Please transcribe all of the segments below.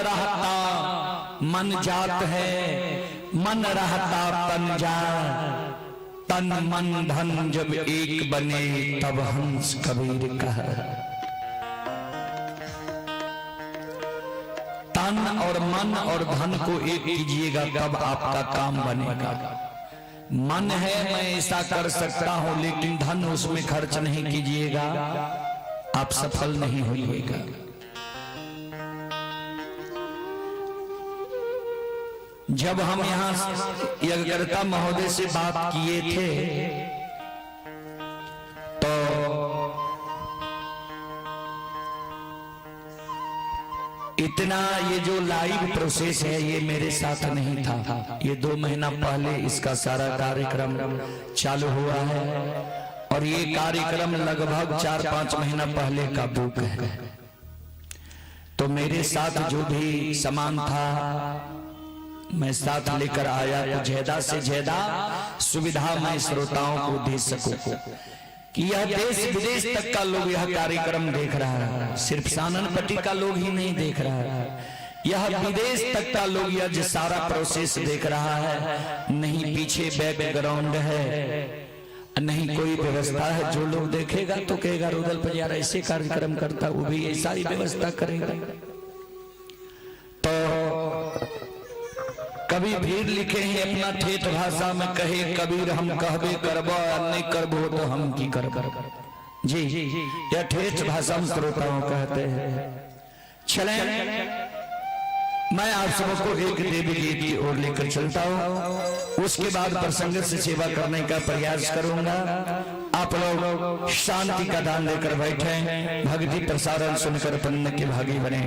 रहता मन जात है, मन रहता तन जात, तन मन धन जब एक बने तब हंस कबीर कहा। तन और मन और धन को एक कीजिएगा तब आपका काम बनेगा। मन है मैं ऐसा कर सकता हूं, लेकिन धन उसमें खर्च नहीं कीजिएगा, आप सफल नहीं होइएगा। जब हम यहां यज्ञकर्ता महोदय से बात किए थे तो इतना ये जो लाइव प्रोसेस है ये मेरे साथ नहीं था। ये 2 महीना पहले इसका सारा कार्यक्रम चालू हुआ है और ये कार्यक्रम लगभग 4-5 महीना पहले का बुक है। तो मेरे साथ जो भी सामान था मैं साथ लेकर आया, तो ज्यादा से ज्यादा सुविधा मैं श्रोताओं को दे सकूं कि यह देश विदेश तक का लोग यह कार्यक्रम देख रहा है। सिर्फ साननपट्टी का लोग ही नहीं देख रहा है, यह विदेश तक का लोग यह जो सारा प्रोसेस देख रहा है। नहीं पीछे बैकग्राउंड है, नहीं कोई व्यवस्था है। जो लोग देखेगा तो कहेगा रुदल परियार ऐसे कार्यक्रम करता, वो भी ऐसा ही व्यवस्था करेगा। तो कभी भीड़ लिखे हैं अपना ठेठ भाषा में, कहे कबीर हम कहबे करबो, नहीं करबो तो हम की करबो। जी यह ठेठ भाषा में श्रोताओं कहते हैं। चलें, मैं आप सबको एक देवी गीत की ओर लेकर चलता हूं, उसके बाद प्रसंग से सेवा करने का प्रयास करूंगा। आप लोग शांति का दान देकर बैठे, भक्ति प्रसारण सुनकर पुण्य के भागी बने।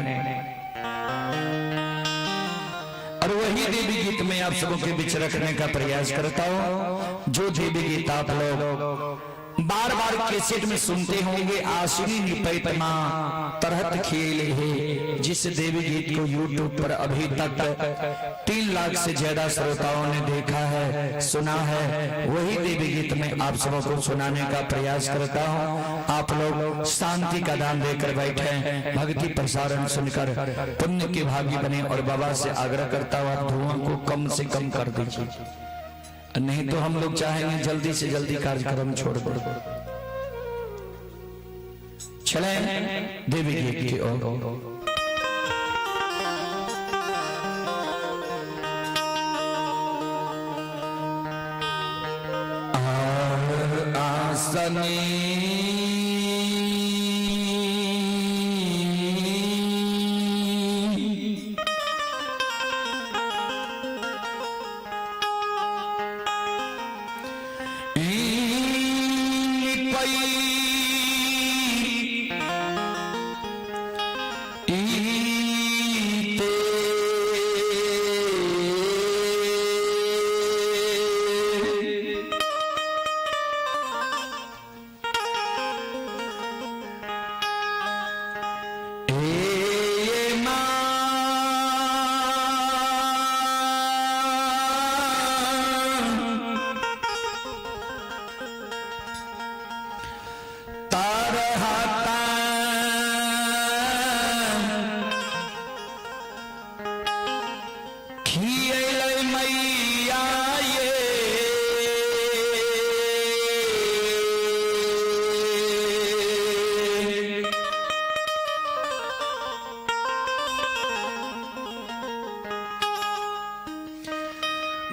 और वही देवी गीत में आप सबों के बीच रखने का प्रयास करता हूं, जो देवी गीत आप लोग बार बार कैसेट में सुनते होंगे। आश्विनी निपैत मां तरहत खेल है, जिस देवी गीत को यूट्यूब पर अभी तक 3 लाख से ज्यादा श्रोताओं ने देखा है, सुना है, वही देवी गीत में आप सबों को सुनाने का प्रयास करता हूं। आप लोग शांति का दान देकर बैठे, भक्ति प्रसारण सुनकर पुण्य के भागी बने। और बाबा से आग्रह करता हूं, आप धुआं को कम से कम कर दीजिए, नहीं तो हम लोग चाहेंगे जल्दी से जल्दी कार्यक्रम छोड़ दो। चले देवी गीत की ओर। आसनी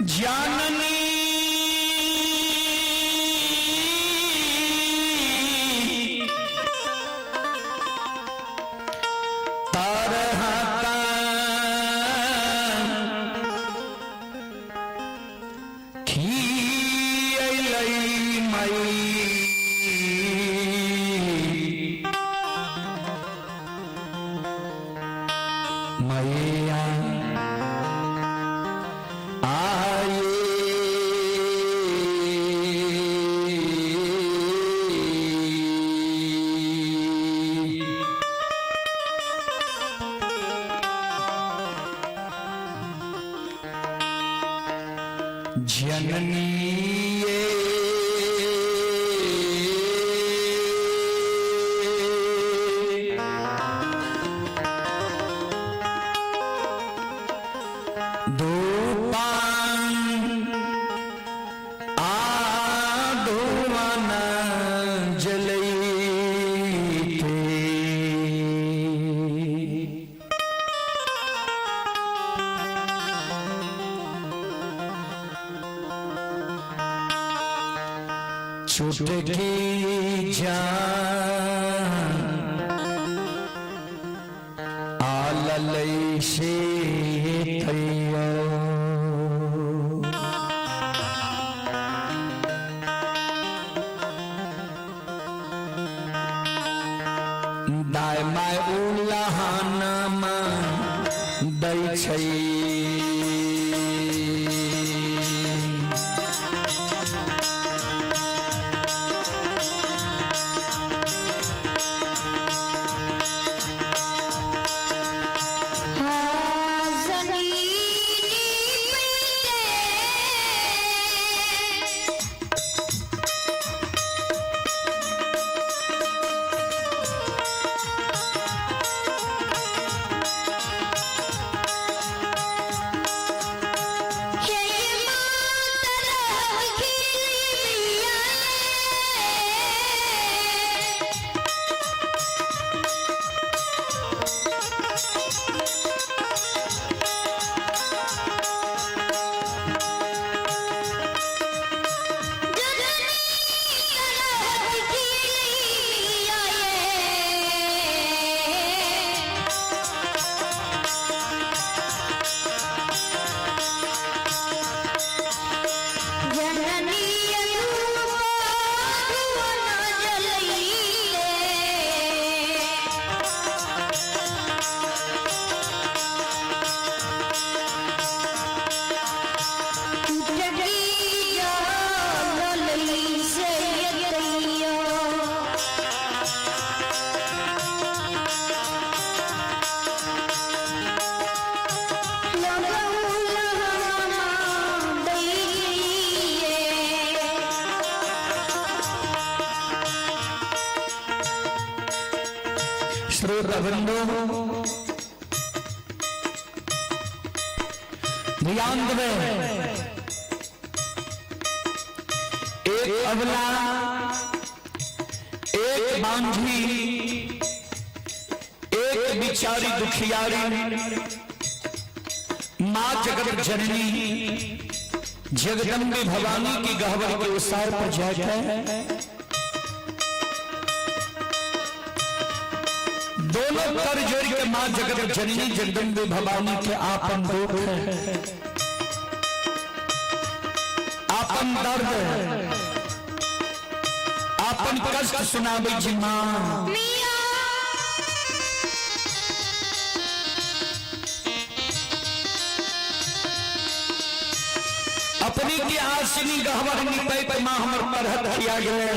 जननी तरहता खियलै मई मैया आए। जननी धूपान आ धुआन जलैते। छुटकी जान आललै से थैया। दाय my उलहनमा दै छै। श्रोता बंधु ध्यान देवे, एक अबला एक बांझी एक बिचारी दुखियारी मां जगत जननी जगदम्बे भवानी की गहवर के उसार पर जाकर दोनों कर जोड़ के मां जगत जननी जगदम्बे भवानी के आपन दुख आपन दर्द आपन कष्ट सुनावे जी मां। अपनी के आसनी गहवर निपै मां हमर परहत किया गए।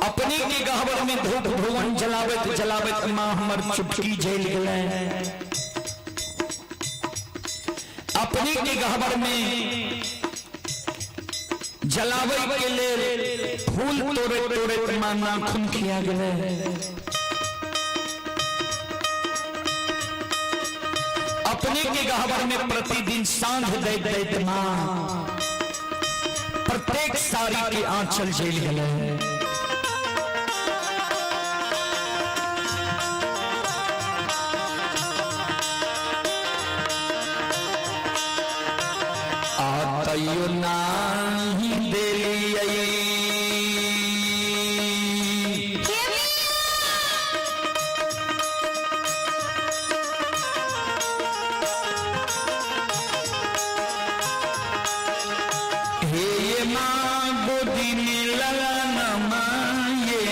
अपनी के गहवर में धूप भुवन जलावत जलावत मां हमर चुटकी जल गए। अपनी के गहवर में जलावे के लिए फूल तोड़े तोड़े मां नाखून किया गए। अपने के गहवर में प्रतिदिन सांझ दे दे मां प्रत्येक साड़ी के आंचल जेल गए। आतयो नाही देलियै हे मां गोदी में ललन माये।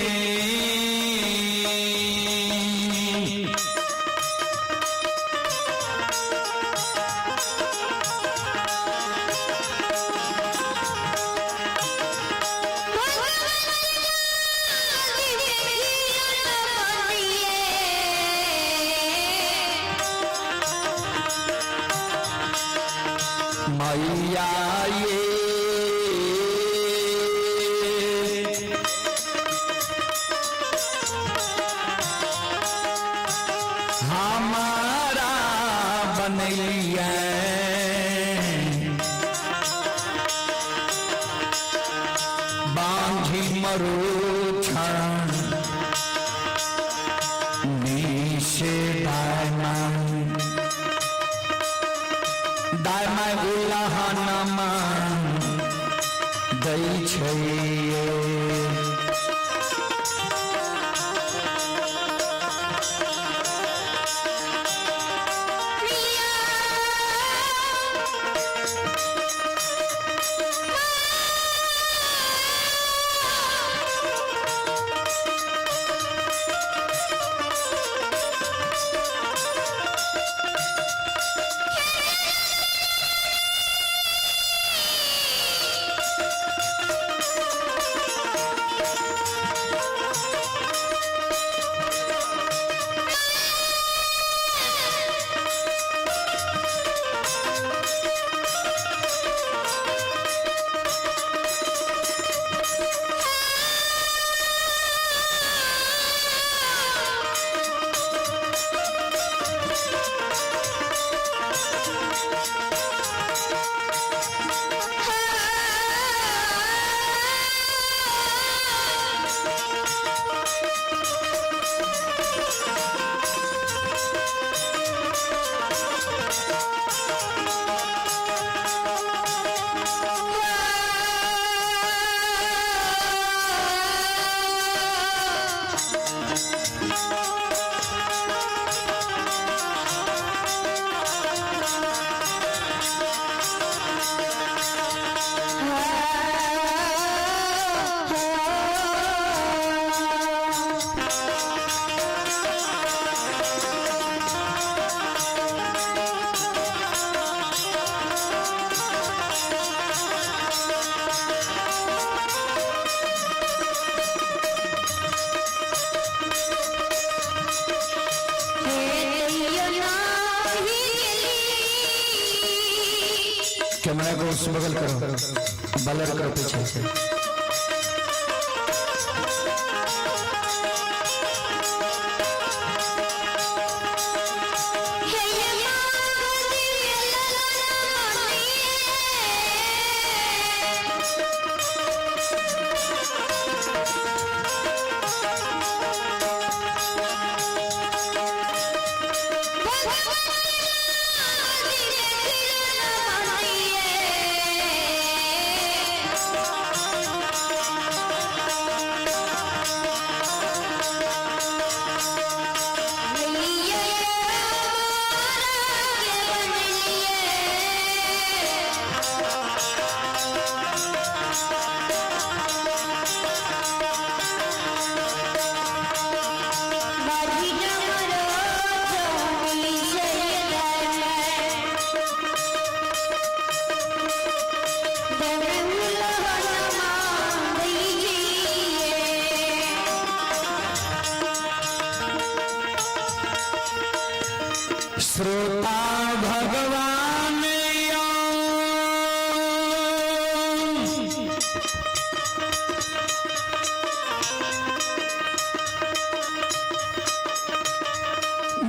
मैया ये हमारा बनैलियै, बांझी मरोछण निशे दाय माय, दाय माय उलाहनमा दै छै। कैमरा को उस बगल करो, बलर करो पीछे। श्रोता भगवान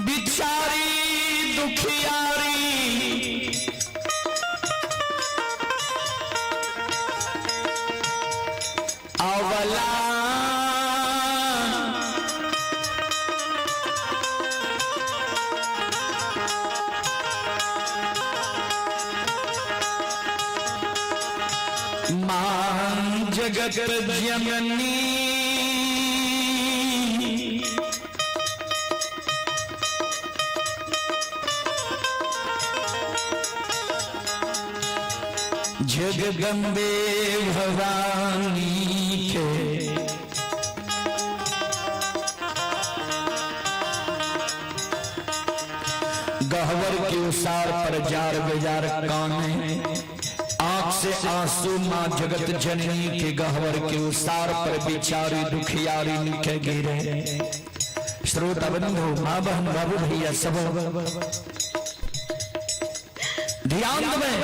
बिचारी दुखियारी अवला मां जगत जननी जगदम्बे भवानी के गहवर के उसार पर जार बेजार काने, आंख से आंसू मां जगत जननी के गहवर के उसार पर बिचारी दुखियारी के गिरे। श्रोता बंधु, माँ बहन, बाबू भैया सब ध्यान दें।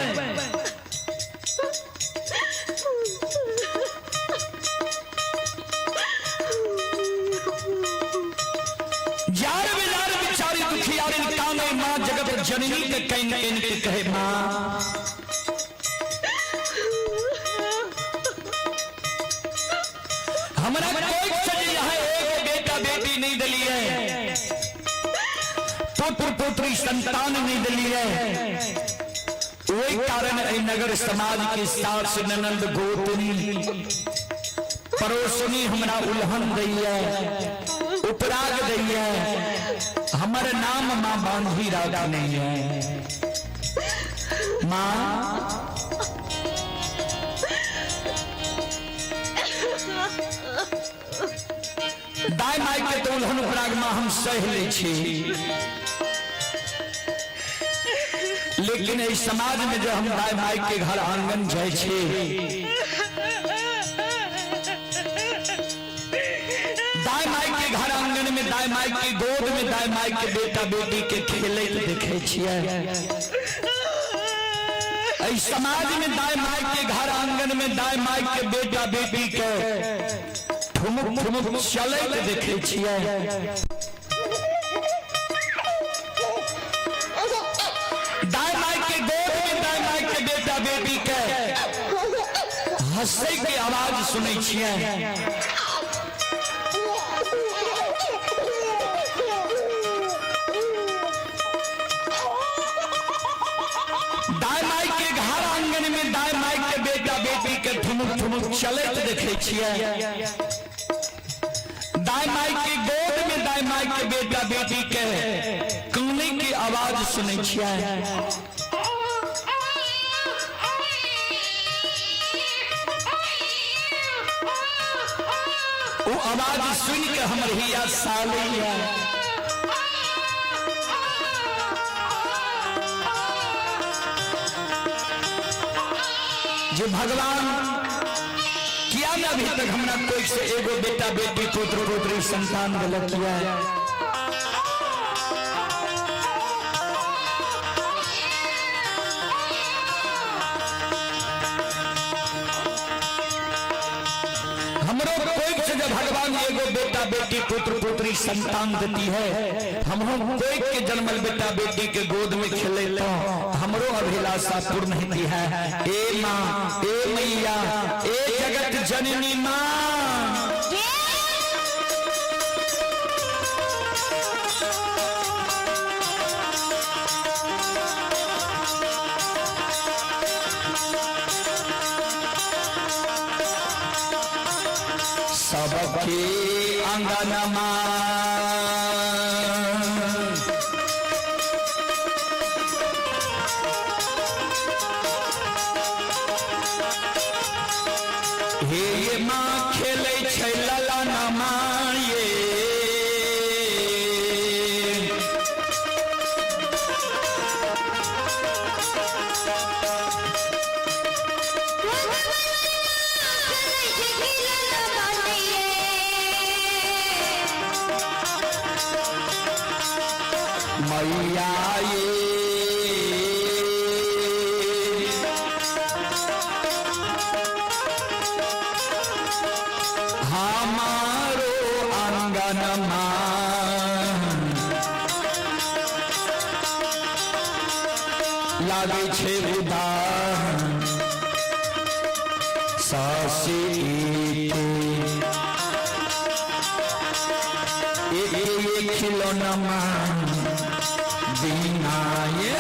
जार बेजार बिचारी दुखियारी काने मां जगत जननी के कन कन के कहे, माँ हमरा कोई से जे यहाँ एक बेटा बेटी नहीं दिली है, पुत्र पुत्री संतान नहीं दिली है, वही कारण एहि नगर समाज के सास ननंद गोतनी पड़ोसनी हमरा उल्हन दैया, उपराग दैया, हमर नाम माँ बांधी राखने है। माँ दाय माय के तो उल्हन उपराग माँ हम सह ले छी, लेकिन इस समाज में जो हम दाय माय के घर आंगन जाए छी, दाय माय के घर आंगन में, दाय माय के गोद में, दाय माय के बेटा बेटी के खेलैत देखे छियै। एहि समाज में दाय माय के घर आंगन में दाय माय के बेटा बेटी के ठुमुक ठुमुक चलैत देखे छियै। दाय माय के गोद में दाय माय के बेटा बेटी के हंसै के आवाज सुनै छियै। दाय माय के घर आंगन में दाय माय के बेटा बेटी के ठुमुक ठुमुक चलैत देखे छियै। दाय माय के गोद में दाय माय के बेटा बेटी के काने के आवाज सुनै छियै। वो आवाज सुन के हमर हिया सालैया। जे भगवान किया न अभी तक हमरा कोई से एगो बेटा बेटी पुत्र पुत्री संतान दिलक किया। हमरो कोई से जब भगवान एगो बेटा बेटी पुत्र पुत्री संतान देती है, हमरो कोई के जन्मल बेटा बेटी के गोद में खेले तो हमरो अभिलाषा पूर्ण होती है। ए माँ, ए मैया, ए जगत जननी माँ, सबके अंगनमा हे ये माँ खेलै छै ललनमा ये, मैया ये, हमारो अंगनमा लागे छै उदास सासी एक एक खिलौना बिना ये।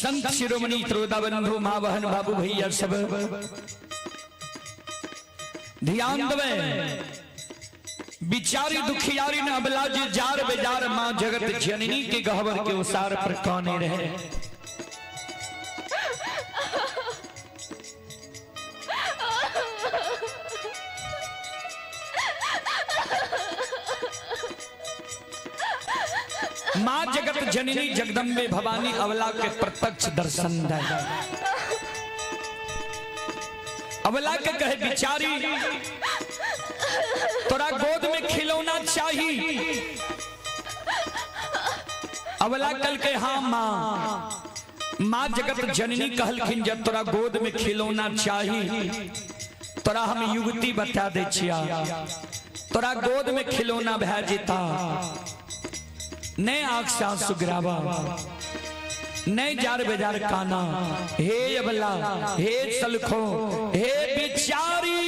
संत शिरोमणि श्रोता बंधु माँ बहन बाबू भैया सब ध्यान दवे। बिचारी दुखियारी न अबला जे जार बेजार माँ जगत जननी के गहवर के उसार पर काने रहे। माँ जगत जननी जगदम्बे भवानी अवला के प्रत्यक्ष दर्शन दे। अवला के कहे बिचारी तोरा गोद में खिलौना चाहिए। अवला कल के हाँ माँ। माँ जगत जननी कहलखिन जब तोरा गोद में खिलौना चाहिए तोरा हम युवती बता दे छिया, तोरा गोद में खिलौना भै जेता। नहीं आंख से आंसू गिरावा, नहीं जार बेजार काना, हे अबला हे सलखो हे बिचारी।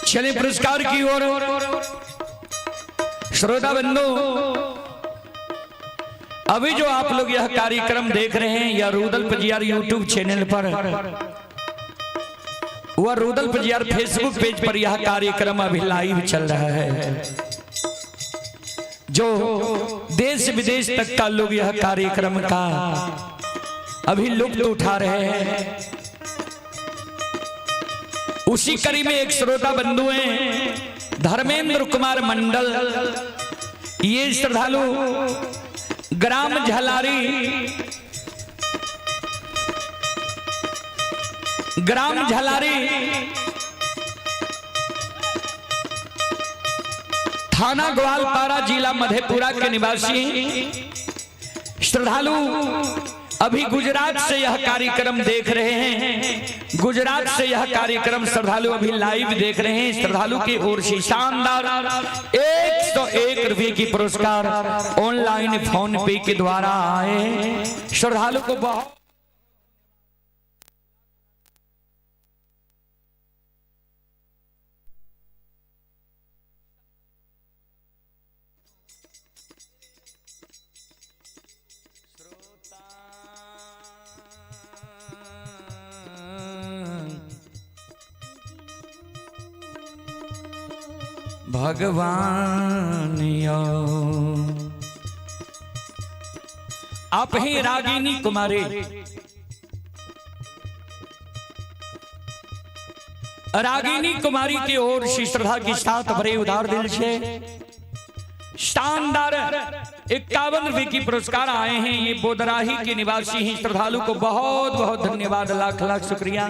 चलिए पुरस्कार की ओर। श्रोता बंधु, अभी जो आप लोग यह कार्यक्रम देख रहे हैं यह रूदल पजियार यूट्यूब चैनल पर वह रूदल पजियार फेसबुक पेज पर यह कार्यक्रम अभी लाइव चल रहा है। जो देश विदेश तक का लोग यह कार्यक्रम का अभी लुत्फ उठा रहे हैं। उसी कड़ी में एक श्रोता बंधु हैं धर्मेंद्र कुमार मंडल। ये श्रद्धालु ग्राम झलारी, ग्राम झलारी थाना ग्वालपारा जिला मधेपुरा के निवासी श्रद्धालु अभी गुजरात से यह कार्यक्रम देख रहे हैं। गुजरात से यह कार्यक्रम श्रद्धालु अभी लाइव देख रहे हैं। श्रद्धालु की ओर से शानदार 101 रुपये की पुरस्कार ऑनलाइन फोन पे के द्वारा आए। श्रद्धालु को बहुत भगवान यो। आप ही रागिनी कुमारी, रागिनी कुमारी की ओर से श्रद्धा के साथ भरे उदार दिल से शानदार 51 रुपए की पुरस्कार आए हैं। ये बोदराही के निवासी हैं। श्रद्धालु को बहुत बहुत धन्यवाद, लाख लाख शुक्रिया।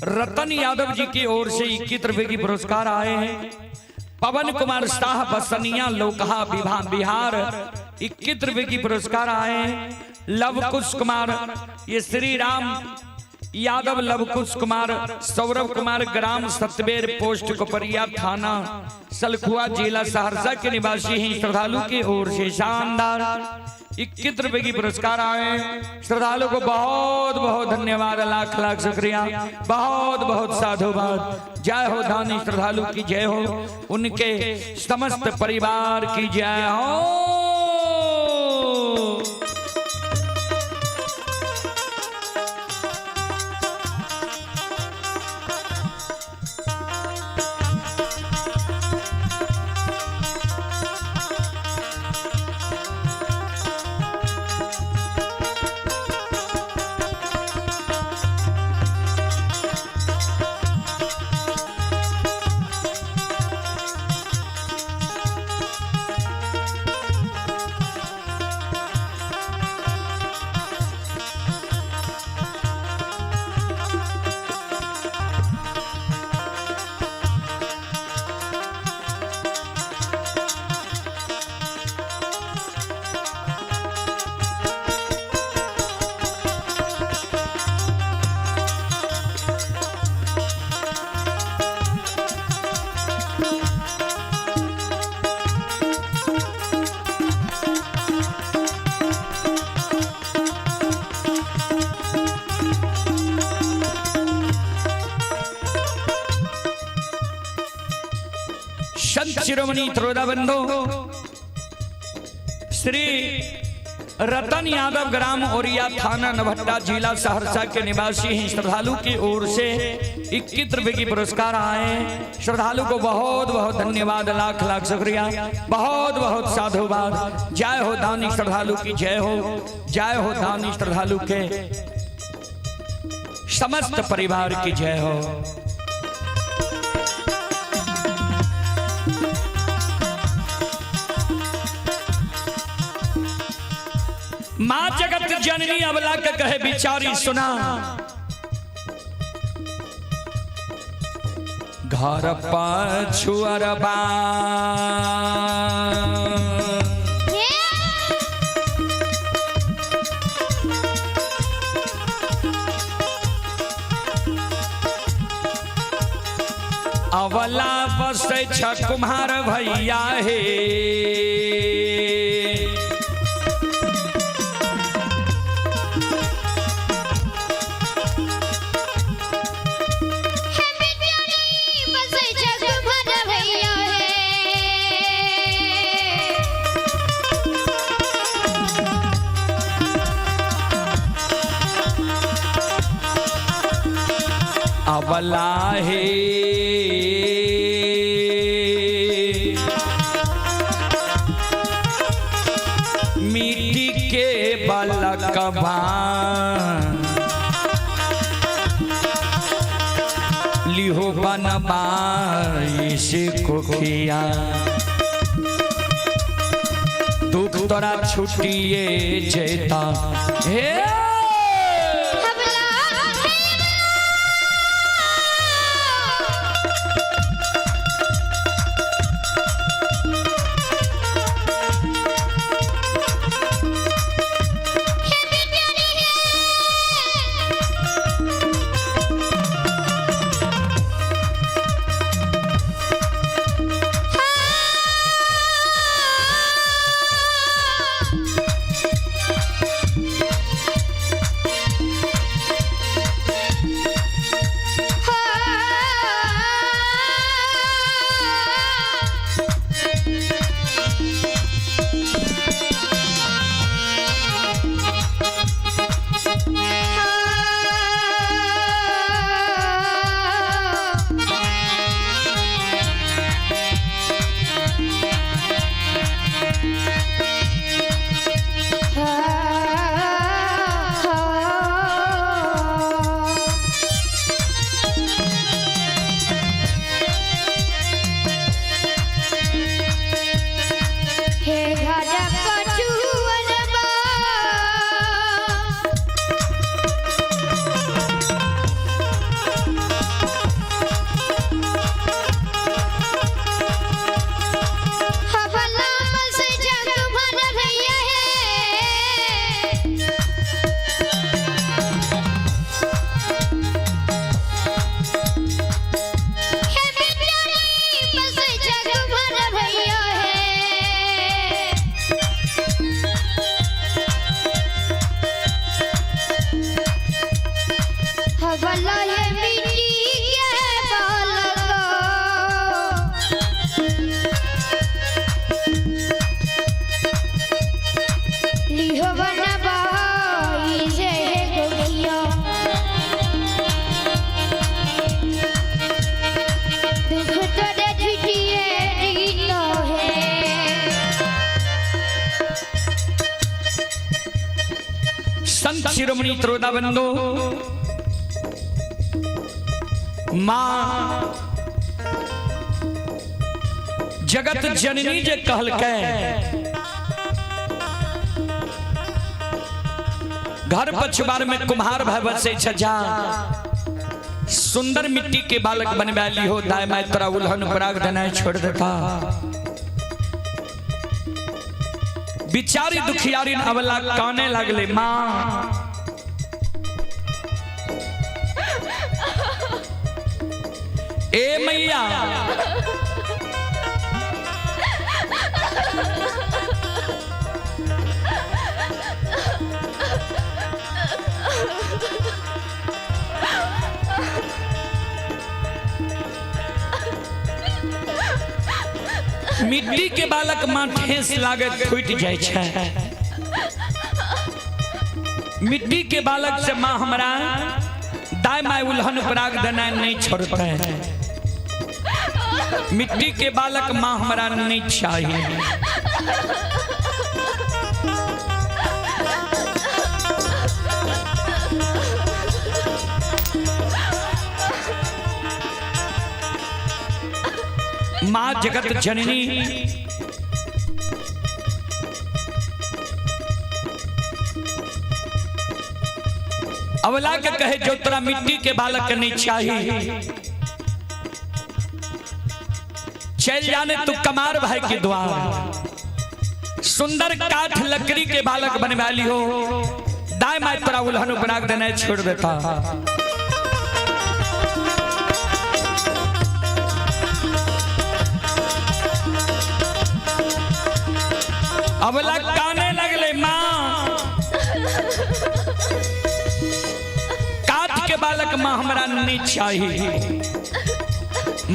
रतन यादव जी की ओर से 21 रुपए की पुरस्कार आए हैं। पवन कुमार शाह बसनिया लोकहा बिहार 21 रुपए की पुरस्कार आए हैं। लवकुश कुमार, ये श्री राम यादव लवकुश कुमार सौरभ कुमार ग्राम सतबेर पोस्ट कोपरिया थाना सलखुआ जिला सहरसा के निवासी हैं। श्रद्धालु की ओर से शानदार 21 रुपए की पुरस्कार आए। श्रद्धालु को बहुत बहुत धन्यवाद, लाख लाख शुक्रिया, बहुत बहुत साधुवाद। जय हो दानी श्रद्धालु की जय हो, उनके समस्त परिवार की जय हो। संत शिरोमणि त्रोदा बंधु श्री रतन यादव, ग्राम ओरिया, थाना नवहट्टा, जिला सहरसा के निवासी हैं। श्रद्धालु की ओर से 21 रुपए की पुरस्कार आए। श्रद्धालु को बहुत बहुत धन्यवाद, लाख लाख शुक्रिया, बहुत बहुत साधुवाद। जय हो दानी श्रद्धालु की जय हो, जय हो दानी श्रद्धालु के समस्त परिवार की जय हो। माँ जगत जननी अबला के कहे बिचारी सुना, घर पछुअरबा अवला बस छ कुम्हार भैया हे। हे बिचारी बसै छै कुम्हार भैया हे। अवला हे मिट्टी के बलकबा लिहो बनबाई से कोखिया, दुख तोरा छुटिए जेता हे। हबला हे। हे बिचारी हे। शिरोमणि त्रोदा बंधु, माँ जगत जननी जे कहलकै घर पछुआर में कुम्हार भाई बसे जा सुंदर मिट्टी के बालक बनवा ली हो, दाय my तोरा उल्हन पराग देना छोड़ देता। बिचारी दुखियारी अवला काने लगले, माँ ए मैया मिट्टी के बालक माँ ठेस लागत फूट जाय छै। मिट्टी के बालक से माँ हमरा दाय my उल्हन पराग देना नहीं छोड़ते। मिट्टी के बालक माँ हमरा नहीं चाहिए। माँ जगत जननी अवला के कहे जो तोरा मिट्टी के बालक नहीं चाहिए, चल जाने तू कमार भाई के द्वार, सुंदर काठ लकड़ी के बालक बनवा ली हो, दाय my तोरा उल्हन बना देना छोड़ देता। अबला काने लगले, माँ काठ के बालक माँ हमरा नहीं चाहिए।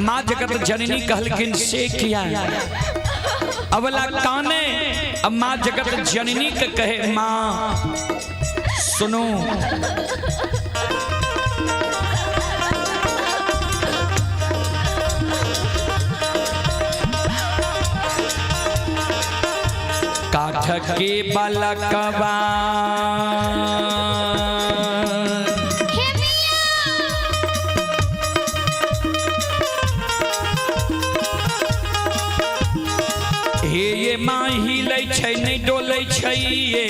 माँ जगत जननी कहलखिन से किया। अबला काने, अब माँ जगत जननी के कहे माँ सुनो, काठ के बालकवा हे ये माँ हिलै छै नहि डोलै छै ये,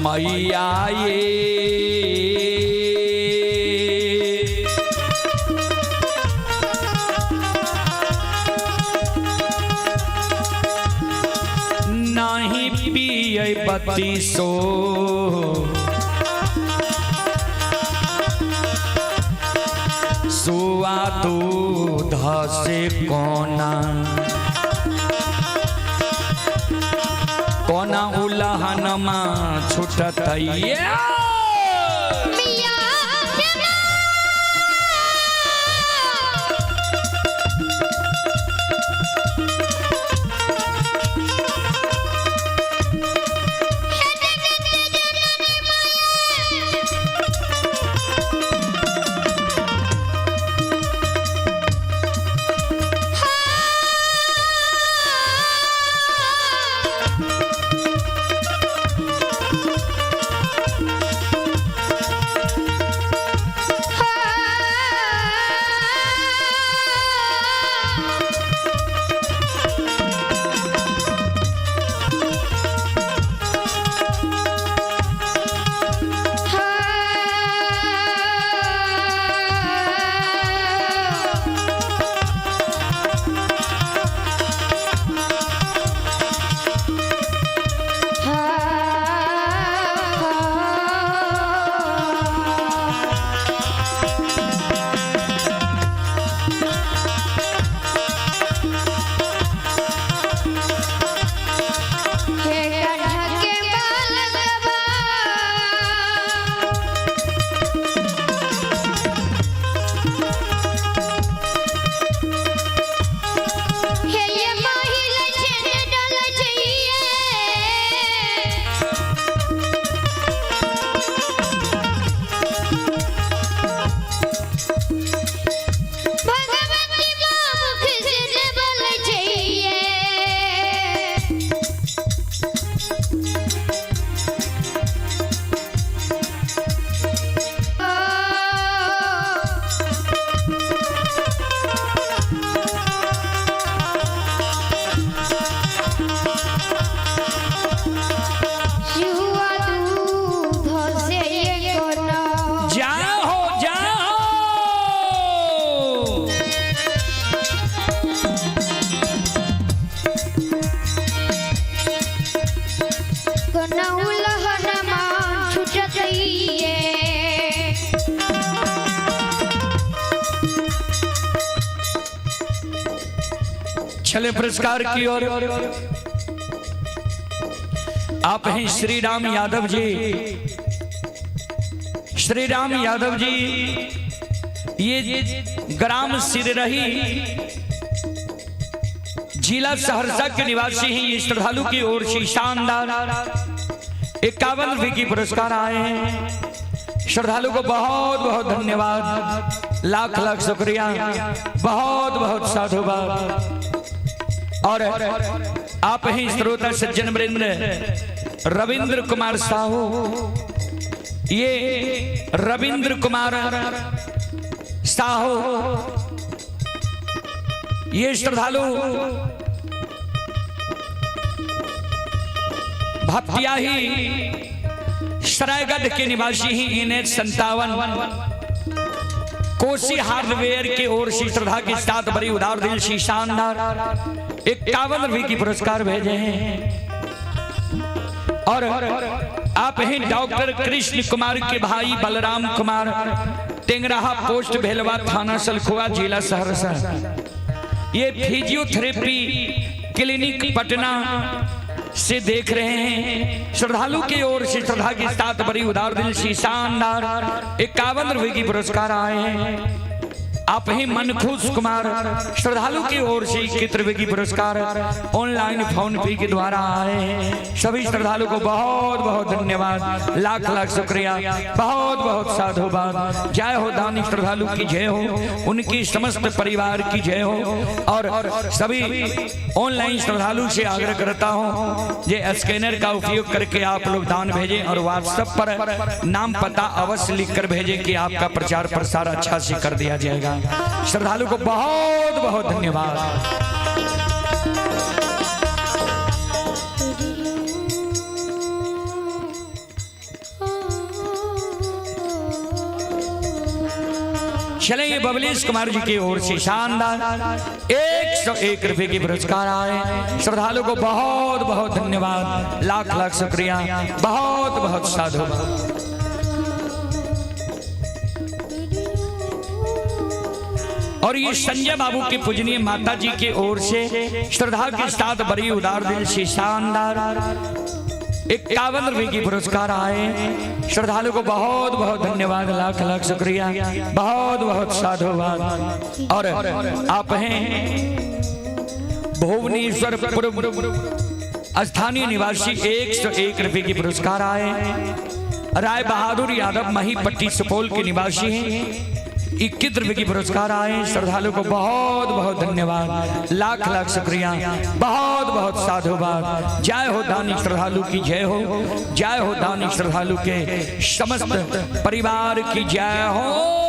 मैया ये नाही पिए बत्तीसो सुआ दूध से कोना कोना उलहन माँ छूटत ये। चले पुरस्कार की ओर। आप हैं श्री राम यादव जी। श्री राम यादव जी ये ग्राम सिररही जिला सहरसा के निवासी हैं। ये श्रद्धालु की ओर से शानदार 51 रुपए की पुरस्कार आए हैं। श्रद्धालु को बहुत बहुत धन्यवाद, लाख लाख शुक्रिया, बहुत बहुत साधुवाद। और आप ही श्रोता सज्जन वृंद रविंद्र कुमार साहू, ये रविंद्र कुमार साहू ये श्रद्धालु भपटियाही सरायगढ़ के निवासी ही। इन्हें 57 कोसी हार्डवेयर के ओर से श्रद्धा के साथ बड़ी उदार दिल से शानदार 51 रुपए की पुरस्कार भेजे हैं। और आप हैं डॉक्टर कृष्ण कुमार के भाई बलराम कुमार, टेंगराहा पोस्ट भेलवा, थाना सलखुआ, जिला सहरसा। ये फिजियोथेरेपी क्लिनिक पटना से देख रहे हैं। श्रद्धालु की ओर से श्रद्धा के साथ बड़ी उदार दिल से शानदार 51 रुपए की पुरस्कार आए हैं। आप ही मनखुश कुमार श्रद्धालु की ओर से 21 रुपए की पुरस्कार ऑनलाइन फोन पे के द्वारा आए हैं। सभी श्रद्धालु को बहुत बहुत धन्यवाद, लाख लाख शुक्रिया, बहुत बहुत साधुवाद। जय हो दानी श्रद्धालु की जय हो, उनकी समस्त परिवार की जय हो। और सभी ऑनलाइन श्रद्धालु से आग्रह करता हूँ, ये स्कैनर का उपयोग करके आप लोग दान भेजें और व्हाट्सएप पर नाम पता अवश्य लिख कर भेजें कि आपका प्रचार प्रसार अच्छा से कर दिया जाएगा। श्रद्धालु को बहुत बहुत धन्यवाद। चले ये बबलेश कुमार जी की ओर से शानदार 101 रुपए के पुरस्कार आए। श्रद्धालु को बहुत बहुत धन्यवाद, लाख लाख शुक्रिया, बहुत बहुत साधुवाद। और ये संजय बाबू के पूजनीय माता जी की ओर से श्रद्धा के साथ बड़ी उदार दिल से शानदार 51 रुपए की पुरस्कार आए। श्रद्धालु को बहुत बहुत धन्यवाद, लाख लाख शुक्रिया, बहुत बहुत साधुवाद। और आप हैं भुवनेश्वरपुर स्थानीय निवासी, 101 रुपए की पुरस्कार आए। राय बहादुर यादव महीपट्टी सुपौल के निवासी हैं, 21 रुपए की पुरस्कार आए। श्रद्धालु को बहुत बहुत धन्यवाद, लाख लाख शुक्रिया, बहुत बहुत साधुवाद। जय हो दानी श्रद्धालु की जय हो, जय हो दानी श्रद्धालु के समस्त परिवार की जय हो।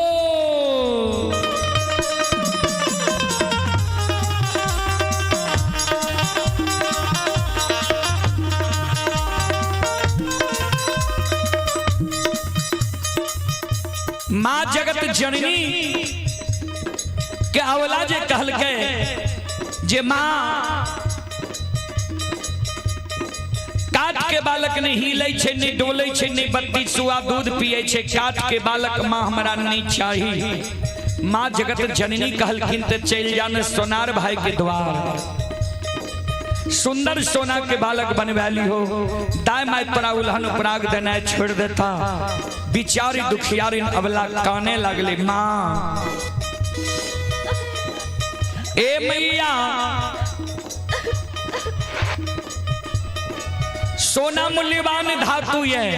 माँ जगत जननी के अवला जे कहलकै जे माँ काट के बालक नहीं हिलै छै, नहीं डोलै छै, नहीं बत्ती सुआ दूध पिए छै, काट के बालक माँ हमरा नहीं चाही। माँ जगत जननी कहलखिन ते चलि जान सोनार भाई के द्वार, सुंदर सोना के बालक बनवाली हो, दाय my तोरा उल्हन उपराग देना छोड़ देता। बिचारी दुखियारी अबला काने लगले, माँ ए मैया सोना मूल्यवान धातु है,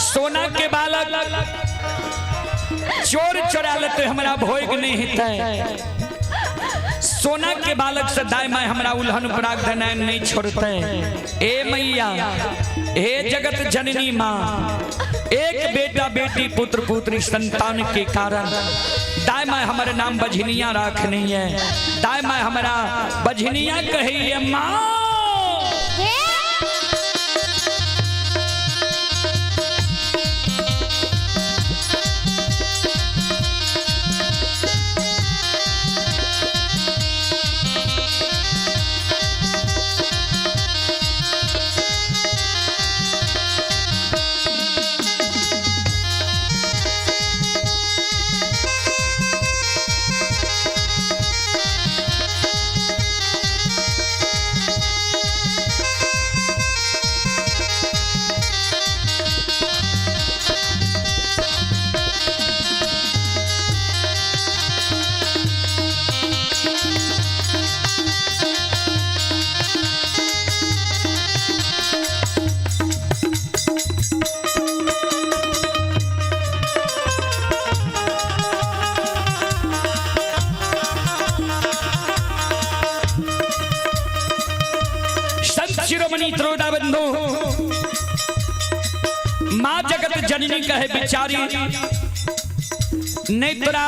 सोना के बालक चोर चोरा लेते हमरा भोग नहीं हेतै, सोना के बालक से दाय my हमरा उल्हन उपराग देना नहीं छोड़ते। ए मैया हे जगत जननी माँ, एक बेटा बेटी पुत्र पुत्री संतान के कारण दाय my हमारे नाम बझनिया राखनी है, दाय my हमारा बझनिया कही माँ। बंधु, माँ जगत जननी कहे बिचारी, नहीं तोरा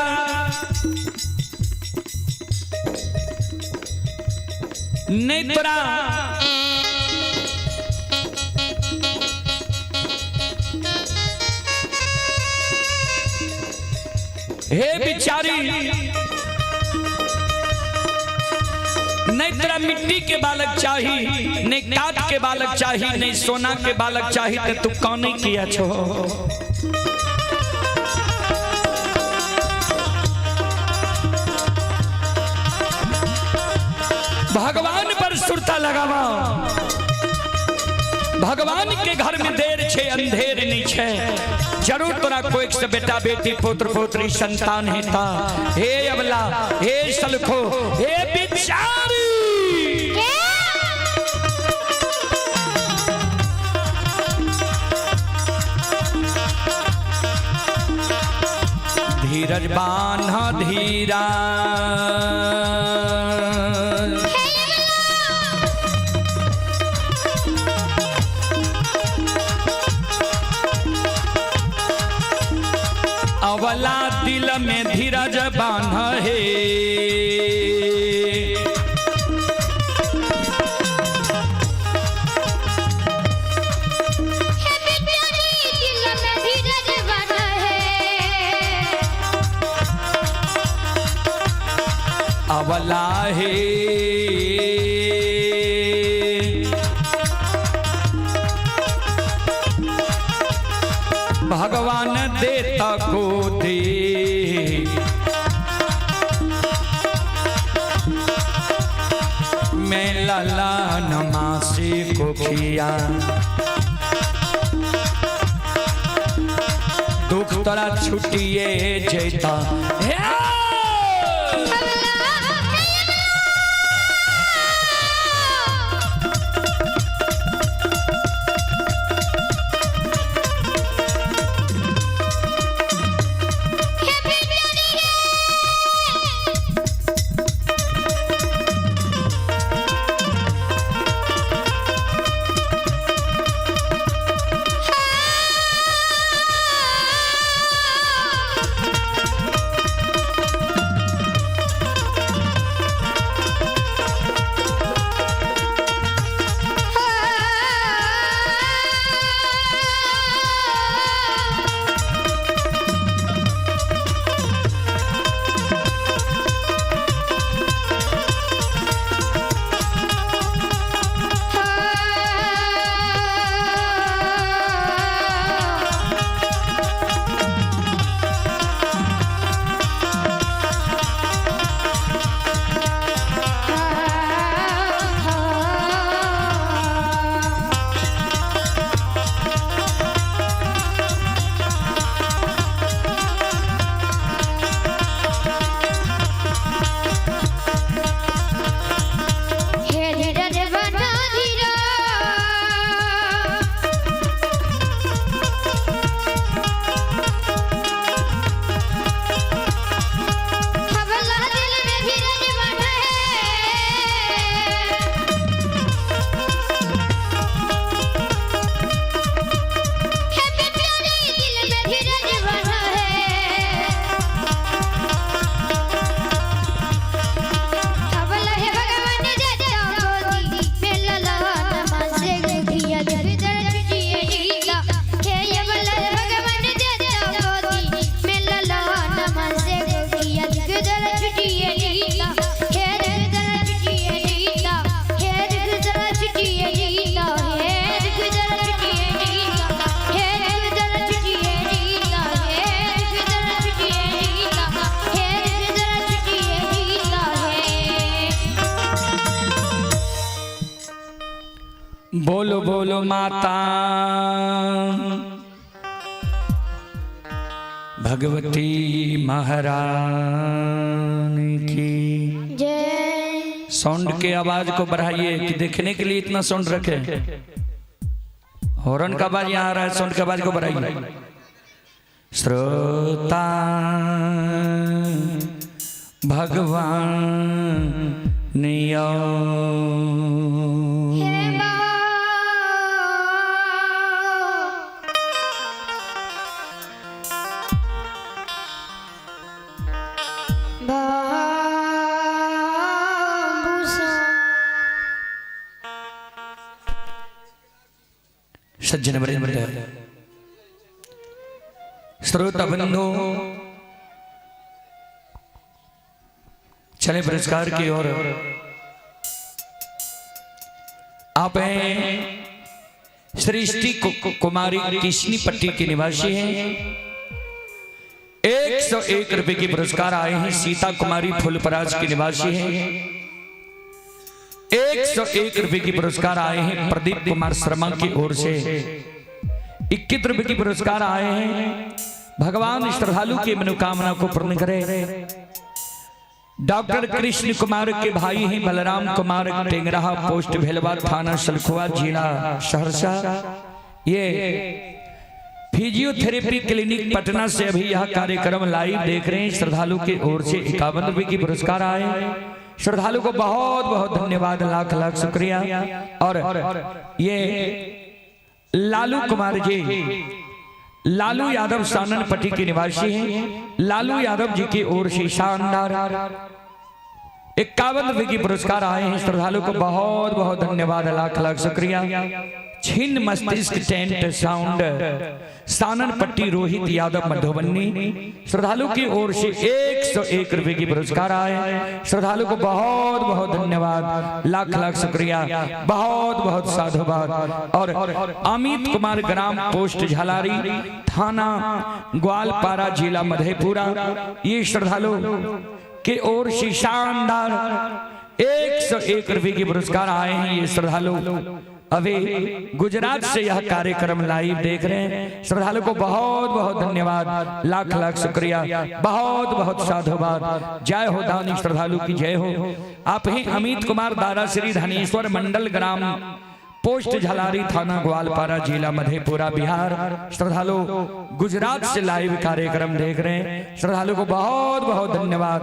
नहीं तोरा हे बिचारी, नहीं तोरा मिट्टी के बालक चाही, नहीं काट के बालक चाही, नहीं सोना के बालक चाही, तो तू कौन नहीं किया छो। भगवान पर सुरता लगावा, भगवान के घर में देर छे अंधेर नहीं छे। जरूर तोरा कोई से बेटा बेटी पुत्र पुत्री संतान हेता। हे अबला, हे सलखो, हे बिचारी, धीरज बान्ह धीरा, अवला दिल में धीरज बान्ह हे। अवला हे भगवान देता को दे, मैं लाला नमासी को खिया, दुख तोरा छुटिए जेता। बोलो बोलो माता भगवती महारानी की जय। साउंड के आवाज को बढ़ाइए कि देखने के लिए इतना साउंड रखे। हॉर्न का आवाज यहाँ आ रहा है, साउंड की आवाज को बढ़ाइए। श्रोता भगवान नियो। सज्जन वृंद, श्रोता बंधु, चले पुरस्कार की ओर। आप हैं सृष्टि कुमारी किशनी पट्टी के निवासी हैं। 101 रुपए के पुरस्कार आए हैं। सीता कुमारी फुलपराज के निवासी हैं। 101 रुपए के पुरस्कार आए हैं प्रदीप कुमार शर्मा की ओर से। 21 रुपए के पुरस्कार आए हैं। भगवान श्रद्धालु की मनोकामना को पूर्ण करे। डॉक्टर कृष्ण कुमार के भाई हैं बलराम कुमार, टेंगराहा, पोस्ट भेलवा, थाना सलखुआ, जिला सहरसा। ये फिजियोथेरेपी क्लिनिक पटना से अभी यह कार्यक्रम लाइव देख रहे हैं। श्रद्धालु की ओर से 51 रुपए की पुरस्कार आए। श्रद्धालु को बहुत बहुत धन्यवाद, लाख लाख शुक्रिया। और ये लालू कुमार जी, लालू यादव सानन पट्टी के निवासी हैं। लालू यादव जी की ओर से शानदार 51 रुपए की पुरस्कार आए हैं। श्रद्धालु को बहुत बहुत धन्यवाद, लाख लाख शुक्रिया। छिन्न मस्तिष्क टेंट साउंड सानन पट्टी, रोहित यादव मधुबनी। श्रद्धालु की ओर से 101 रुपए की पुरस्कार आए। श्रद्धालु को बहुत बहुत धन्यवाद, लाख लाख शुक्रिया, बहुत बहुत साधुवाद। और अमित कुमार, ग्राम पोस्ट झलारी, थाना ग्वालपारा, जिला मधेपुरा। ये श्रद्धालु के ओर से शानदार 101 रुपए के पुरस्कार आए हैं। ये श्रद्धालु अभी गुजरात से यह कार्यक्रम लाइव देख रहे हैं। श्रद्धालु को बहुत बहुत धन्यवाद, लाख लाख शुक्रिया, बहुत बहुत साधुवाद। जय हो दानी श्रद्धालु की जय हो। आप ही अमित कुमार दारा श्री धनेश्वर मंडल, ग्राम पोस्ट झलारी, थाना ग्वालपारा, जिला मधेपुरा, बिहार। श्रद्धालु गुजरात से लाइव कार्यक्रम देख रहे हैं। श्रद्धालु को बहुत बहुत धन्यवाद,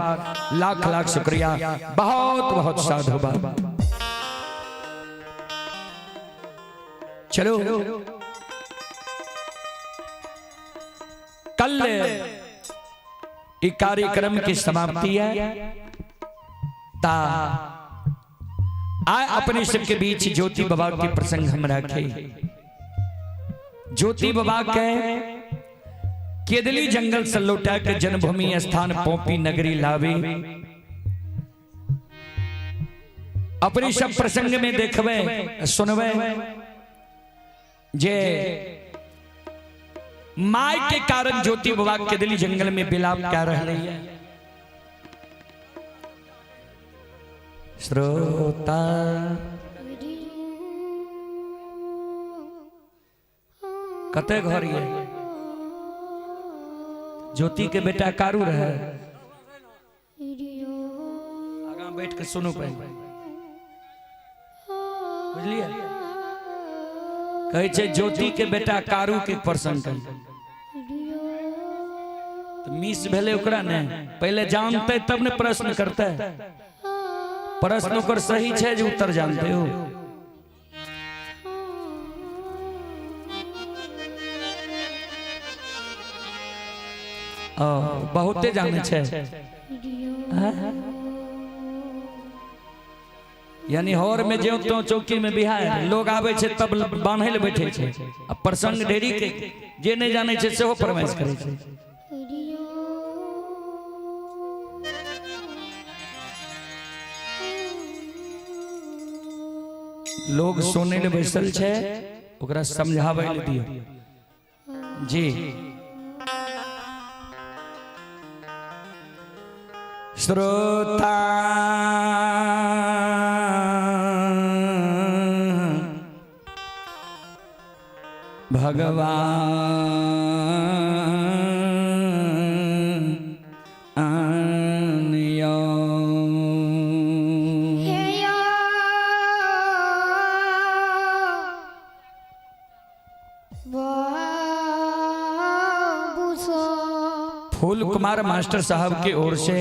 लाख लाख शुक्रिया, बहुत बहुत साधुवाद। चलो, कल ये कार्यक्रम की समाप्ति है। ता आए अपने सबके बीच ज्योति बाबा के प्रसंग हम रखे। ज्योति बाबा के केदली जंगल से लौटा के जन्मभूमि स्थान पोपी नगरी लावे। अपने सब प्रसंग में देखवे सुनवे जे my के कारण ज्योति बाबा केदली जंगल में बिलाप क्या रह रही है। श्रोता कते घर ये ज्योति के बेटा कारू रहे, आगा बैठ के सुनो पहले, बुझलिए? कहै छै ज्योति के बेटा कारू के प्रसंग कही तो मिस भेलै ओकरा ने, पहले जानते तब ने प्रश्न करते। प्रश्न ओकर सही छै जे उत्तर जानते हो। बहुते जाने छै, यानी हर में ज्यों त्यों चौकी में बिहार लोग आवे छै तब बांधे ले बैठे छै। आ प्रसंग ढेरी के जे नहीं जाने छै सेहो फरमाइश करे छै। लोग सोने ले बैसल छै, ओकरा समझाबै ले दियो जी। श्रोता भगवान यो फूल कुमार मास्टर साहब की ओर से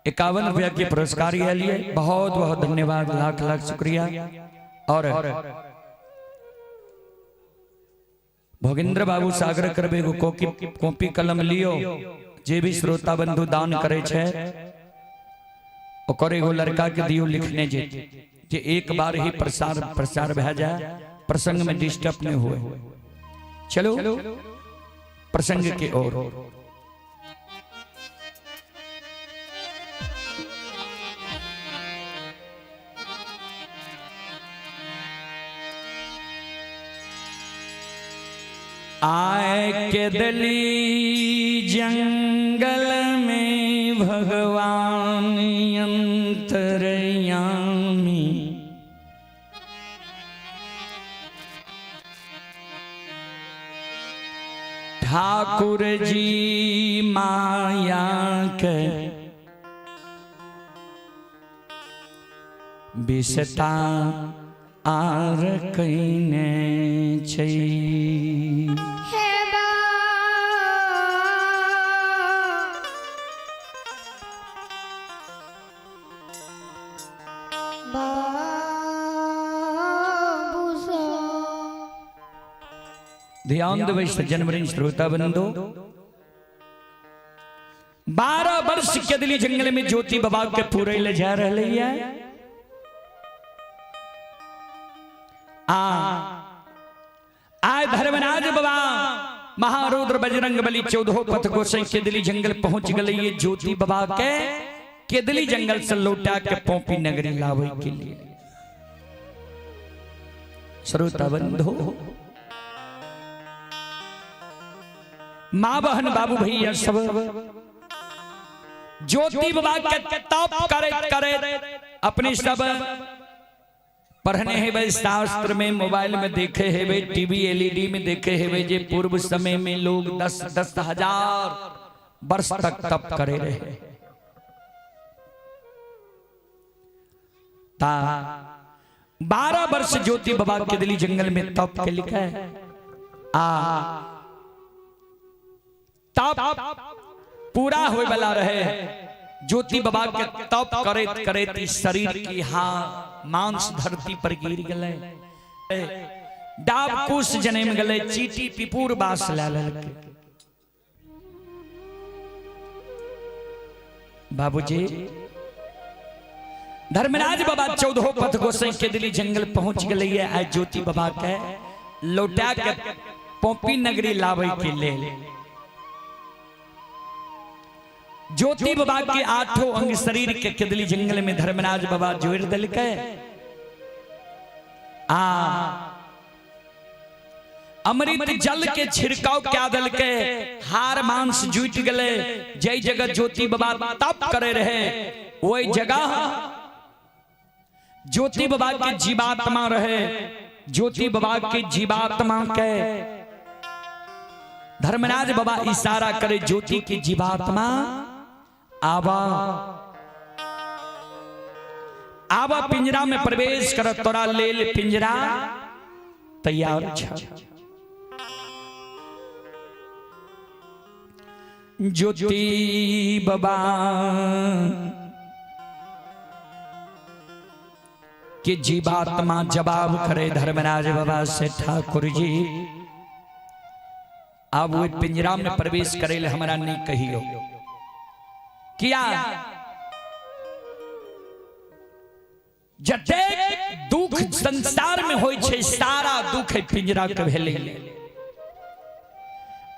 51 रुपया के पुरस्कार ये लिए बहुत बहुत धन्यवाद, लाख लाख शुक्रिया। और भोगेंद्र बाबू सागर करबे एगो कॉपी कलम लियो, जे भी श्रोता बंधु दान करे छे ओकर एगो लड़का के दियो लिखने, जे जे एक बार ही प्रसार प्रसार भए जाए। प्रसंग में डिस्टर्ब नहीं हुए। चलो प्रसंग के ओर। आए केदली जंगल में भगवान अंतरयामी, ठाकुर जी माया के बिसता आर कईने छै। हे बा बाबू सा। ध्यान देबै सज्जन वृंद श्रोता बंधु, 12 वर्ष केदली जंगल में ज्योति बाबा के पूरे ले जा रहे है। आ आय धर्मराज बाबा महारुद्र बजरंग बली चौदहो पथ गोसाई केदली जंगल पहुंच गए ये ज्योति बाबा के केदली जंगल से लौटा के पोपी नगरी लावे के लिए। श्रोता बंधु, माँ बहन बाबू भैया सब ज्योति बाबा के तप करे करे अपने सब पढ़ने हेबै शास्त्र में, मोबाइल में देखे हेबै, टीवी एलईडी में देखे हेबै जे पूर्व समय में लोग 10-10 हजार वर्ष तक तप करे रहे। ता 12 वर्ष ज्योति बाबा के दिली जंगल में तप के लिखा है। आ तप पूरा होए वाला रहे, ज्योति बाबा के तप करैत करैत ई शरीर की हा मांस धरती पर गिर गए, डाब कुश जन्म गए, चीटी पिपुर बास ला लेलकै। बाबूजी धर्मराज बाबा चौदहो पथ गोसाई के दिली जंगल पहुंच गए आइ ज्योति बाबा के लौटा के पोपी नगरी लावे के लेल। ज्योति बाबा के आठों अंग शरीर के केदली जंगल में धर्मराज बाबा जोड़ दिलकै। आ अमृत जल के छिड़काव क्या दिलकै, हार मांस जुट गले। जय जगह ज्योति बाबा तप करे रहे वही जगह ज्योति बाबा के जीवात्मा रहे। ज्योति बाबा के जीवात्मा के धर्मराज बाबा इशारा करे, ज्योति की जीवात्मा आवा आवा पिंजरा में प्रवेश कर, तोरा लेल पिंजरा तैयार छ। ज्योति बाबा के जीवात्मा जवाब करे धर्मराज बाबा से, ठाकुर जी अब वो पिंजरा में प्रवेश करे ले हमरा नहीं कहियो। किया जतेक दुख संसार में होई छै सारा दुख पिंजरा के भेलै।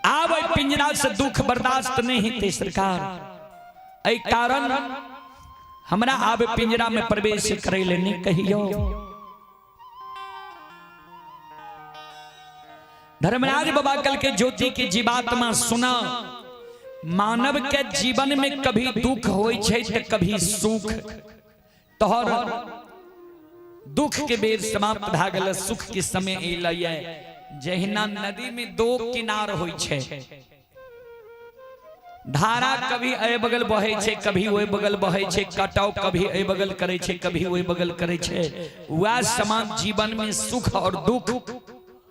आब पिंजरा से दुख बर्दाश्त नहीं हेतै सरकार, एहि कारण हमरा आब पिंजरा में प्रवेश करे ले नहीं कहियो। धर्मराज बाबा कल के ज्योति के जीवात्मा सुना, मानव के जीवन में कभी दुख होई छै त कभी सुख। तोहर दुख के बेर समाप्त भए गेल, सुख के समय एलै। जहिना नदी में दो किनार होई छै, धारा कभी एहि बगल बहै छै कभी ओहि बगल बहै छै, कटाव कभी एहि बगल करै छै कभी ओहि बगल करै छै, वएह समान जीवन में सुख और दुख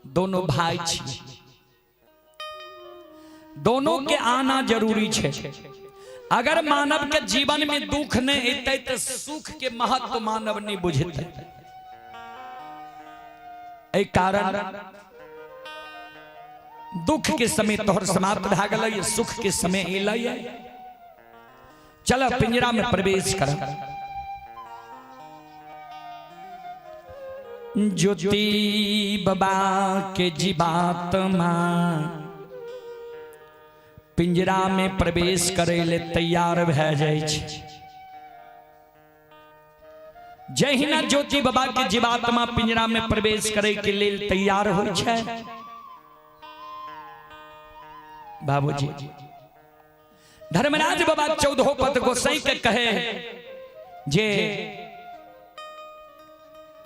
दोनों भाई छी, दोनों के आना जरूरी छै। अगर मानव के जीवन में दुख नहीं एतै त सुख के महत्व मानव नहीं बुझतै। एहि कारण दुख के समय तोहर समाप्त भए गेलै, सुख के समय एलै, चल पिंजरा में प्रवेश कर। ज्योति बाबा के जीवात्मा पिंजरा में प्रवेश करे ले तैयार भए जाइ छै। जहिना ज्योति बाबा के जीवात्मा पिंजरा में प्रवेश करे के लेल तैयार होइ छै, बाबूजी धर्मराज बाबा चौदहो पद गोसाई के कहे जे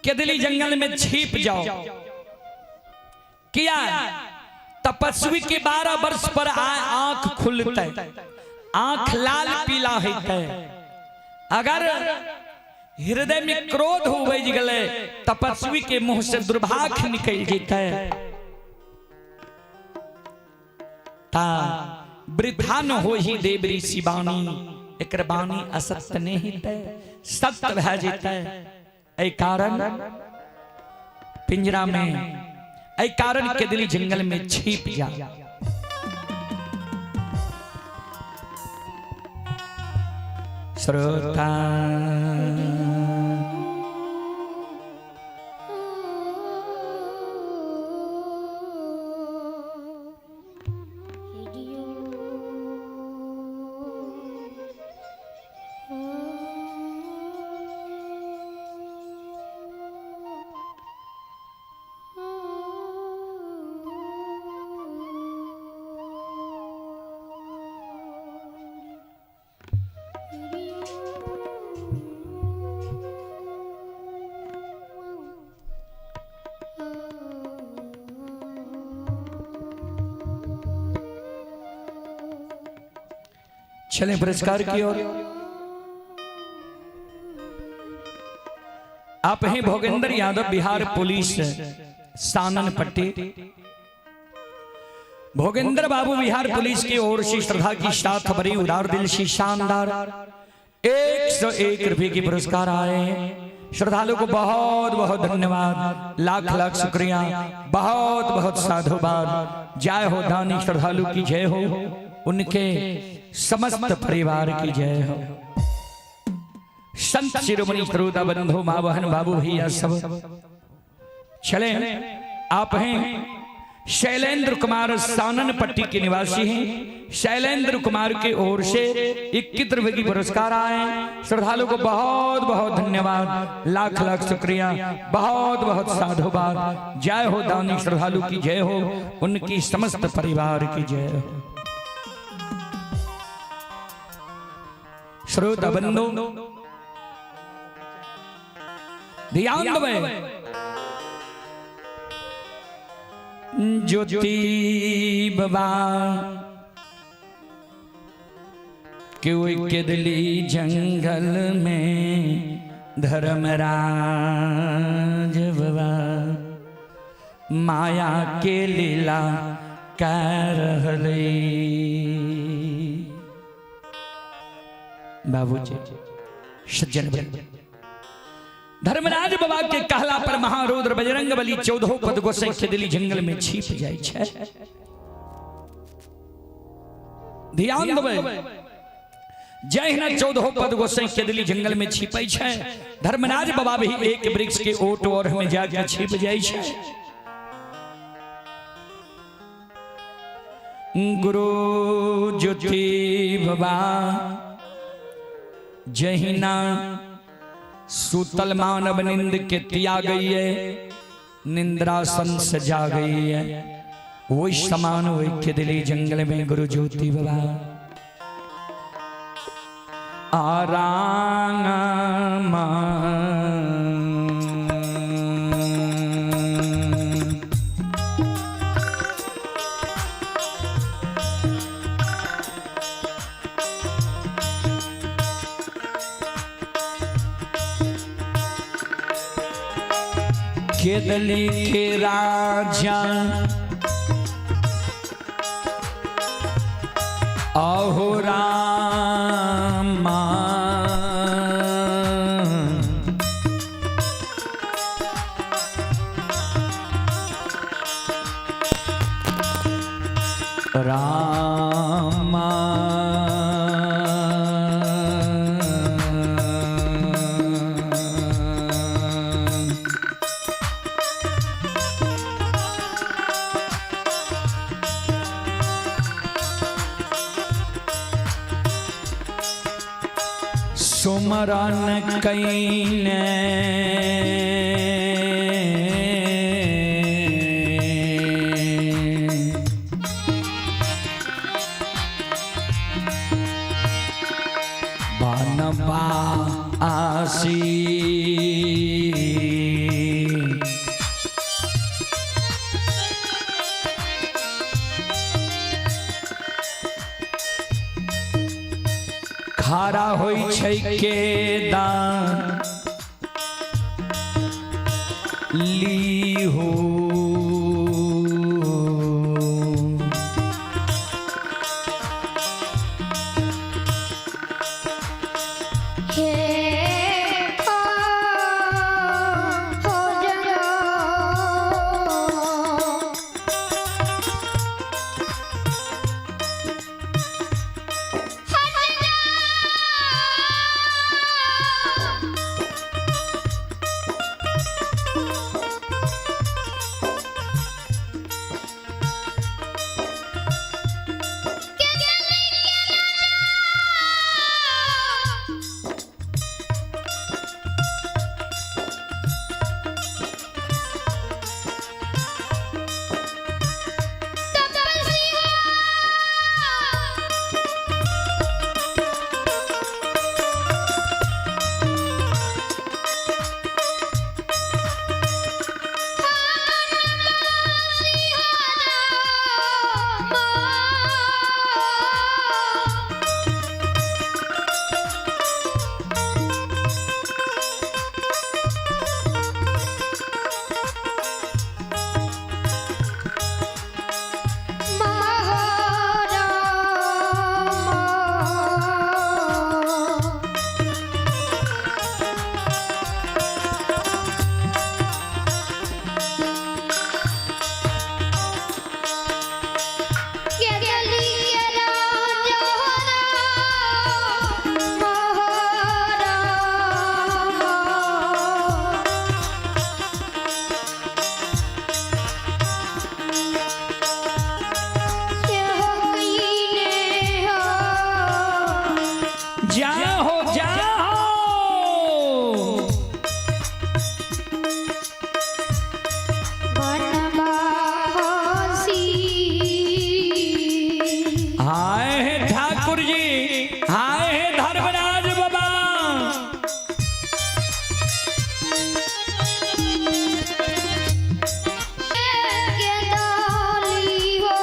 केदली जंगल में छिप जाओ। किया तपस्वी के 12 वर्ष पर आंख खुलते, आंख लाल पीला होते, अगर हृदय में क्रोध उपज गले तपस्वी के मुंह से दुर्भाग्य निकल जेते, ता वृथा न हो ही देव ऋषि बानी, एकर बानी असत्य नहीं हेतै, सत्य भए जेतै। एहि कारण पिंजरा में, एहि कारण केदली जंगल में छिप जा। श्रोता चलें पुरस्कार की ओर। आप हैं भोगेंद्र यादव, बिहार पुलिस सानन पट्टी। भोगेंद्र बाबू बिहार पुलिस की ओर से श्रद्धा की साथ बड़ी उदार दिल से शानदार 101 रुपए की पुरस्कार आए हैं। श्रद्धालु को बहुत बहुत धन्यवाद, लाख लाख शुक्रिया, बहुत बहुत साधुवाद। जय हो दानी श्रद्धालु की जय हो, उनके समस्त परिवार की जय हो। संत शिरोमणि श्रोता बंधु माँ बहन बाबू भैया सब चले। आप हैं शैलेंद्र कुमार सानन पट्टी के निवासी हैं। शैलेंद्र कुमार के ओर से 21 रुपए की पुरस्कार आए। श्रद्धालु को बहुत बहुत धन्यवाद, लाख लाख शुक्रिया, बहुत बहुत साधुवाद। जय हो दानी श्रद्धालु की जय हो, उनकी समस्त परिवार की जय हो। श्रोता बंधु ध्यान दे, ज्योति बाबा के केदली जंगल में धर्मराज बाबा माया के लीला कर रहले। बाबूजी सज्जन धर्मराज बाबा के कहला पर महारुद्र बजरंग बली चौदहो पद गोसाई खेदली जंगल में छिप जाय छै। ध्यान देबै, जहिना चौदहो पद गोसाई खेदली जंगल में छिपै छै, धर्मराज बाबा भी एक वृक्ष के ओट और में जाके छिप जाय छै। गुरु ज्योति बाबा जहिना सूतल मानव निंद के त्याग गई है, निंद्रासन से जा गई है, वही समान वही खेदली जंगल में गुरु ज्योति बाबा आराम केदली के राजा अहो रामा रामा सुमरन कईने बनवासी। खारा होइ छै के दान लीहो। हे हो हो जनो। हट जा। के चली के राजा। तपस्या। जाहो जाहो। बनवासी। आए हैं ठाकुर जी, आए हैं धर्मराज बाबा। के डाली हो।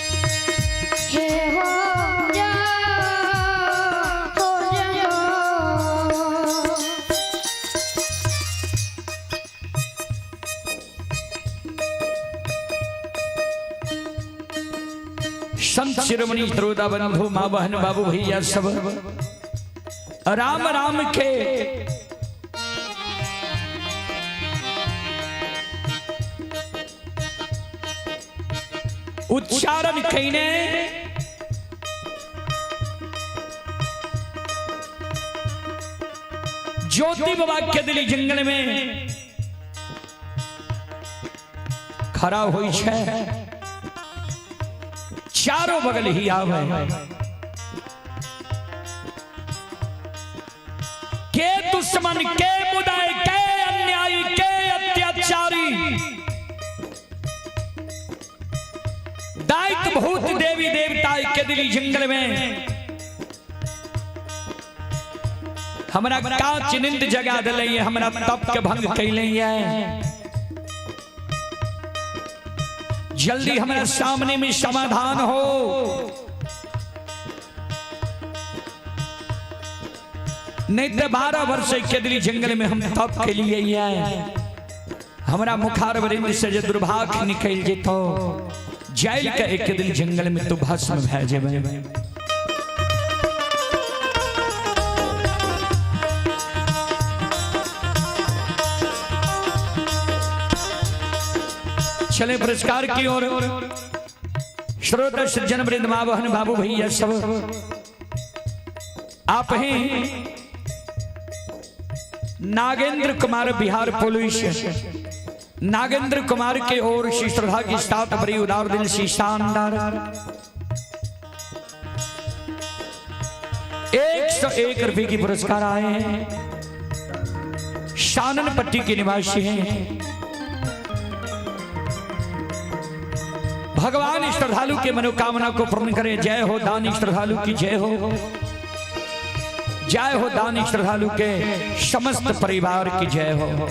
हे हो जा हो जनो। संत शिरोमणि श्रोता बंधु माँ बहन बाबू भैया सब राम राम के उच्चारण कईने ज्योति बाबा के दिली जंगल में खड़ा हुई छै, चारों बगल ही आवे के दुश्मन के मुदाए के अन्यायी के अत्याचारी दायित्व भूत देवी देवता के दिली जंगल में हमरा कांच निंद जगा दिले हमरा तप के भंग कैले जल्दी हमरा सामने में समाधान हो। नहीं तो 12 वर्ष के दिली जंगल में हम तप के लिए हमरा मुखार वरिंद से जे दुर्भाग्य निकल जेतो जाइल के एक दिन जंगल में तू भस्म भै जेबे। चले पुरस्कार की ओर। श्रोता सज्जन वृंद माँ बहन बाबू भैया सब आप हैं नागेंद्र कुमार बिहार पुलिस नागेंद्र कुमार के ओर श्री श्रद्धा की साथ बड़ी उदार दिल सी शानदार 101 रुपए की पुरस्कार आए हैं। शानन पट्टी के निवासी हैं। भगवान श्रद्धालु के मनोकामना को पूर्ण करें। जय हो दानी श्रद्धालु की जय हो, जय हो दानी श्रद्धालु के समस्त परिवार की जय हो।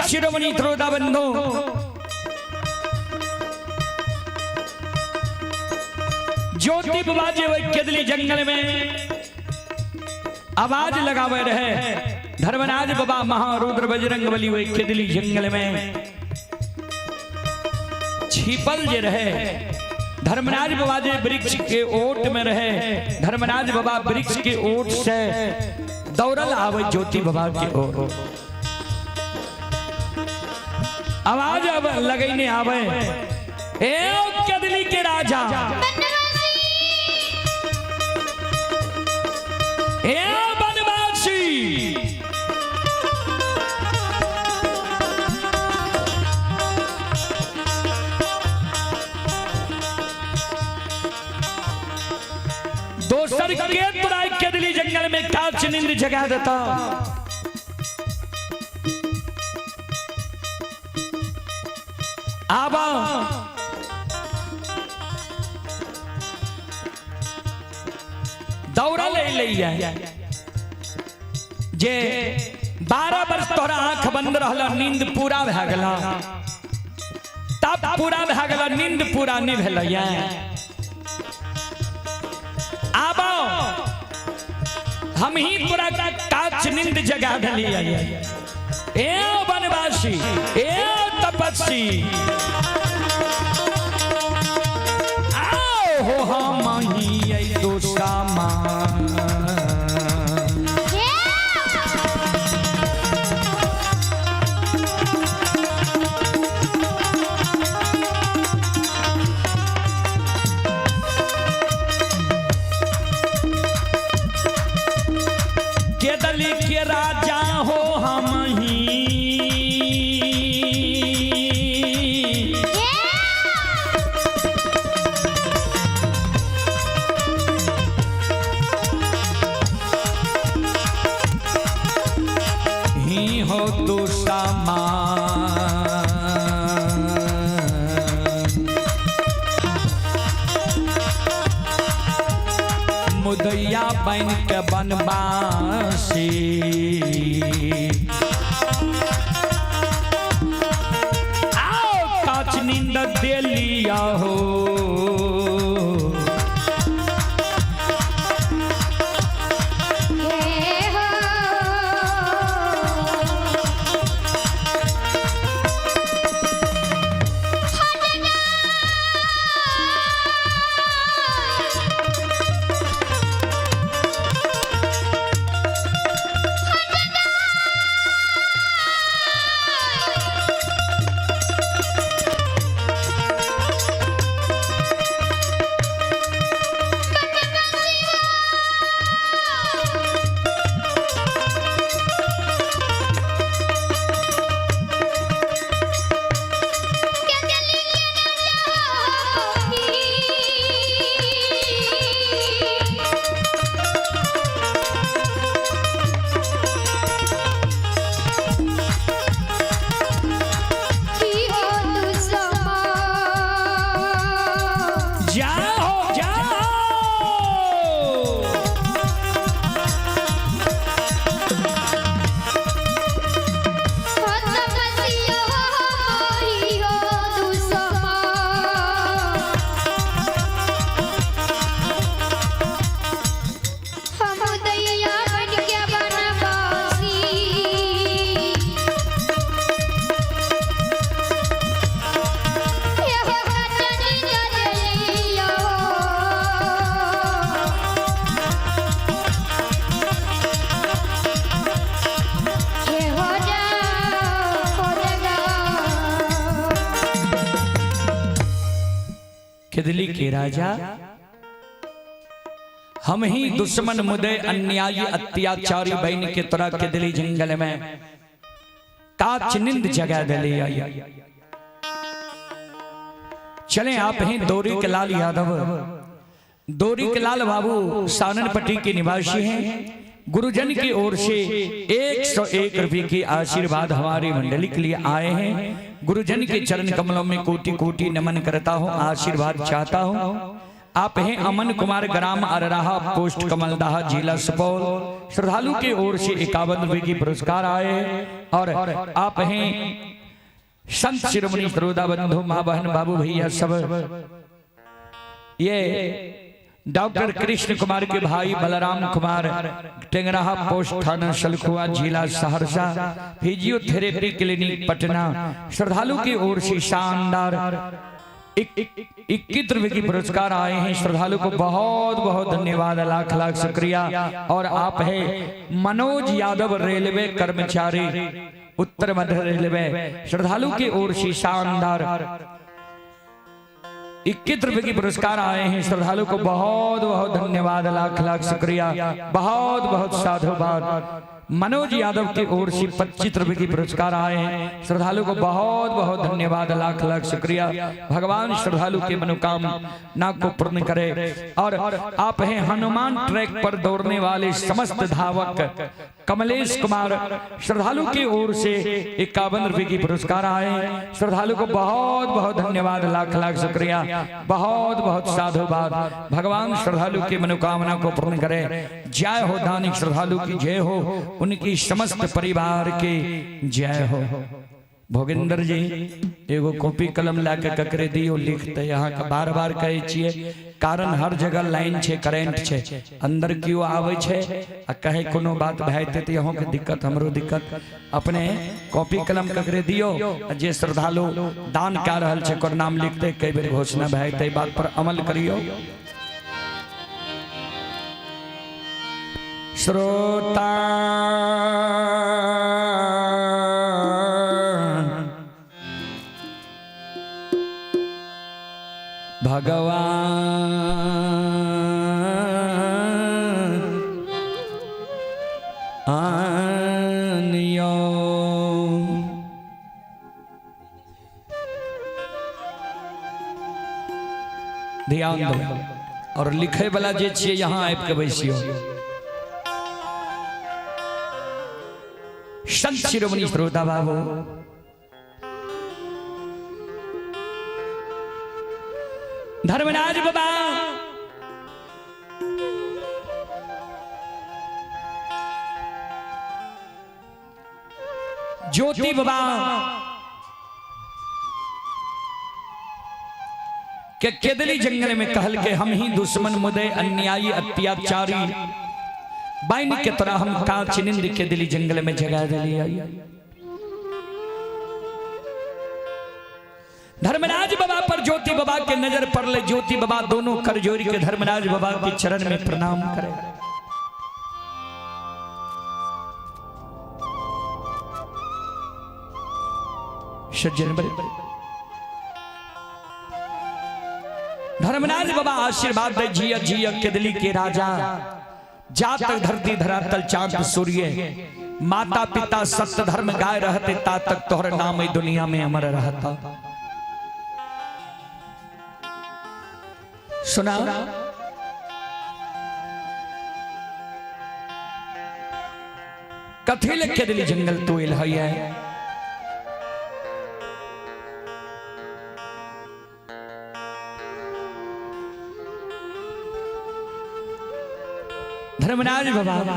शिरोमणि त्रोदा बंधु ज्योति बाजे वही केदली जंगल में आवाज लगावे रहे धर्मराज बाबा महारुद्र बजरंग बली वही केदली जंगल में छिपल जे रहे। धर्मराज बाबा जे वृक्ष के ओट में रहे, धर्मराज बाबा वृक्ष के ओट से दौड़ल आवे ज्योति बाबा के ओर। आवाज अब लगैने आवे, ए कदली के राजा, ए बनवासी, दोसर के तोरा कदली जंगल में काच नींद जगा देता। आबा दौड़ा ले लिया जे 12 वर्ष तोरा आंख बंद रहला, नींद पूरा भए गेला, तब पूरा भए गेला, नींद पूरा नहीं भेलैया। आबा हम ही तोरा काच नींद जगा देलियै। ए वनवासी, ए तपस्वी, आओ हो हम ही दोसामा। केदली के राजा हो हम ही, ही हो तू सामा। मुदैया बन के बनवासी, आओ काच नींद दे लिया हो। जाओ जाओ। हो तपसियो मोरी हो दुश्मन। हम दैया बन के बनवासी। एहो कटनी करलियो। हे हो जा, हो जा। खिदली के राजा हम ही दुश्मन मुदे अन्यायी अत्याचारी बहन के तोरा के दिली जंगल में काच निंद जगा दिली आई। चले आप हैं दोरी के लाल यादव, दोरी के लाल बाबू साननपट्टी के निवासी हैं। गुरुजन की ओर से 101 रुपये की आशीर्वाद हमारी मंडली के लिए आए हैं। गुरुजन के चरण कमलों में कोटि कोटि नमन करता हूँ, आशीर्वाद चाहता हूँ। आप हैं अमन कुमार, ग्राम अरराहा, पोस्ट कमलदाहा, जिला सुपौल। श्रद्धालु की ओर से 51 रुपये की पुरस्कार आए हैं। और आप हैं संत शिरोमणि श्रोता बंधु, माँ बहन बाबू भैया सब, ये डॉक्टर कृष्ण कुमार के भाई बलराम कुमार, टेंगराहा पोस्ट थाना सलखुआ, जिला सहरसा, फिजियोथेरेपी क्लिनिक पटना। श्रद्धालु की ओर से शानदार 21 रुपए की पुरस्कार आए हैं। श्रद्धालु को बहुत बहुत धन्यवाद, लाख लाख शुक्रिया। और आप है मनोज यादव, रेलवे कर्मचारी, उत्तर मध्य रेलवे। श्रद्धालु की ओर से शानदार 21 रुपए की पुरस्कार आए हैं। श्रद्धालु को बहुत बहुत धन्यवाद, लाख लाख शुक्रिया, बहुत बहुत साधुवाद। मनोज यादव की ओर से 25 रुपए की पुरस्कार आए हैं। श्रद्धालु को बहुत बहुत धन्यवाद, लाख लाख शुक्रिया। भगवान श्रद्धालु के मनोकामना को पूर्ण करे। और आप हैं हनुमान ट्रैक पर दौड़ने वाले समस्त धावक कमलेश कुमार, श्रद्धालु की ओर से 51 रुपए की पुरस्कार आए हैं। श्रद्धालु को बहुत बहुत धन्यवाद, लाख लाख शुक्रिया, बहुत बहुत साधुवाद। भगवान श्रद्धालु की मनोकामना को पूर्ण करे। जय हो दानिक श्रद्धालु की जय हो, उनकी समस्त परिवार की जय हो। भोगेंद्र जी एगो कॉपी कलम ला के ककरे दियो लिखते। यहाँ का बार बार कहै छियै, कारण हर जगह लाइन छे, करेंट छे, अंदर क्यों आवे छे आ कहे कोनो बात भए जेतै तऽ अहूँ के दिक्कत हमरो दिक्कत। अपने कॉपी कलम ककरे दियो आ जे श्रद्धालु दान कए रहल छै ओकर नाम लिखते, कई बेर घोषणा भए जेतै, बात पर अमल करियो। श्रोता भगवान आनियो। ध्यान दो और लिखे वाला जे छियै यहाँ आबि के बैसियो। संत शिरोमणि श्रोता बाबू, धर्मराज बाबा ज्योति बाबा के केदली जंगल में कहल के हम ही दुश्मन मुदे अन्यायी अत्याचारी बाइन के तरह हम कांच निंद के दिली जंगल में जगा दिली। धर्मराज बाबा पर ज्योति बाबा के नजर पड़ले, ज्योति बाबा दोनों कर जोड़ी के धर्मराज बाबा के चरण में प्रणाम करे। सज्जन धर्मराज बाबा आशीर्वाद दे, जिया जिया केदली के राजा, जा तक धरती धरातल चांद सूर्य माता पिता सत्य धर्म गाय रहते ता तक तोहर नाम ई दुनिया में अमर रहता। सुना कथी ले केदली जंगल तू इल है? धर्मराज बाबा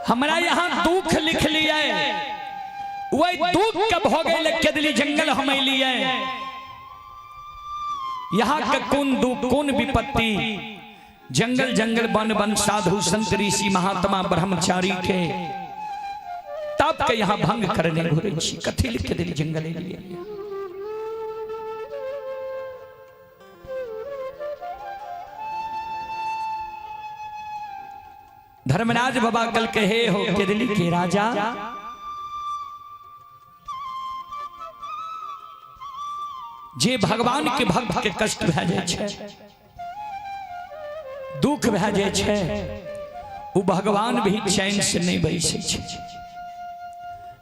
हमरा यहाँ दुख लिख लिया, वही दुख के भोगे ले केदली जंगल हम लिए। यहाँ के कौन दुख कौन विपत्ति, जंगल जंगल वन वन साधु संत ऋषि महात्मा ब्रह्मचारी के तब के यहाँ भंग करने घुरे छी, कथी लिख के दिली जंगल लिए। धर्मराज बाबा कल कहे हो केदली के राजा, जे भगवान के भक्त के कष्ट भए जाय छै, दुख भए जाय छै, उ भगवान भी चैन से नहीं बैसै छै।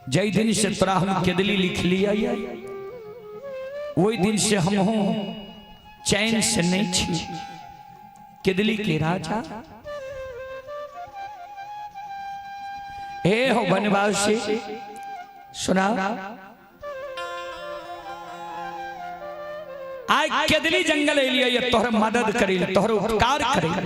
जै दिन से तोरा हम केदली लिख लिया, ओहि दिन से हमहूँ चैन से नहीं छी। केदली के राजा हे हो वनवासी, सुना आइ केदली जंगल एलियै तोहर मदद करै ले, तोहर उपकार करै ले।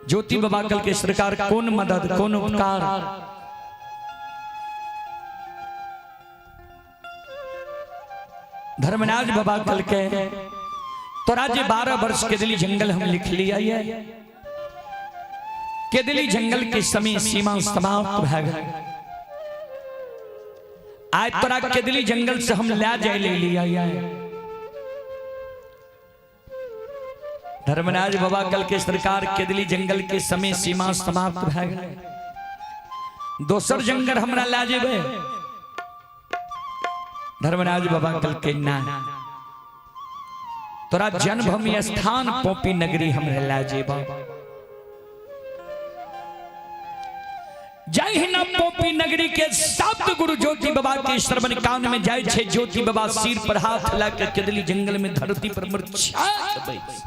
ज्योति बाबा कल के सरकार कौन मदद कौन उपकार। धर्मराज बाबा कल के तोरा जे 12 वर्ष केदली जंगल हम लिख लिया है, केदली जंगल के समय सीमा समाप्त भए गेल। आज तोरा केदली जंगल से हम ला जाय ले लिया है। धर्मराज बाबा कल के सरकार केदली जंगल के समय सीमा समाप्त भए गेल, दोसर जंगल हमरा ला जेबे। धर्मराज बाबा कल के ना, तोरा जन्मभूमि स्थान पोपी नगरी हमरा ला जेबा। जहिना पोपी नगरी के सप्त गुरु ज्योति बाबा के श्रवण कान में जाय छे, ज्योति बाबा सिर पर हाथ ला के केदली जंगल में धरती पर मूर्छा के बैस।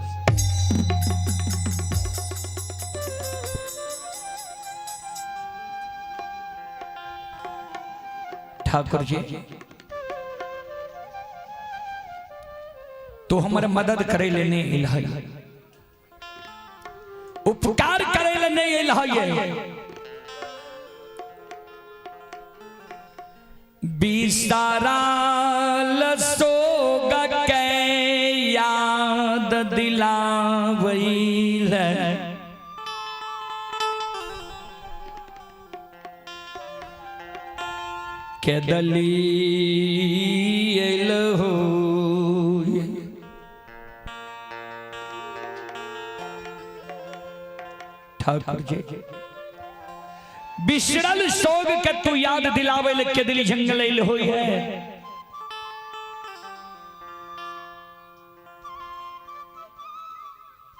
ठाकुर जी तो हमर मदद करे ले नहीं एलहै, उपकार करे ले नहीं एलहै। बिसाराल सोग के याद दिलावैल, केदली एलहो। ठाकुर जी बिसरल सोग के तू याद दिलावे ले केदली जंगल एल होई है।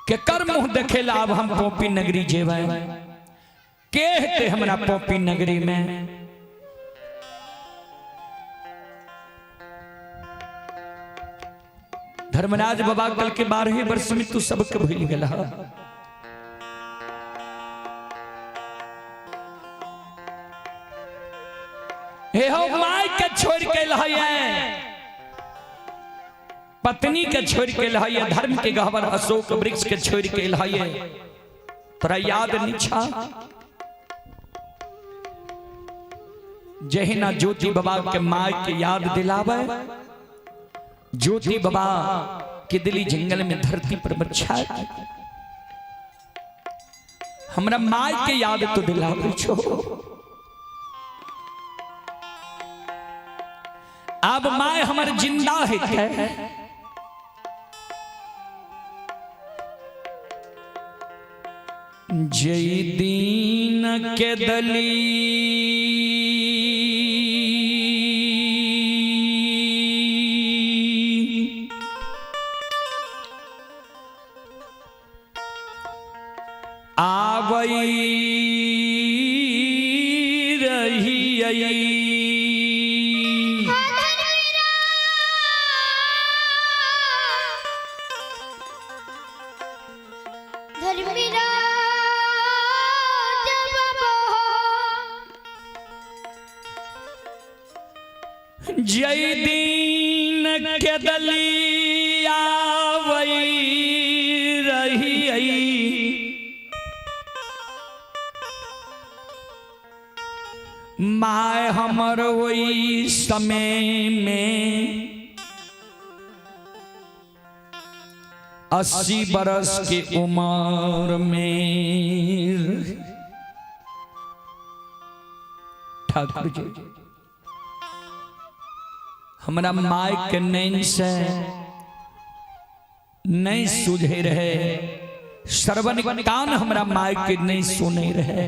के कर मुंह देखेला अब हम पोपी नगरी जेबै, के हेते हमरा पोपी नगरी में। धर्मराज बाबा कल के 12 वर्ष में तू सबके भूल गेला। हे हो my के छोड़ के लहैया, पत्नी के छोड़ के लहैया, धर्म के गहवर अशोक वृक्ष के छोड़ के लहैया, तोरा याद नहीं छा। जहिना ज्योति बाबा के my के याद दिलावे, ज्योति बाबा के दिली जंगल में धरती पर बच्चा हमरा my के याद तो दिलावे छो। अब my हमर जिंदा है, जय दीन के दली आवई रही जय दीन के दली जियावई रही My हमर वही समय में 80 बरस के उम्र में। ठाकुर जी, हमरा my के नैन से नहीं सूझे रहे, श्रवण कान हमरा my के नहीं सुने रहे।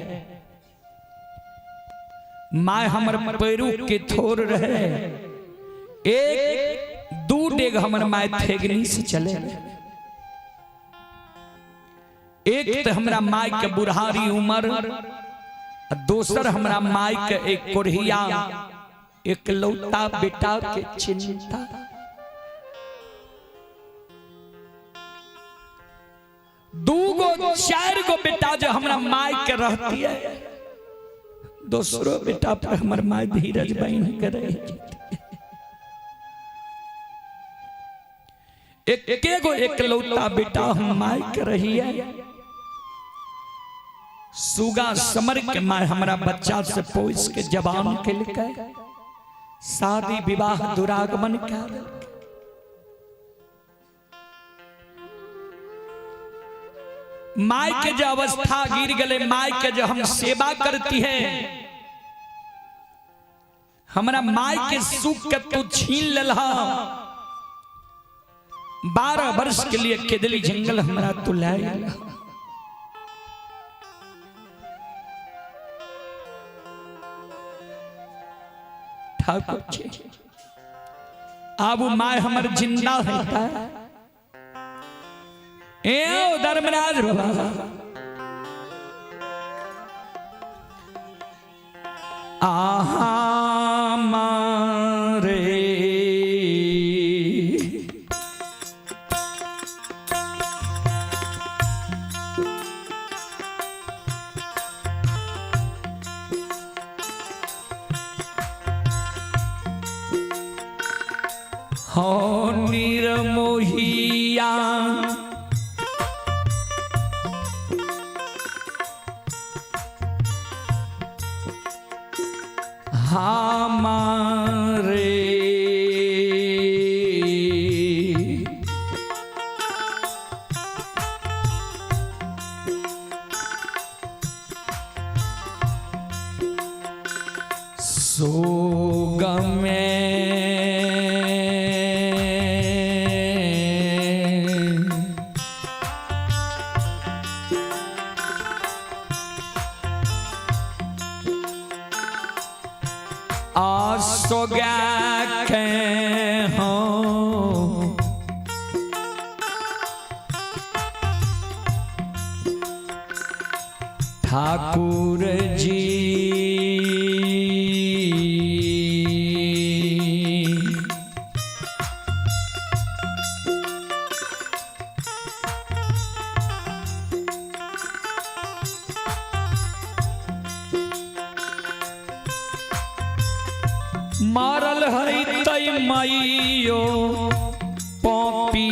My हमर पैरू के थोर रहे, एक दू डेग हमर my थेगनी से चले रहे। एक तो हमरा my के बुढ़ारी उम्र आ दोसर हमरा my के एक कोढ़िया एकलौता बेटा के चिंता। दू गो चार गो बेटा जो हमरा my के रहती है, दोसरो बेटा पर हमर my धीरज बन के रह। एक गो एकलौता बेटा हम my के रही है। सुगा समर के my हमरा बच्चा से पोस के जवान के लिखे, शादी विवाह दुरागमन कए देलकै। My के जो अवस्था गिर गले, my के जो हम सेवा करती है, हमरा my के सुख के तू छीन लेलहा। 12 वर्ष के लिए केदली जंगल हमरा तू ले गेलहा। ठाकुर जी, आब my हमर जिंदा होता ए ओ धर्मराज बाबा, आहा मारे हो निरमोहिया हमारे सोग में आसो गया के हो ठाकुर जी। मारल है तै मैयो पॉपी।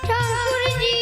ठाकुर जी।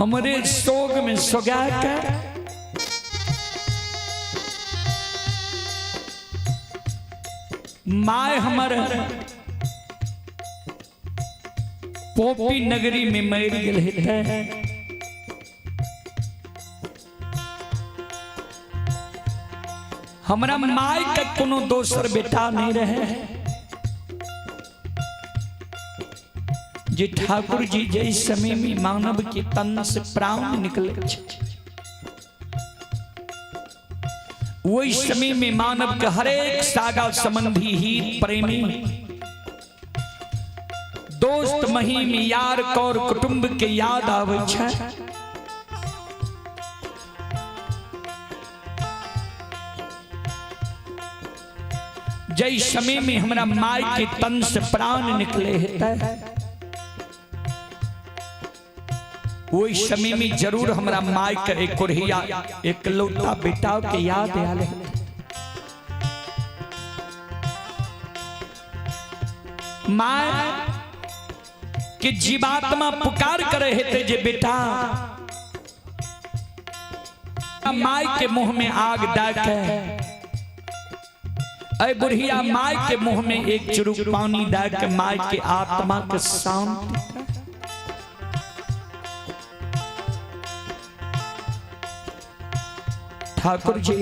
हमरे शोक में सोगा के My हमर पोपी नगरी में मर गेल हेतै। हमरा my के कोनो दोसर बेटा नहीं रहे जे ठाकुर जी जै समय में मानव के तन से प्राण निकले छै, वही समय में मानव के हरेक सागा संबंधी ही प्रेमी दोस्त महीम यार कौर कुटुंब के याद आवे छै। जै समय में हमरा my के तन से प्राण निकले हेतै, वही समय में जरूर हमरा my के एक कोढ़िया एकलौता बेटा के याद आयल हेतै। My के जीवात्मा पुकार करे हेतै जे बेटा my के मुंह में आग दे के, अरे बुढ़िया my के मुंह में एक चुरुक पानी दे के my के आत्मा के शांति। ठाकुर जी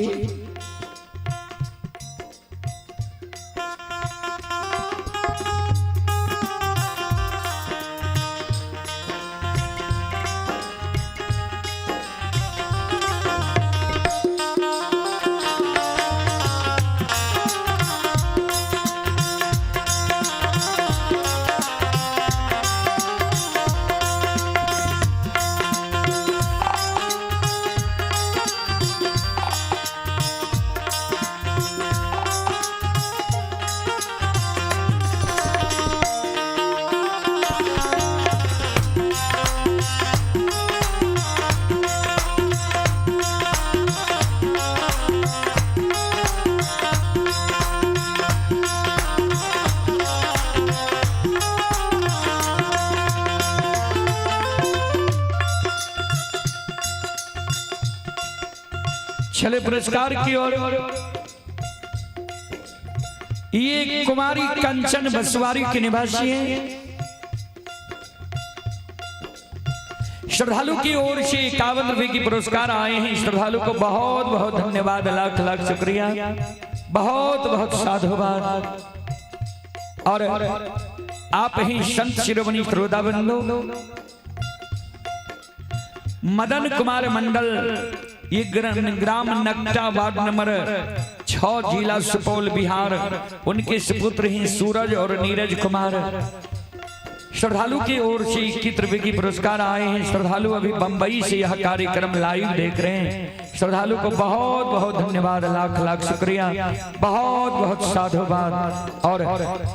चले पुरस्कार की ओर। ये कुमारी कंचन बसवारी के निवासी हैं। श्रद्धालु की ओर से 51 रुपए की पुरस्कार आए हैं। श्रद्धालु को बहुत बहुत धन्यवाद, लाख लाख शुक्रिया, बहुत बहुत साधुवाद। और आप ही संत शिरोमणि श्रोता बंधु मदन कुमार मंडल, ये ग्राम नकटा वार्ड नंबर 6 जिला सुपौल बिहार, उनके सुपुत्र ही सूरज और नीरज कुमार। श्रद्धालु की ओर से 21 रुपए की पुरस्कार आए हैं। श्रद्धालु अभी बंबई से यह कार्यक्रम लाइव देख रहे हैं। श्रद्धालु को बहुत बहुत धन्यवाद, लाख लाख शुक्रिया, बहुत बहुत साधुवाद। और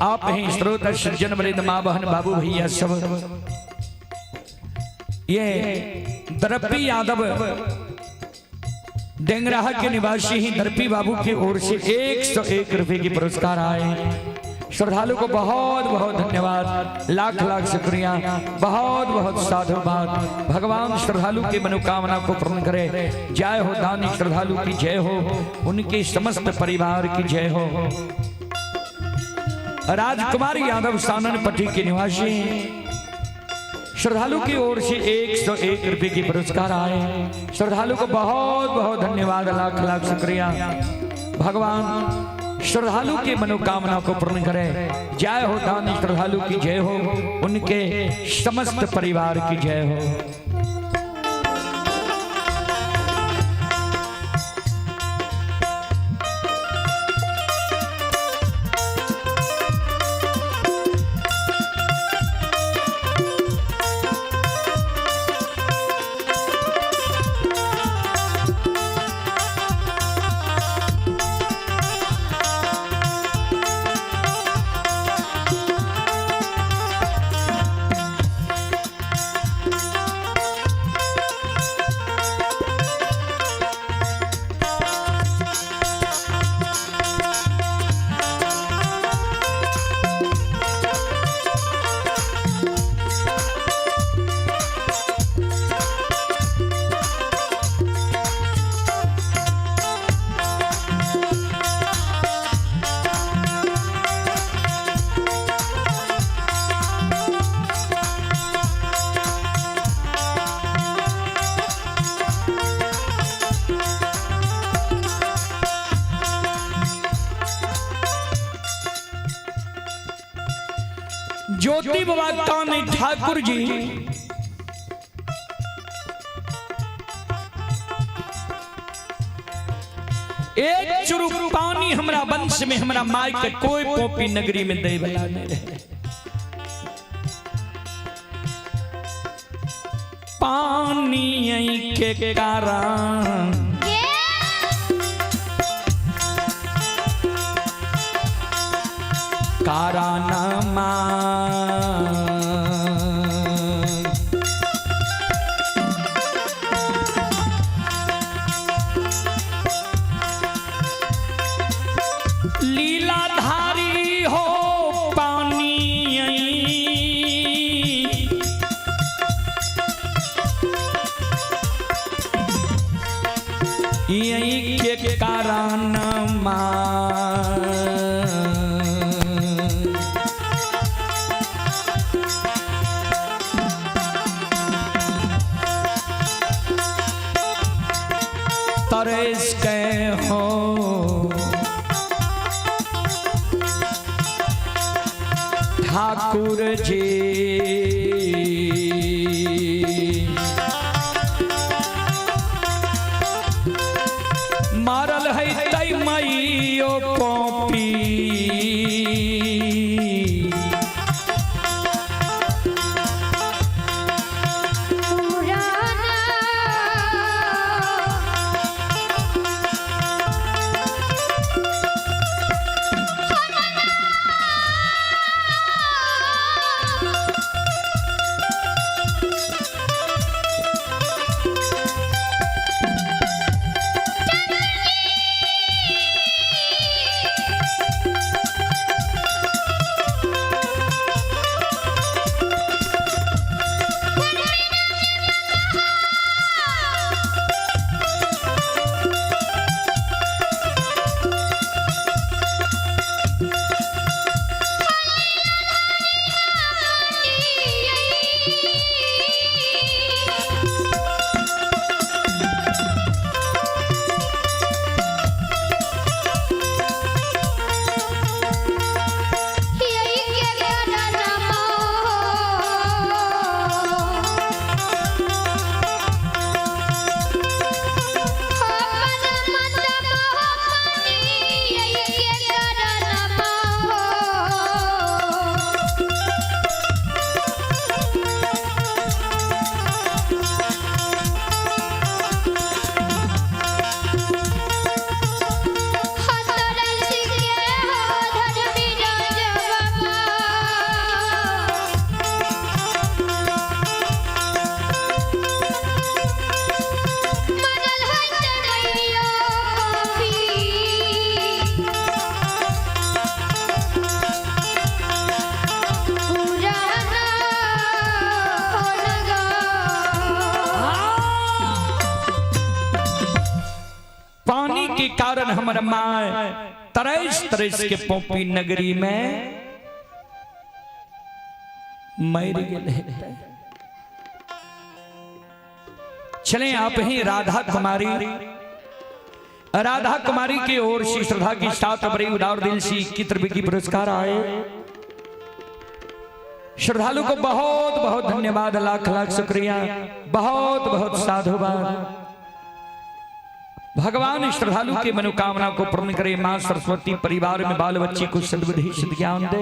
आप ही श्रोता सज्जन वृंद माँ बहन बाबू भैया सब, ये दरपी यादव डेंगराहा के निवासी ही दरपी बाबू की ओर से 101 रुपए की पुरस्कार आए। श्रद्धालु को बहुत बहुत धन्यवाद, लाख लाख शुक्रिया, बहुत बहुत साधुवाद। भगवान श्रद्धालु की मनोकामना को पूर्ण करे। जय हो दानी श्रद्धालु की जय हो, उनके समस्त परिवार की जय हो। राजकुमार यादव साननपट्टी के निवासी श्रद्धालु की ओर से 101 रुपए की पुरस्कार आए। श्रद्धालु को बहुत बहुत धन्यवाद, लाख लाख शुक्रिया। भगवान श्रद्धालु की मनोकामना को पूर्ण करे। जय हो दानी श्रद्धालु की जय हो, उनके समस्त परिवार की जय हो। ज्योति बाबा काने ठाकुर जी एक चुरु पानी हमरा वंश में हमरा माय के कोई पोपी नगरी में दे वाला नहीं रहे। पानी के कारण कारानामा लीलाधारी हो पानी यही के कारण माँ। तरस के हो ठाकुर जी मारल है तै मईयो कॉपी पानी के कारण हमर माय तरस तरस के पोपी नगरी में मर गए। चले आप ही राधा कुमारी, राधा कुमारी की ओर से श्रद्धा की साथ बड़ी उदार दिल से 21 रुपए की पुरस्कार आए। श्रद्धालु को बहुत बहुत धन्यवाद, लाख लाख शुक्रिया, बहुत बहुत साधुवाद। भगवान श्रद्धालु के मनोकामना को पूर्ण करे। मां सरस्वती परिवार में बाल बच्चे को सद्बुद्धि सद्ज्ञान दे।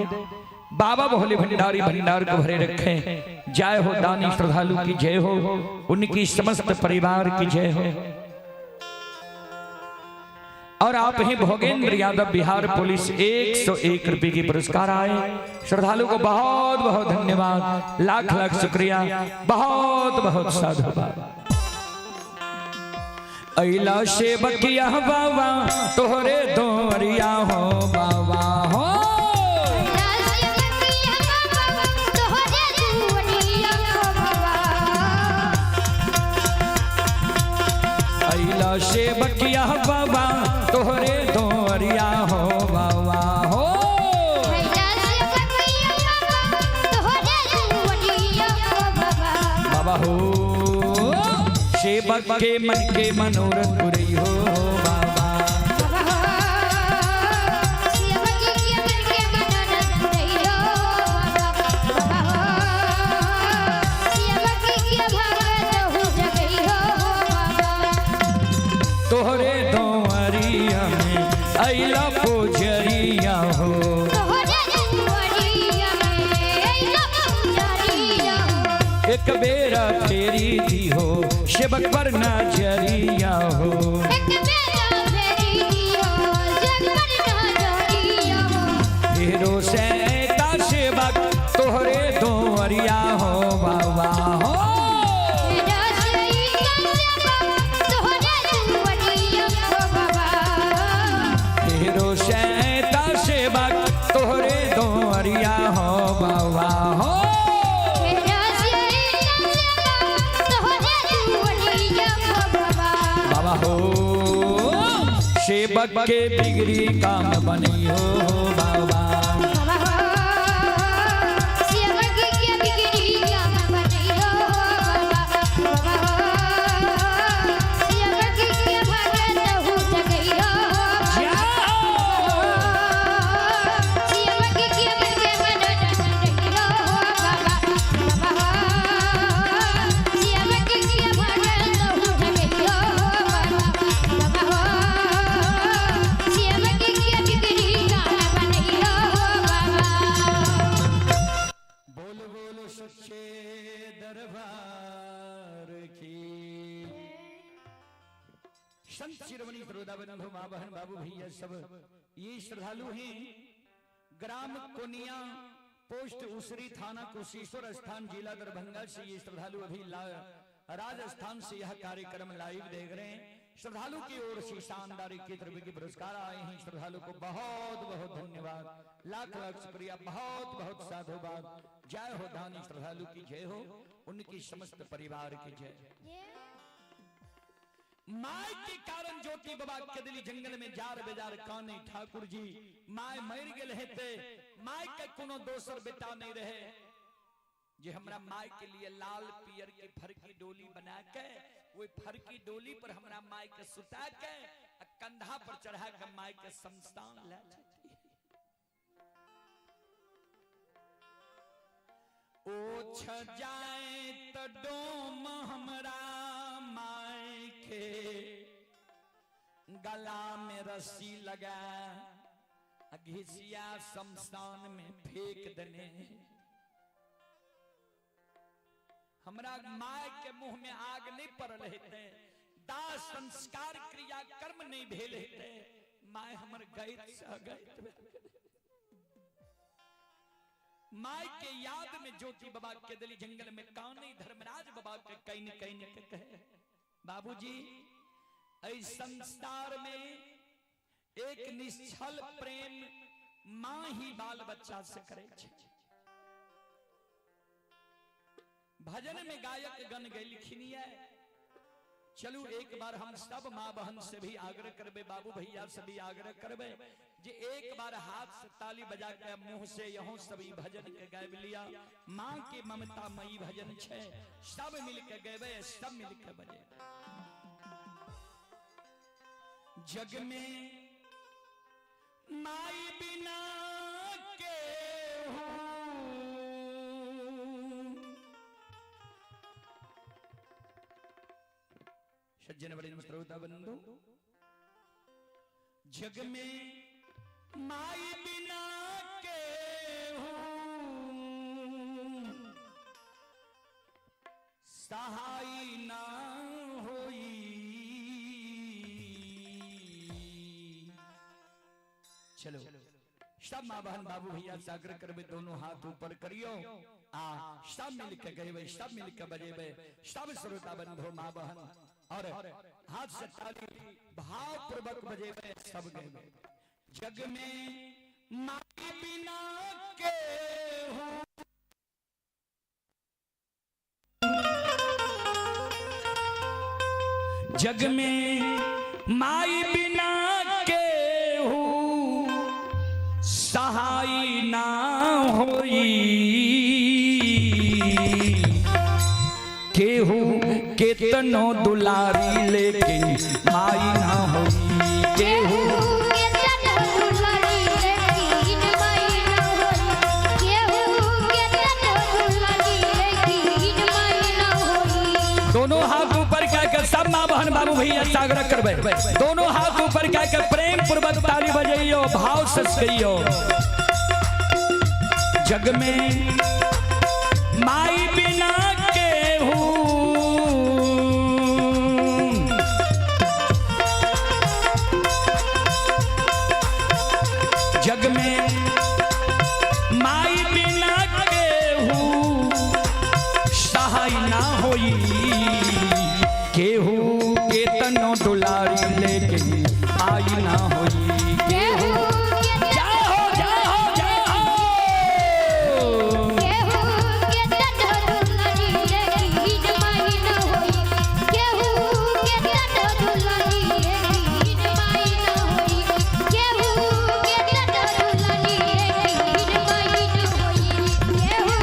बाबा भोले भंडारी भंडार को भरे रखें। जय हो दानी श्रद्धालु की जय हो, उनकी समस्त परिवार की जय हो। और आप ही भोगेंद्र यादव बिहार पुलिस 101 रुपए की पुरस्कार आए। श्रद्धालु को बहुत बहुत धन्यवाद, लाख लाख शुक्रिया, बहुत बहुत साधुवाद। अइला से बकिया बाबा तोहरे दोरिया हो बाबा हो। अइला से बकिया बाबा तोहरे दोरिया हो बाबा हो। बाबा हो सेवक के मन के मनोरथ पुरई हो बाबा। दुआरिया में अइला पुजरिया हो। तोहरे दुआरिया में अइला पुजरिया हो। एक बेरा फेरी दी हो सेवक पर नजरिया हो। एक बेरा फेरी दियो जग पर नजरिया हो। फेरो से ता सेवक तोहरे दुआरिया हो बाबा हो। मेरा सईदा सेवक तोहरे दुआरिया हो बाबा। फेरो से ता सेवक तोहरे दुआरिया हो बाबा हो। मेरा सईदा सेवक तोहरे दुआरिया हो बाबा। बाबा हो, सेवक के बिगड़ी काम बनी हो बाबा। बाबा हो, सेवक के बिगड़ी काम बनैयो बाबा। बाबा हो, सेवक के भगत हो जगैयो। सेवक के मन के मन रहियो बाबा। बाबा हो, सेवक के भगत हो जगैयो बाबा। बाबा हो, सेवक के बिगड़ी काम बनैयो बाबा। बोल बोल सच्चे दरबार की। संत शिरोमणि श्रोता बंधु माँ बहन बाबू भैया सब ये श्रद्धालु हैं ग्राम कोनिया पोस्ट उसरी थाना कुशेश्वर स्थान जिला दरभंगा से ये श्रद्धालु अभी राजस्थान से यह कार्यक्रम लाइव देख रहे हैं। श्रद्धालु की ओर से शानदार 21 रुपए के पुरस्कार आए हैं। श्रद्धालु को बहुत बहुत धन्यवाद, लाख लाख शुक्रिया, बहुत बहुत साधुवाद। जय हो दानी श्रद्धालु की जय हो, उनकी समस्त परिवार की जय। My के कारण ज्योति बाबा कदली जंगल में जार बेजार काने ठाकुर जी my मर गेल हेते, my के कोनो दोसर बेटा नहीं रहे जे हमरा my के लिए लाल पियर के फरकी डोली बना के वही फरकी डोली पर हमरा my के सुता के आ कंधा पर चढ़ा के my के शमशान ले जैती। ओछ जाए त डोम हमरा my के गला में रस्सी लगा आ घिसिया शमशान में फेंक देने। हमरा my के मुंह में आग नहीं पड़ल हेते, दाह संस्कार क्रिया कर्म नहीं भेल हेते, my हमर गैत से गैत भेल। My के याद में ज्योति बाबा के दिली जंगल में काने धर्मराज बाबा के कहीं कहीं के कहे बाबूजी ऐ संसार में एक निश्चल प्रेम मां ही बाल बच्चा से करे छे। भजन में गायक गण गेलखिन ये। चलू एक बार हम सब माँ बहन से भी आग्रह करबे, बाबू भैया से भी आग्रह करबे जे एक बार हाथ से ताली बजा के मुंह से यहो सभी भजन के गायब लिया। माँ के ममता मई भजन छे, सब मिल के गएबे, सब मिल के बजे। जग में माई बिना के हूँ सज्जन बड़े श्रोता बंधु, जग में माई बिना के हूँ सहाय ना होई। चलो सब माँ बहन बाबू भैया जागर करबे, दोनों हाथ ऊपर करियो आ सब मिल के गएबे, सब मिल के बजेबे, सब श्रोता बंधु माँ बहन और हाथ से ताली भाव पूर्वक बजेबे, सब गएबे। जग में माई बिना के हूँ जग में माई बिना के हूँ सहाय ना होई। केहू केतनो दुलारी लेकिन माई ना होई। केहू केतनो दुलारी लेकिन माई ना होई। केहू केतनो दुलारी लेकिन माई ना होई। दोनों हाथ ऊपर कर सब माँ बहन बाबू भैया सागर करबै। दोनों हाथ ऊपर कह के प्रेम पूर्वक ताली बजैयो, भाव से कहियो। जग में माई बिना केहू, जग में माई बिना केहू सहाय ना होई, केहू केतनो दुलारी लेकिन आई ना होई। केहू के जय हो, जय हो, जय हो। केहू के तन दुलारी लेकिन माई न होई। केहू के तन दुलारी लेकिन माई न होई। केहू के तन दुलारी लेकिन माई न होई। केहू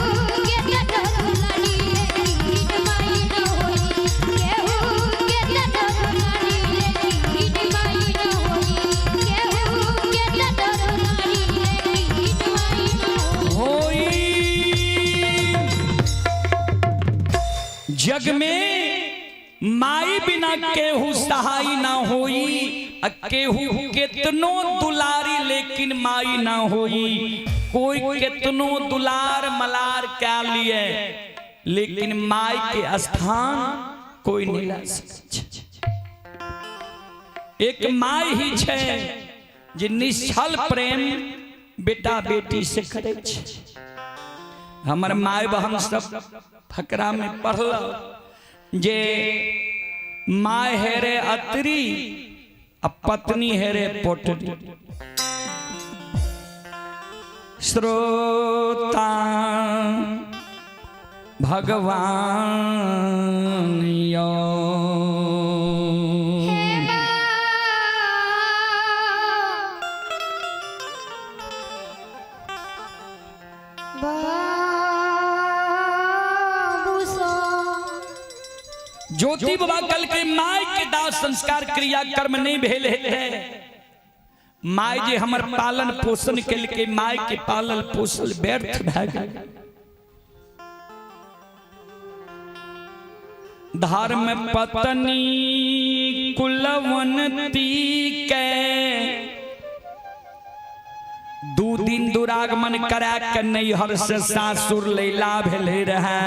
के तन दुलारी लेकिन माई न होई। केहू के तन दुलारी लेकिन माई न होई। केहू के तन दुलारी लेकिन माई न होई। होई जग में माई बिना केहू सहाय ना होई, आ केहू केतनो दुलारी लेकिन माई ना होई। कोई केतनो दुलार मलार क्या लिए लेकिन माई के स्थान कोई नहीं ला सकै छै। एक माई ही छै जे निश्चल प्रेम बेटा बेटी से करै छै। हमर माय बहन सब फकरा में पढ़ल जे my हेरे अतरी आ पत्नी हेरे पोटरी। श्रोता भगवान यो हे माँ बाबू सो ज्योति बाबा कल के my के दाह संस्कार क्रिया कर्म नहीं भेल है। My जे हमर पालन पोषण केलकै, my के पालन पोषण व्यर्थ भए गेल। धर्म पत्नी कुलवंती के 2 दिन दुरागमन करा के नैहर से सासुर लैला भेले रहे।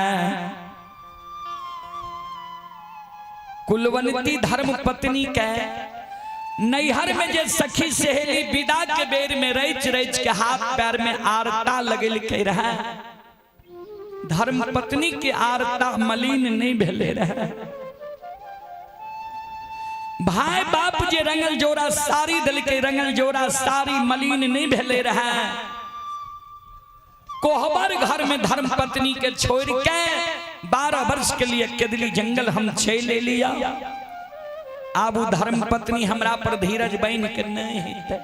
कुलवंती धर्म पत्नी के नैहर में जे सखी सहेली विदा के बेर में रच रच के हाथ पैर में आरता लगेलकै रहे, धर्म पत्नी के आरता मलिन नहीं भेले रहे। भाई बाप जे रंगल जोड़ा साड़ी दिलकै, रंगल जोड़ा साड़ी मलिन नहीं भेले रहे। कोहबर घर में धर्म पत्नी के छोड़ के 12 वर्ष के लिए केदली जंगल हम छे ले लिया। आब उ धर्म पत्नी हमरा पर धीरज बन के नहीं हेतै।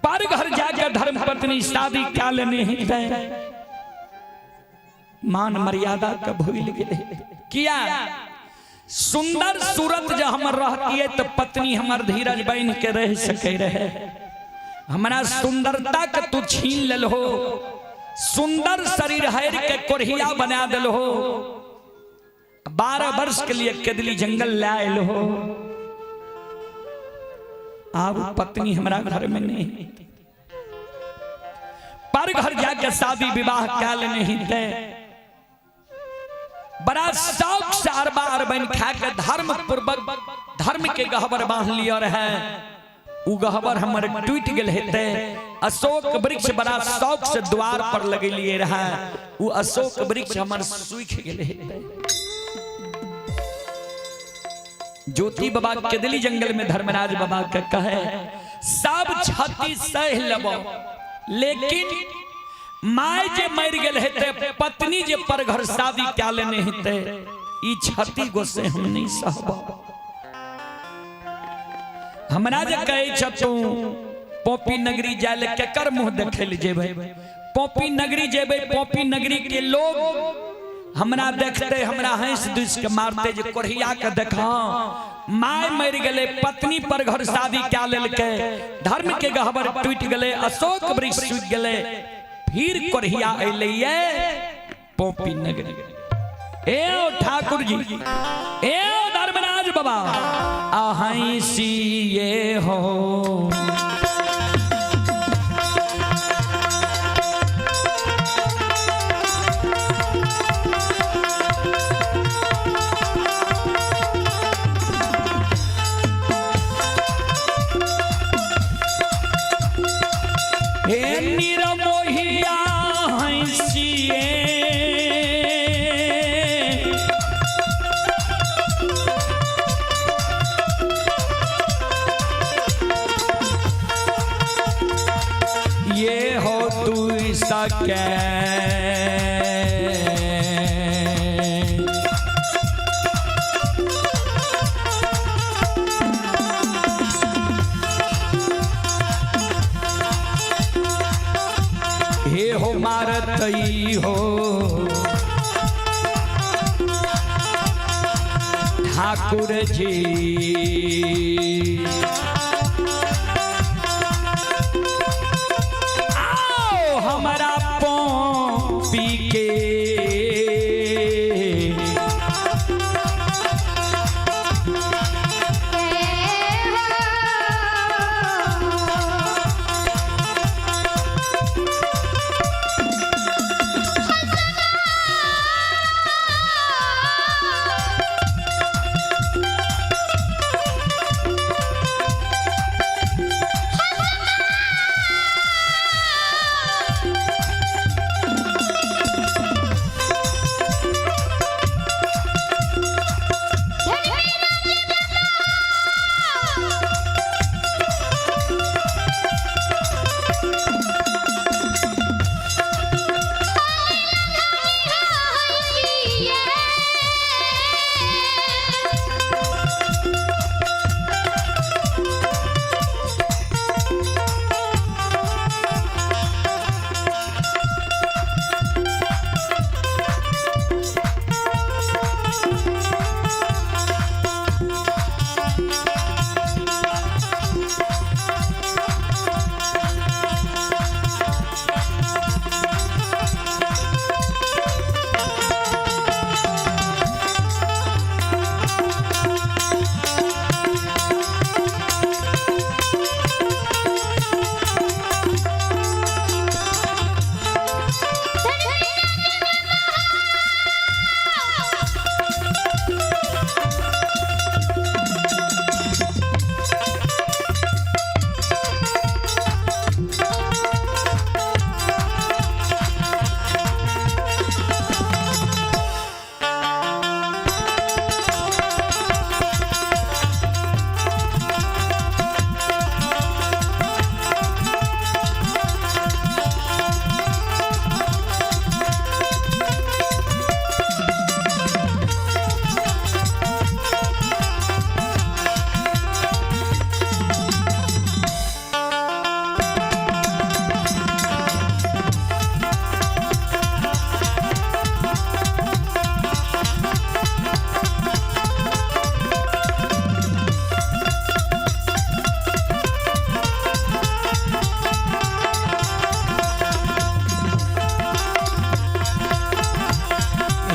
पर घर जाके धर्म पत्नी शादी क्या लेने हेतै, मान मर्यादा के भूल गेलै। किया सुंदर सूरत जब हमर रहतियै तो पत्नी हमर धीरज बन के रह सके रहे। हमरा सुंदरता के तू छीन लेलहो, सुंदर शरीर हर के कोढ़िया बना दिलहो, 12 वर्ष के लिए केदली जंगल ले आयल हो। आब पत्नी हमरा घर में नहीं, पर घर जाके शादी विवाह कैल नहीं थे। बड़ा शौक से अरबा अरबन खा के धर्म पूर्वक धर्म के गहबर बांध लिया रहे, उ गहबर हमर टूट गेल हेते। अशोक वृक्ष बड़ा शौक से द्वार पर लगेलिए रहे, उ अशोक वृक्ष हमर सूख गेल हेते। ज्योति बाबा केदली जंगल में धर्मराज बाबा के कहे सब क्षति सह लेबो, लेकिन my जे मर गेल हेते, पत्नी जे पर घर शादी क्या लेने हेते, ई क्षति गोसे हम नहीं सहबो। हमरा जे कहे छ तू पोपी नगरी जाय ले केकर मुंह देखे ले जेबै? पोपी नगरी जेबै, पोपी नगरी के लोग हमरा देखते हमरा हंस दुस के मारते जे कोढ़िया के देखा my मर गेलै, पत्नी पर घर शादी क्या लेलकै, धर्म के गहबर टूट गेलै, अशोक वृक्ष सूख गेलै, फिर कोढ़िया अयलैये पोपी नगरी। ए ओ ठाकुर जी, ए ओ धर्मराज बाबा, अहीं सिए हो। हे निरमोहिया हंसिए, ये हो तू सके। हे हो मारतई हो ठाकुर जी। आओ हमारा पी के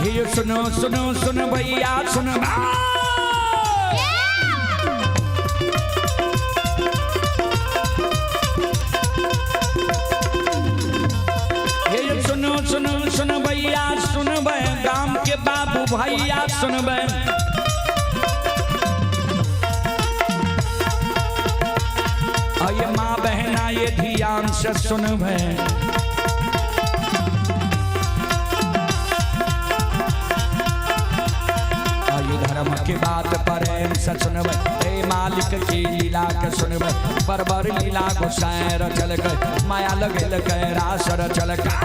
हे सुनो सुनो सुन भैया सुन भाई। हे सुनो सुनो सुन भैया सुन गाम के बाबू भैया सुन। ये माँ बहना ये ध्यान से सुन। धर्म के बात प्रेम से सुनबै, हे मालिक की लीला के सुनबै। बरबर लीला गोसाई रचल के, माया लगेल के रास रचल के।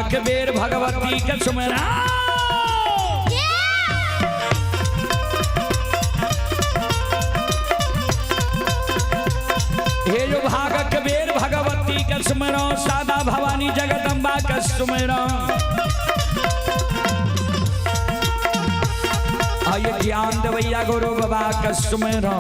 भागक बेर भगवती के सुमरा। हे जो भागक बेर भगवती के सुमरो, सादा भवानी जगदम्बा के सुमरो। आइए ज्ञान देवैया गुरु बाबा के सुमरो।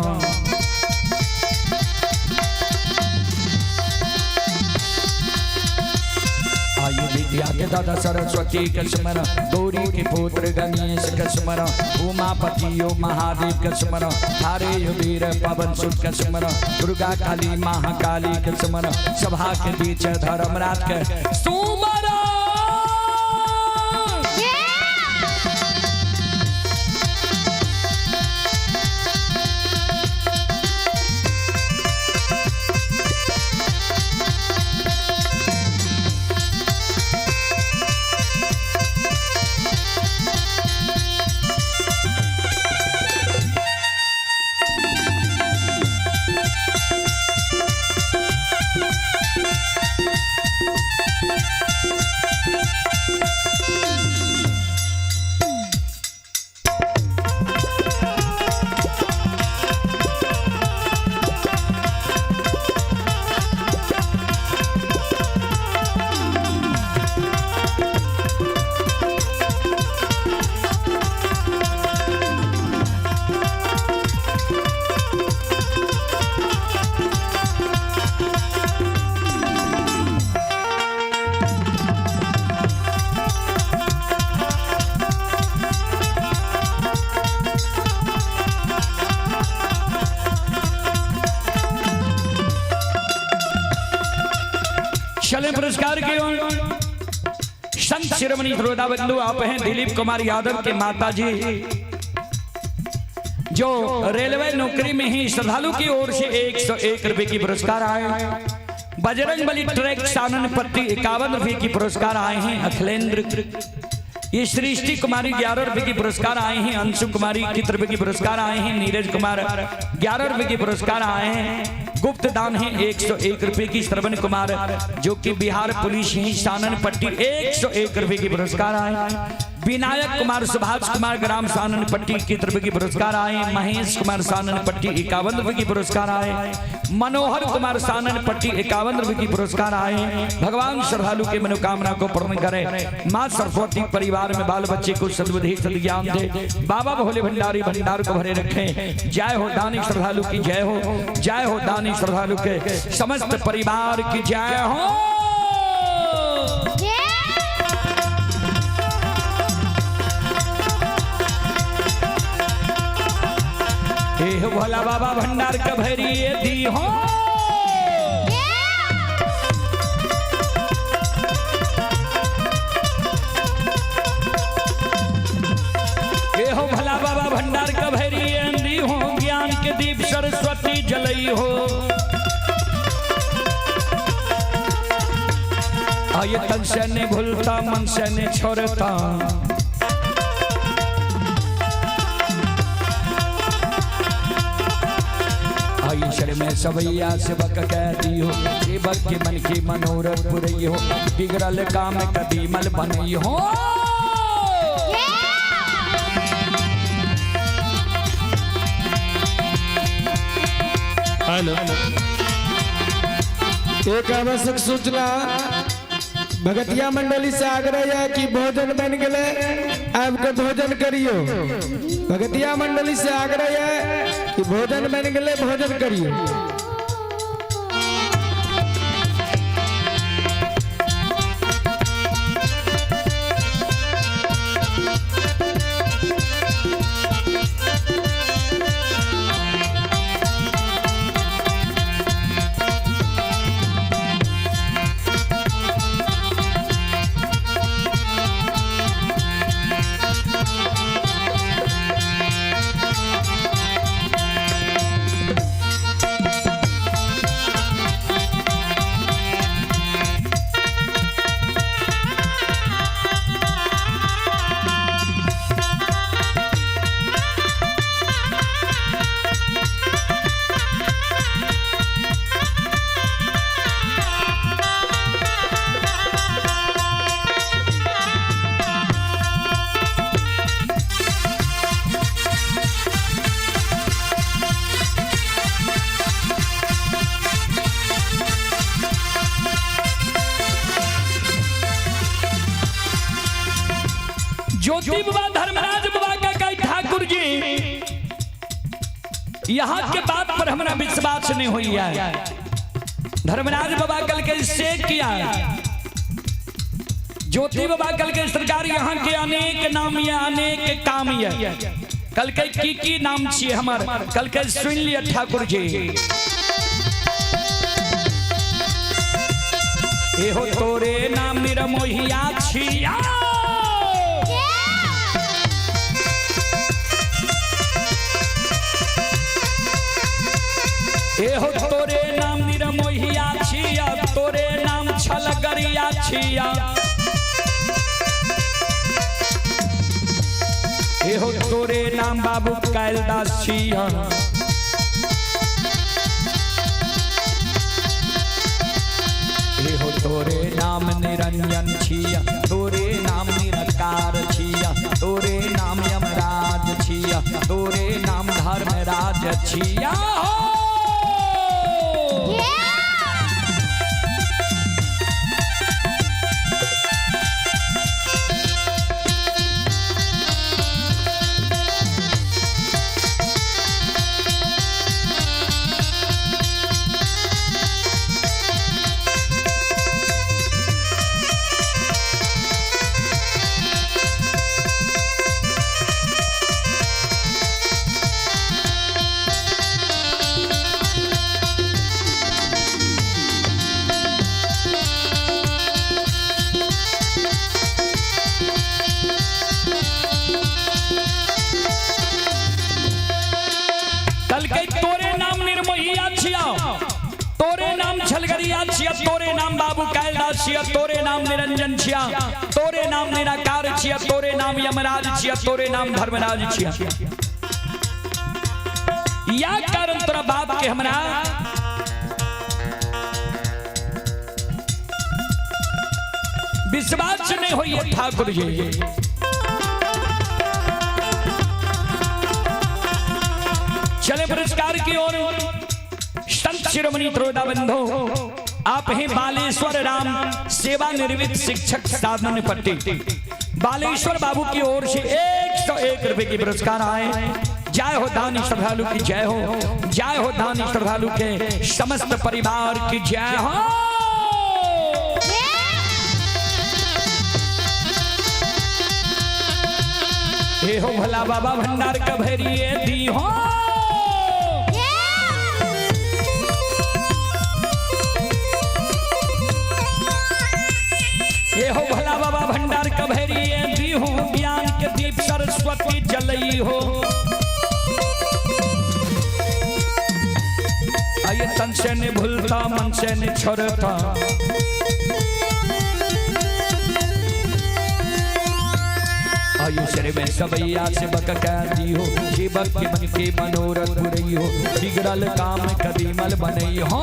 आयु विद्या के दादा सरस्वती के स्मरण, गौरी के पुत्र गणेश के स्मरण, उमापति यो महादेव के स्मरण, थारे यो वीर पवन सुत के स्मरण, दुर्गा काली महाकाली के स्मरण, सभा के बीच धर्मराज के सुमरण। चले पुरस्कार की ओर। संत शिरोमणि श्रोता बंधु, आप हैं दिलीप कुमार यादव के माता जी, जो रेलवे नौकरी में ही श्रद्धालु की ओर से 101 रुपए की पुरस्कार आए। बजरंग बली ट्रैक सानन पट्टी 51 रुपए की पुरस्कार आए हैं। अखिलेंद्र ये सृष्टि कुमारी 11 रुपए की पुरस्कार आए हैं। अंशु कुमारी 21 रुपए की पुरस्कार आए हैं। नीरज कुमार 11 रुपए की पुरस्कार आए हैं। गुप्त दान है 101 रुपए की। श्रवण कुमार जो कि बिहार पुलिस ही सानन पट्टी 101 रुपए की पुरस्कार आए। विनायक कुमार सुभाष कुमार ग्राम सानन पट्टी 21 रुपए की पुरस्कार आए। महेश कुमार सानन पट्टी 51 रुपए की पुरस्कार आए। मनोहर कुमार सानन पट्टी 51 रुपए की पुरस्कार आए। भगवान श्रद्धालु के मनोकामना को पूर्ण करे। माँ सरस्वती परिवार में बाल बच्चे को सद्बुद्धि सद्ज्ञान दे। बाबा भोले भंडारी भंडार को भरे रखें। जय हो दानी श्रद्धालु की जय हो। जय हो दानी श्रद्धालु के समस्त परिवार की जय हो। हे भोला बाबा भंडार के भरी दी हो। हे हो भोला बाबा भंडार के भरी दी हो। ज्ञान के दीप सरस्वती जलई हो। आये तन से नहीं भूलता मन से नहीं छोड़ता। ईश्वर में सवैया सेवक कह हो, सेवक के मन की मनोरथ पुरई हो, बिगड़ल काम कभी मल बनई हो। हेलो, एक आवश्यक सूचना भगतिया मंडली से आग्रह है कि भोजन बन गए आपके भोजन करियो। भगतिया मंडली से आग्रह है कि भोजन बन गए भोजन करियो। बाबा धर्मराज बाबा का कही ठाकुर जी यहाँ के बात पर हमरा विश्वास नहीं हुई है। धर्मराज बाबा कल के से किया, ज्योति बाबा कल के सरकार यहाँ के अनेक नाम ये अनेक काम ये, कल के की नाम छिए हमार, कल के सुन लिया ठाकुर जी। एहो तोरे नाम निरमोहिया छिया, एहो तोरे नाम निरमोहिया छिया, तोरे नाम छलगरिया छिया, एहो तोरे नाम बाबू कैलदास छिया, एहो तोरे नाम निरंजन छिया, तोरे नाम निरकार छिया, तोरे नाम यमराज छिया, तोरे नाम धर्मराज छिया हो। कल के तोरे नाम निर्मोहिया छिया, तोरे नाम छलगरिया छिया, तोरे नाम बाबू कैलदास छिया, तोरे नाम निरंजन छिया, तोरे नाम निराकार छिया, तोरे नाम यमराज छिया, तोरे नाम धर्मराज छिया। या कारण तोरा बाप के हमरा विश्वास नहीं होइए ठाकुर जी। चले पुरस्कार की ओर। संत शिरोमणि त्रोदा बंधु आप हैं बालेश्वर राम सेवानिवृत्त शिक्षक साधन पट्टी बालेश्वर बाबू की ओर से 101 रुपए की पुरस्कार आए। जय हो दानी श्रद्धालु की जय हो, जय हो दानी श्रद्धालु के समस्त परिवार की जय हो। हे हो भला बाबा भंडार कभरिए दी हो। हे हो भला बाबा भंडार कभरिए दी हो, ज्ञान के दीप सरस्वती जलई हो। आइए तन से नहीं भूलता मन से नहीं छोड़ता, आयु शरीर में सबैया से बक दी हो, शिवक के मन के मनोरथ पुरई हो, बिगड़ल काम कदीमल बनई हो।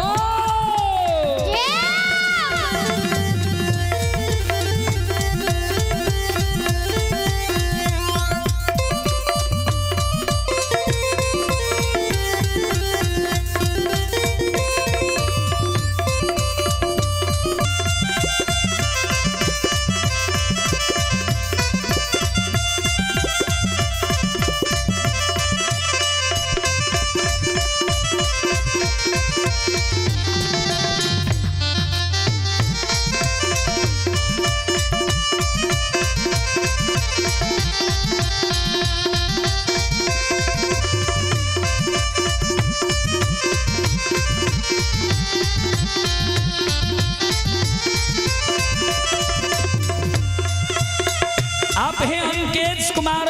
आप हैं अंकेश कुमार,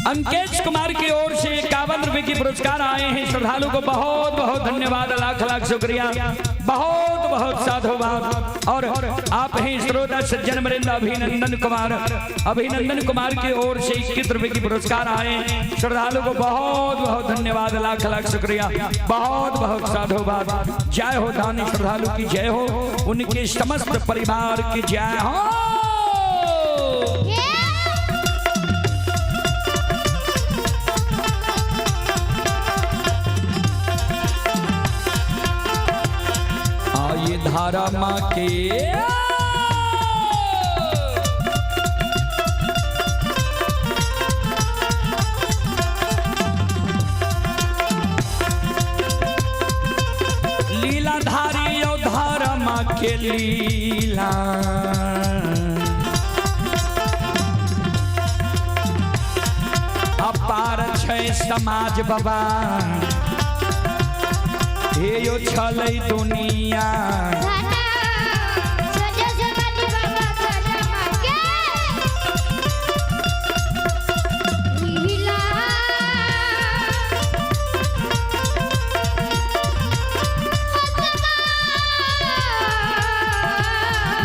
अंकेश कुमार की ओर से 51 रुपए की पुरस्कार आए हैं। श्रद्धालु को बहुत बहुत धन्यवाद, लाख लाख शुक्रिया, बहुत बहुत साधुवाद। और आप हैं श्रोता सज्जन वृंद अभिनंदन कुमार, अभिनंदन कुमार की ओर से 21 रुपए की पुरस्कार आए। श्रद्धालु को बहुत बहुत धन्यवाद, लाख लाख शुक्रिया, बहुत बहुत साधुवाद। जय हो दानी श्रद्धालु की जय हो, उनके समस्त परिवार की जय हो। आइए धारा माँ के के लीला। अपार छै समाज बाबा, हे यो छलै दुनिया।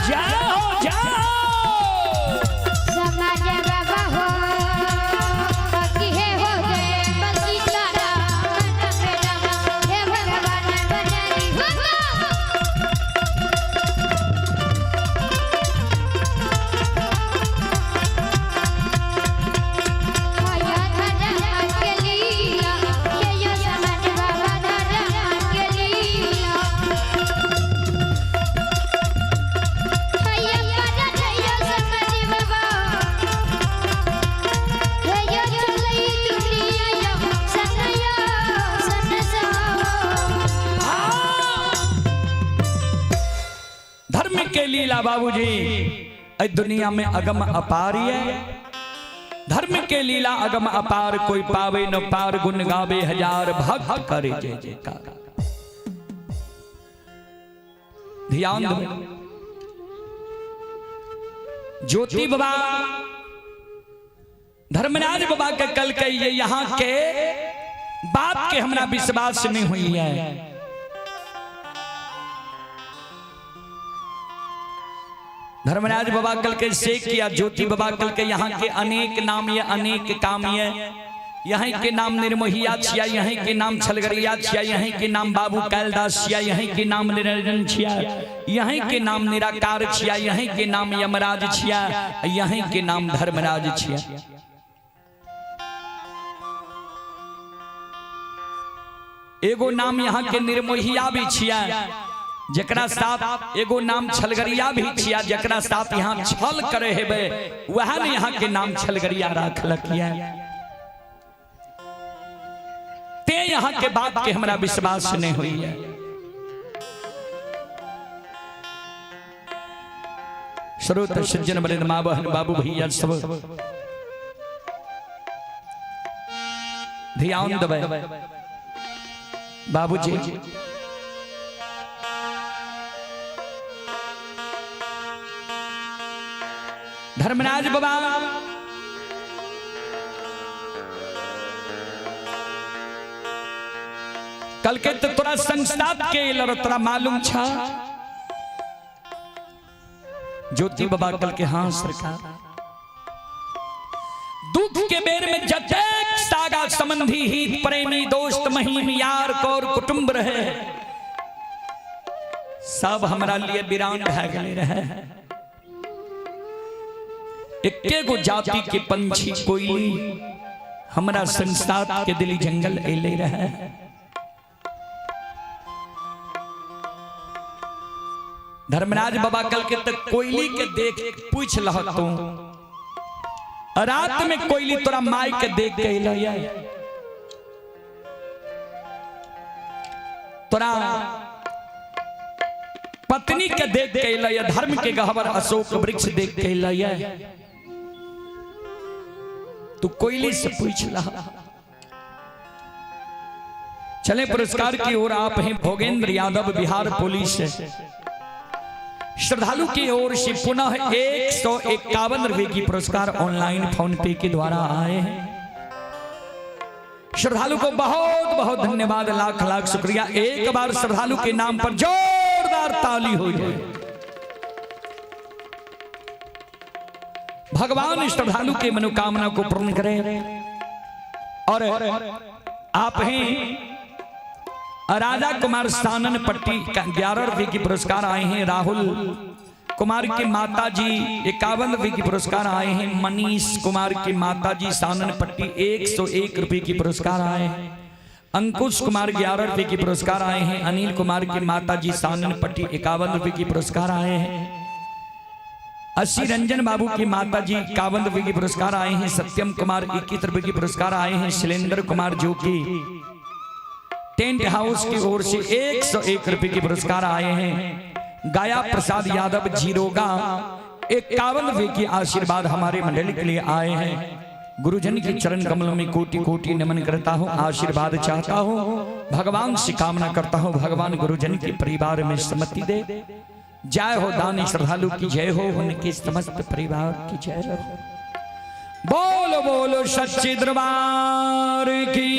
जाओ जाओ। समाज बाबा हो बाकी है हो गए बसी तारा हे भगवान बनाई हो। होया धर्म के लीला, हे यो समाज बाबा धर्म के लीला। हैया पारा हैया समाज बाबा, हैया चलई दुनिया यो सनया सनसा। धर्म के लीला बाबूजी ऐ दुनिया में अगम अपार है। धर्म के लीला अगम अपार, कोई पावे न पार, गुण गावे हजार, भक्त करे जय जयकार। ध्यान दो ज्योति बाबा धर्मराज बाबा के कल के ये यहाँ के बात के हमरा विश्वास नहीं हुई है। धर्मराज बाबा कल के से किया ज्योति बाबा कल के यहाँ के अनेक नाम ये अनेक काम ये, यहीं के नाम निर्मोहिया छिया, यहीं के नाम छलगरिया छिया, यहीं के नाम बाबू कैलदास छिया, यहीं के नाम निरंजन छिया, यहीं के नाम निराकार छिया, यहीं के नाम यमराज छिया, यहीं के नाम धर्मराज छिया। एगो नाम यहाँ के निर्मोहिया भी छिया, जकरा साथ एगो नाम छलगरिया भी छिया, जकरा साथ यहाँ छल करे हेबे वह ने यहाँ के नाम छलगरिया राखलक या। ते यहाँ के बात के हमरा विश्वास नहीं हुई है। श्रोत सज्जन बड़े माँ बहन बाबू भैया सब ध्यान दबे बाबूजी। धर्मराज बाबा कल के तो तोरा संस्था के एलर तोरा मालूम छा। ज्योति बाबा कल के हाँ सरकार, दुख के बेर में जतेक सागा संबंधी हित प्रेमी दोस्त महीम यार कौर कुटुंब रहे, सब हमरा लिए वीरान भए गेले रहे। एके गो जाति के पंछी कोयली हमरा संसार के दिली जंगल एले रहे। धर्मराज बाबा कल के तक कोयली के देख पूछ लह तू, रात में कोयली तोरा माई के देख के एलो या तोरा पत्नी के देख के एलो या धर्म के गहवर अशोक वृक्ष देख के एलो या, तू कोयली से पूछ ला। चले पुरस्कार की ओर आप हैं भोगेंद्र यादव बिहार पुलिस श्रद्धालु की ओर से पुनः 151 रुपए की पुरस्कार ऑनलाइन फोन पे के द्वारा आए हैं। श्रद्धालु को बहुत बहुत धन्यवाद, लाख लाख शुक्रिया। एक बार श्रद्धालु के नाम पर जोरदार ताली हो जाए। भगवान श्रद्धालु के मनोकामना को पूर्ण करें। और आप हैं राजा कुमार सानन पट्टी 11 रुपए की पुरस्कार आए हैं। राहुल कुमार के माता जी 51 रुपए की पुरस्कार आए हैं। मनीष कुमार के माता जी सानन पट्टी 101 रुपए की पुरस्कार आए हैं। अंकुश कुमार 11 रुपए की पुरस्कार आए हैं। अनिल कुमार के माता जी सानन पट्टी 51 रुपए की पुरस्कार आए हैं। 80 रंजन बाबू की माता जी 51 रुपए की पुरस्कार आए हैं। सत्यम कुमार 21 रुपए की पुरस्कार आए हैं। शैलेंद्र कुमार जो की टेंट हाउस की ओर से 101 रुपए के पुरस्कार आए हैं। गाया प्रसाद यादव जीरोगा 51 रुपए की आशीर्वाद हमारे मंडली के लिए आए हैं। गुरुजन के चरण कमलों में कोटि कोटि नमन करता हूँ, आशीर्वाद चाहता हूँ, भगवान से कामना करता हूँ, भगवान गुरुजन के परिवार में सम्मति दे। जय हो दानी श्रद्धालु की जय हो, उनके समस्त परिवार की जय हो। बोलो बोलो सच्चे दरबार की।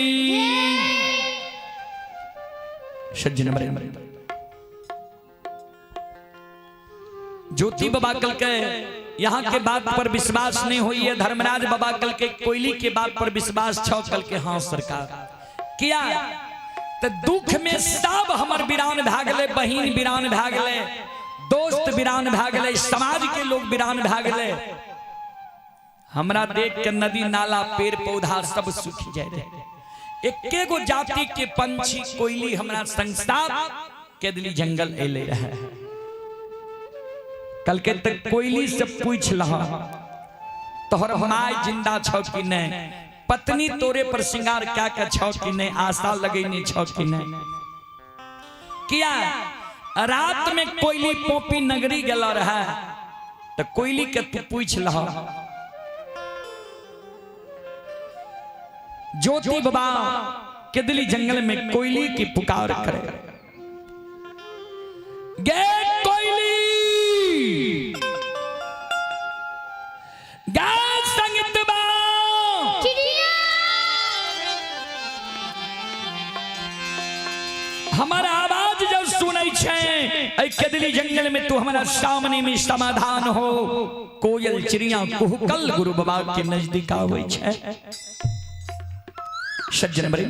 सज्जन ज्योति बाबा कल के यहाँ के बात पर विश्वास नहीं हुई है। धर्मराज बाबा कल के कोयली के बात पर विश्वास छो कल के हाँ सरकार किया तो दुख में सब हमर बिरान भागले, बहिन बिरान भागले, दोस्त बिरान भागले, समाज के लोग बिरान भागले। हमरा देख के नदी नाला पेड़ पौधा सब सूख जाए। एके गो जाति के पंछी कोयली हमरा संसार केदली जंगल एले रहे। कल के तक कोयली से पूछ लह तोहर my जिंदा छौ कि नहीं, पत्नी तोरे पर श्रृंगार क्या के छौ कि नहीं, आशा लगेने छौ कि नहीं। किया रात में कोयली पोपी नगरी गेल रहे तो कोयली के तू पूछ लह। ज्योति बाबा केदली जंगल में कोयली की पुकार करे, गे कोयली गे संगत बा चिड़िया हमारा आवाज जब सुनै छै ऐ केदली जंगल में तू हमारा सामने में समाधान हो। कोयल चिड़िया कुहकल गुरु बाबा के नजदीक आवे छै। सज्जन बड़े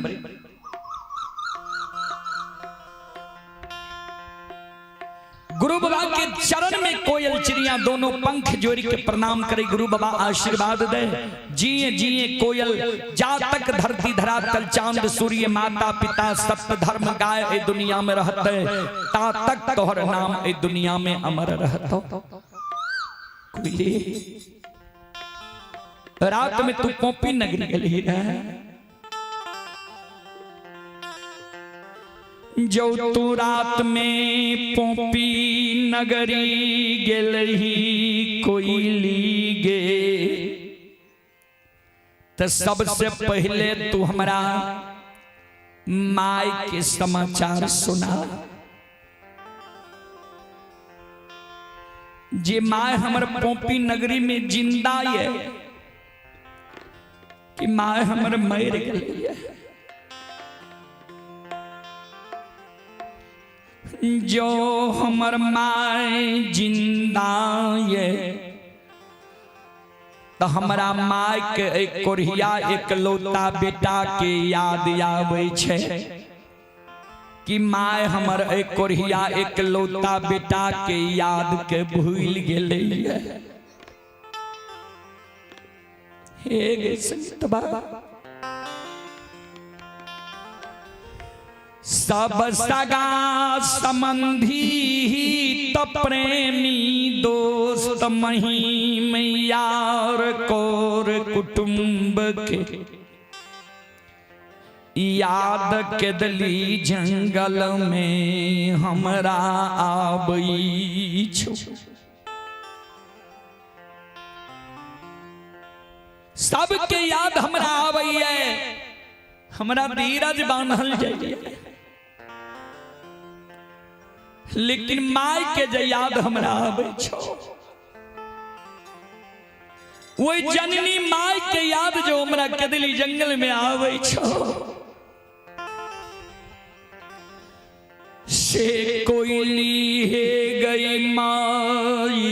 गुरु बाबा के चरण में कोयल चिड़िया दोनों पंख जोड़ के प्रणाम करे, गुरु बाबा आशीर्वाद दे। जिए जिए कोयल जा तक धरती धरातल चांद सूर्य माता पिता सत्य धर्म गाय ए दुनिया में रहते ता तक तोहर नाम ए दुनिया में अमर रहतो। कोयली रात में तू पोपी नगरी गली रहे, जो तू रात में पोपी नगरी गेलही कोयली गे तो सबसे पहले तू हमरा my के समाचार सुना। जे my हमर पोपी नगरी में जिंदा ये कि my हमर मर गई है। जो हमर my जिंदा ये तो हमरा my के एक कोरिया एक लौता बेटा के याद आवे छे कि my हमर एक कोरिया एक लौता बेटा के याद के भूल गेलै। हे गे संगत बाबा सब सगा संबंधी त प्रेमी दोस्त महीम यार कोर कुटुंब के याद केदली जंगल में हमरा आबई छो। सबके याद हमरा आबई है, हमरा धीरज बांधल जाइए, लेकिन my के जे याद हमरा आबै छो वही जननी my के याद जो हमरा केदली जंगल में आबै छो से कोयली हे गई माईयो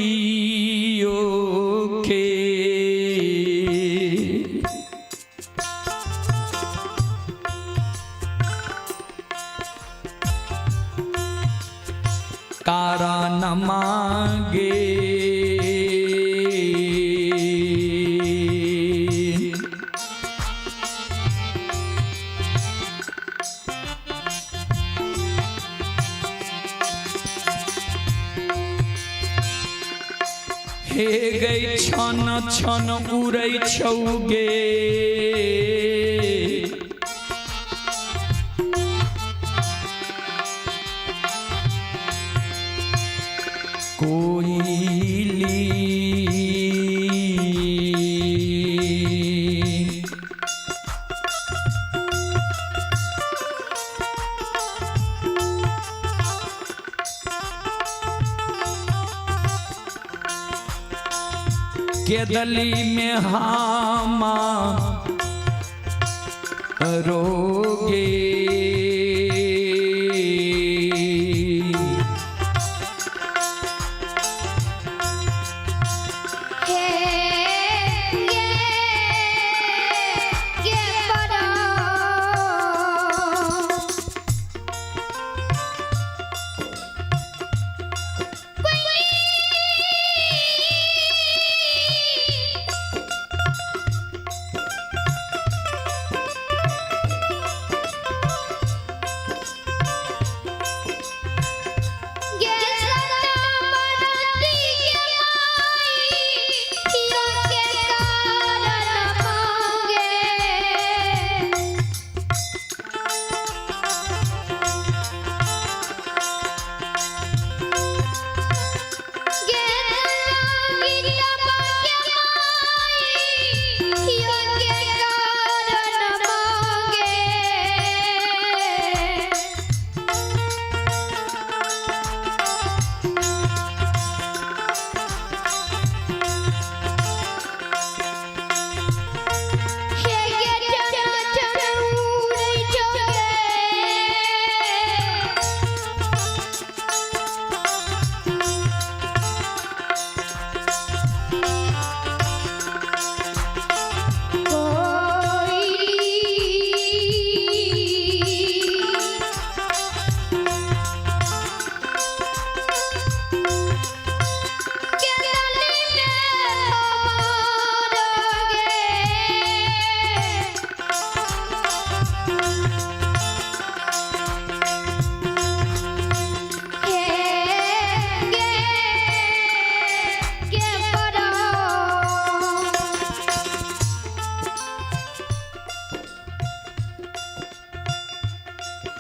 के। कारण मांगे हे गई छन छन उड़ै छौगे केदली में हामा रोगे। हे गे गे परो गे सदा मनती के माई यो के कारण मांगे। गे गीता के माई यो के कारण मांगे। हे गे चन चन उड़ै चोगे। कोई के गली में मारोगे। हे गे गे परो।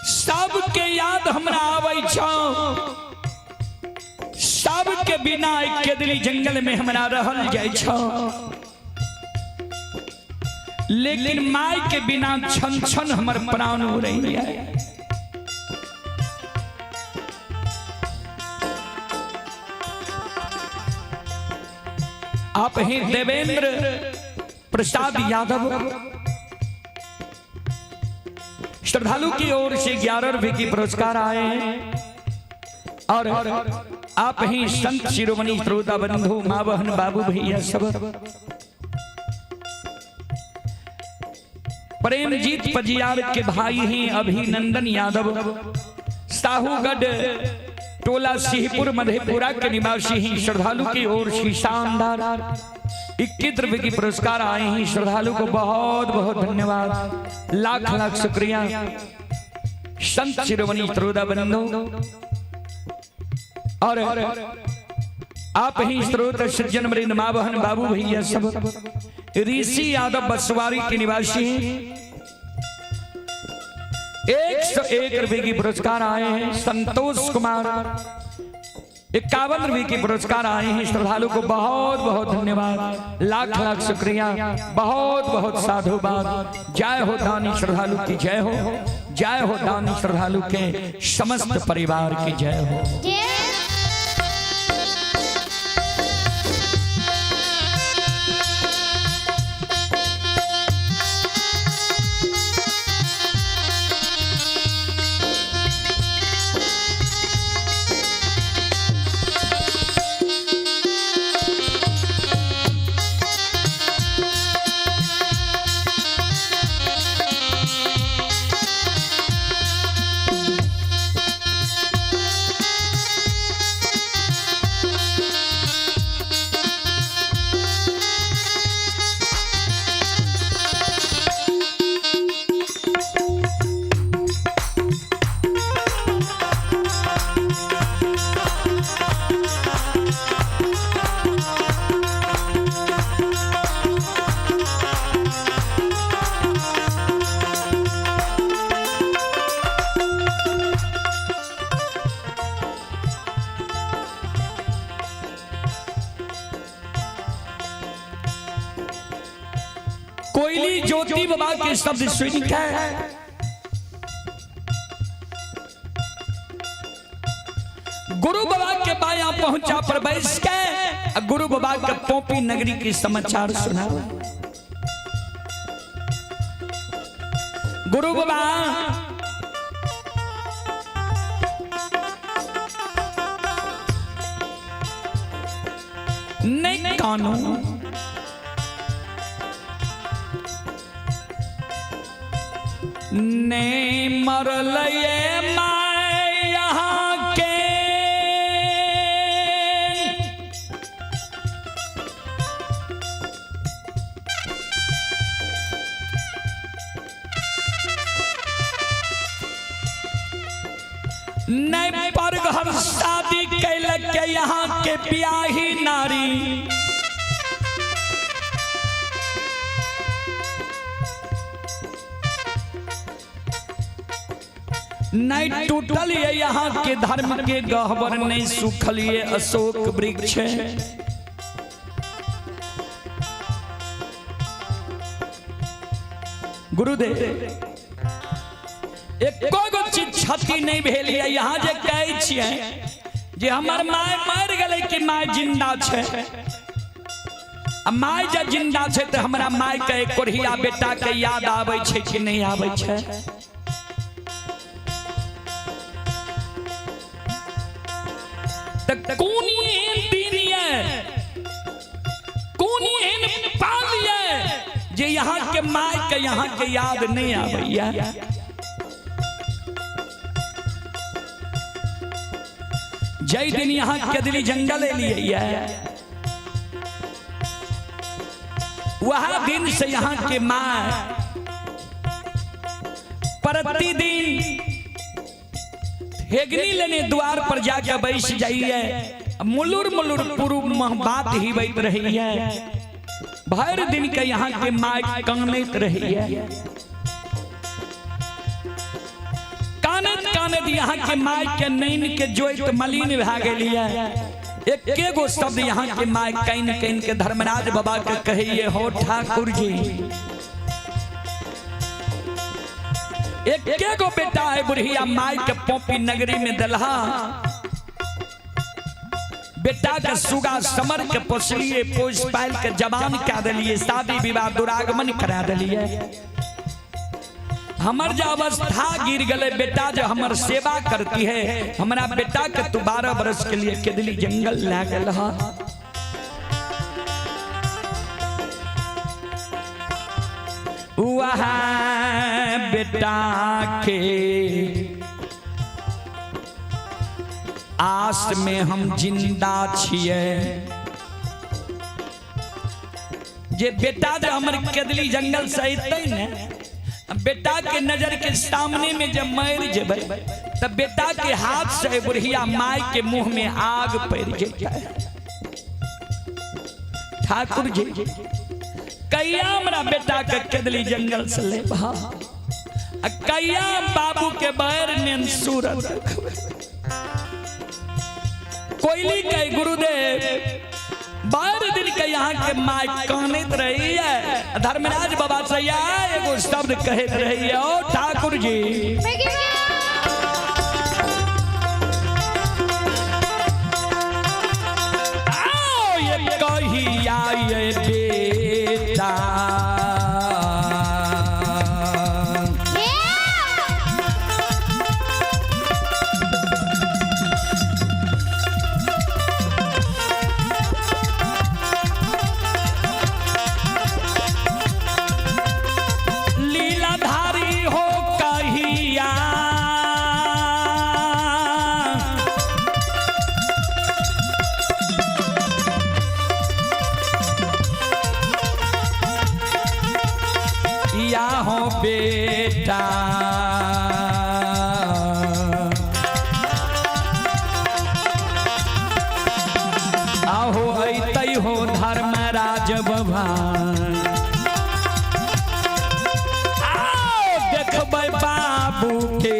सबके याद हमरा आबै छौ, सबके बिना केदली जंगल में हमरा रहल जाइ छौ, लेकिन माय के बिना छन छन हमर प्राण उड़ैया। आप ही देवेंद्र प्रसाद यादव श्रद्धालु की ओर से 11 रुपए की पुरस्कार आए हैं और आप ही संत शिरोमणि श्रोता बंधु माँ बहन बाबू भैया सब प्रेमजीत पजियार के भाई हैं अभिनंदन यादव, साहूगढ़ टोला सिंहपुर मधेपुरा के निवासी हैं। श्रद्धालु की ओर से शानदार 21 रुपए की पुरस्कार आए हैं। श्रद्धालु को बहुत बहुत धन्यवाद, लाख लाख शुक्रिया। संत शिरोमणि श्रोता बंधु और आप ही स्रोत सज्जन वृंद माँ बहन बाबू भैया सब ऋषि यादव बसवारी के निवासी हैं। 101 रुपए की पुरस्कार आए हैं। संतोष कुमार 51 रुपए के पुरस्कार आए हैं। श्रद्धालु को बहुत बहुत धन्यवाद, लाख लाख शुक्रिया, बहुत बहुत साधुवाद। जय हो दानी श्रद्धालु की जय हो, जय हो दानी श्रद्धालु के समस्त परिवार की जय हो। जय। कोयली ज्योति बाबा के शब्द सुन के गुरु बाबा के बाया पहुंचा पर बैस के आ गुरु बाबा के पोपी नगरी के समाचार सुनावे। गुरु बाबा नहीं कानू, नहीं मरल ये my यहाँ के, नहीं पर घर शादी कैलक के यहाँ के ब्याही नारी, नहीं टूटल ये यहाँ के धर्म के गहबर, नहीं सूखल ये अशोक वृक्ष। गुरुदेव एको गो चीज क्षति नहीं भेल ये। यहाँ जे कहै छियै जे हमर my मरि गेलै कि my जिंदा छै, आ my जे जिंदा छै तऽ हमरा my के कोढ़िया बेटा के याद आबै छै कि नहीं आबै छै? तऽ कोन एहन दिन ये, कोन एहन पाल ये जे यहाँ के my के यहाँ के याद नहीं आबैया? जय दिन यहाँ केदली जंगल एलियै वह दिन से यहाँ के my प्रतिदिन हेगनी लेने द्वार पर जाके बैस जाइए, मुलुर मुलुर पुरु मह बात ही बैत रही है। भर दिन के यहाँ के my कानैत रही है, कानैत कानैत यहाँ के my के नैन के जोइत मलिन भए गेली है। एके गो शब्द यहाँ के my can can के धर्मराज बाबा के कहिए, हो ठाकुर जी एके गो बेटा है बुढ़िया my के पोपी नगरी में दलहा, बेटा के सुगा समर के पोसलिए, पोस पाल के जवान कह दिलिए, शादी विवाह दुरागमन करा दिलिए। हमर जो अवस्था गिर गले बेटा जो हमर सेवा करती है, हमरा बेटा के तू 12 बरस के लिए केदली जंगल ला गेल हा। वहाँ बेटा के आस में हम जिंदा छिए, जे बेटा जो हमर केदली जंगल से अयतै ने, बेटा के नजर के सामने में जब मर जेबै तब बेटा के हाथ से बुढ़िया माय के मुंह में आग पड़ जेतै। ठाकुर जी कैया हमरा बेटा के केदली जंगल से लेब, आ कैया बाबू के बैर नेन सूरत देखबै। कोयली के गुरुदेव 12 दिन के यहाँ के my कानैत रही है, धर्मराज बाबा से एगो शब्द कहत रही है, ओ ठाकुर जी आओ ये कहिया ये बेटा लीलाधारी हो कहिया, या हो बेटा आहो ऐतै हो धर्मराज बाबा, आओ देखबै बाबू के।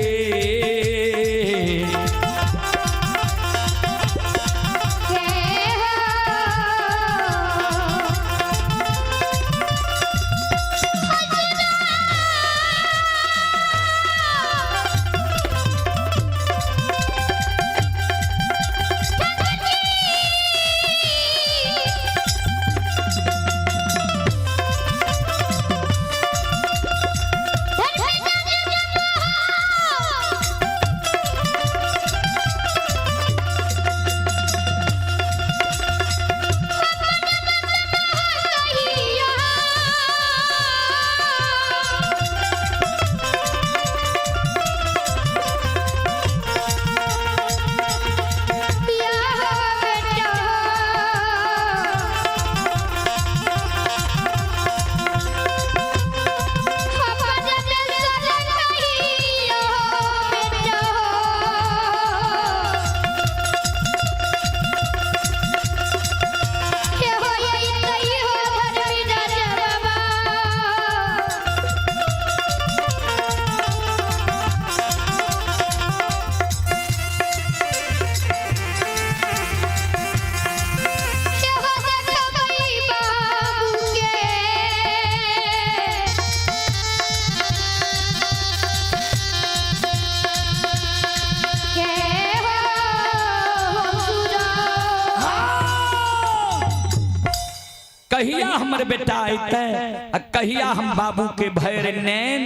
कहिया हमर बेटा अयतै आ कहिया हम बाबू के भैर नैन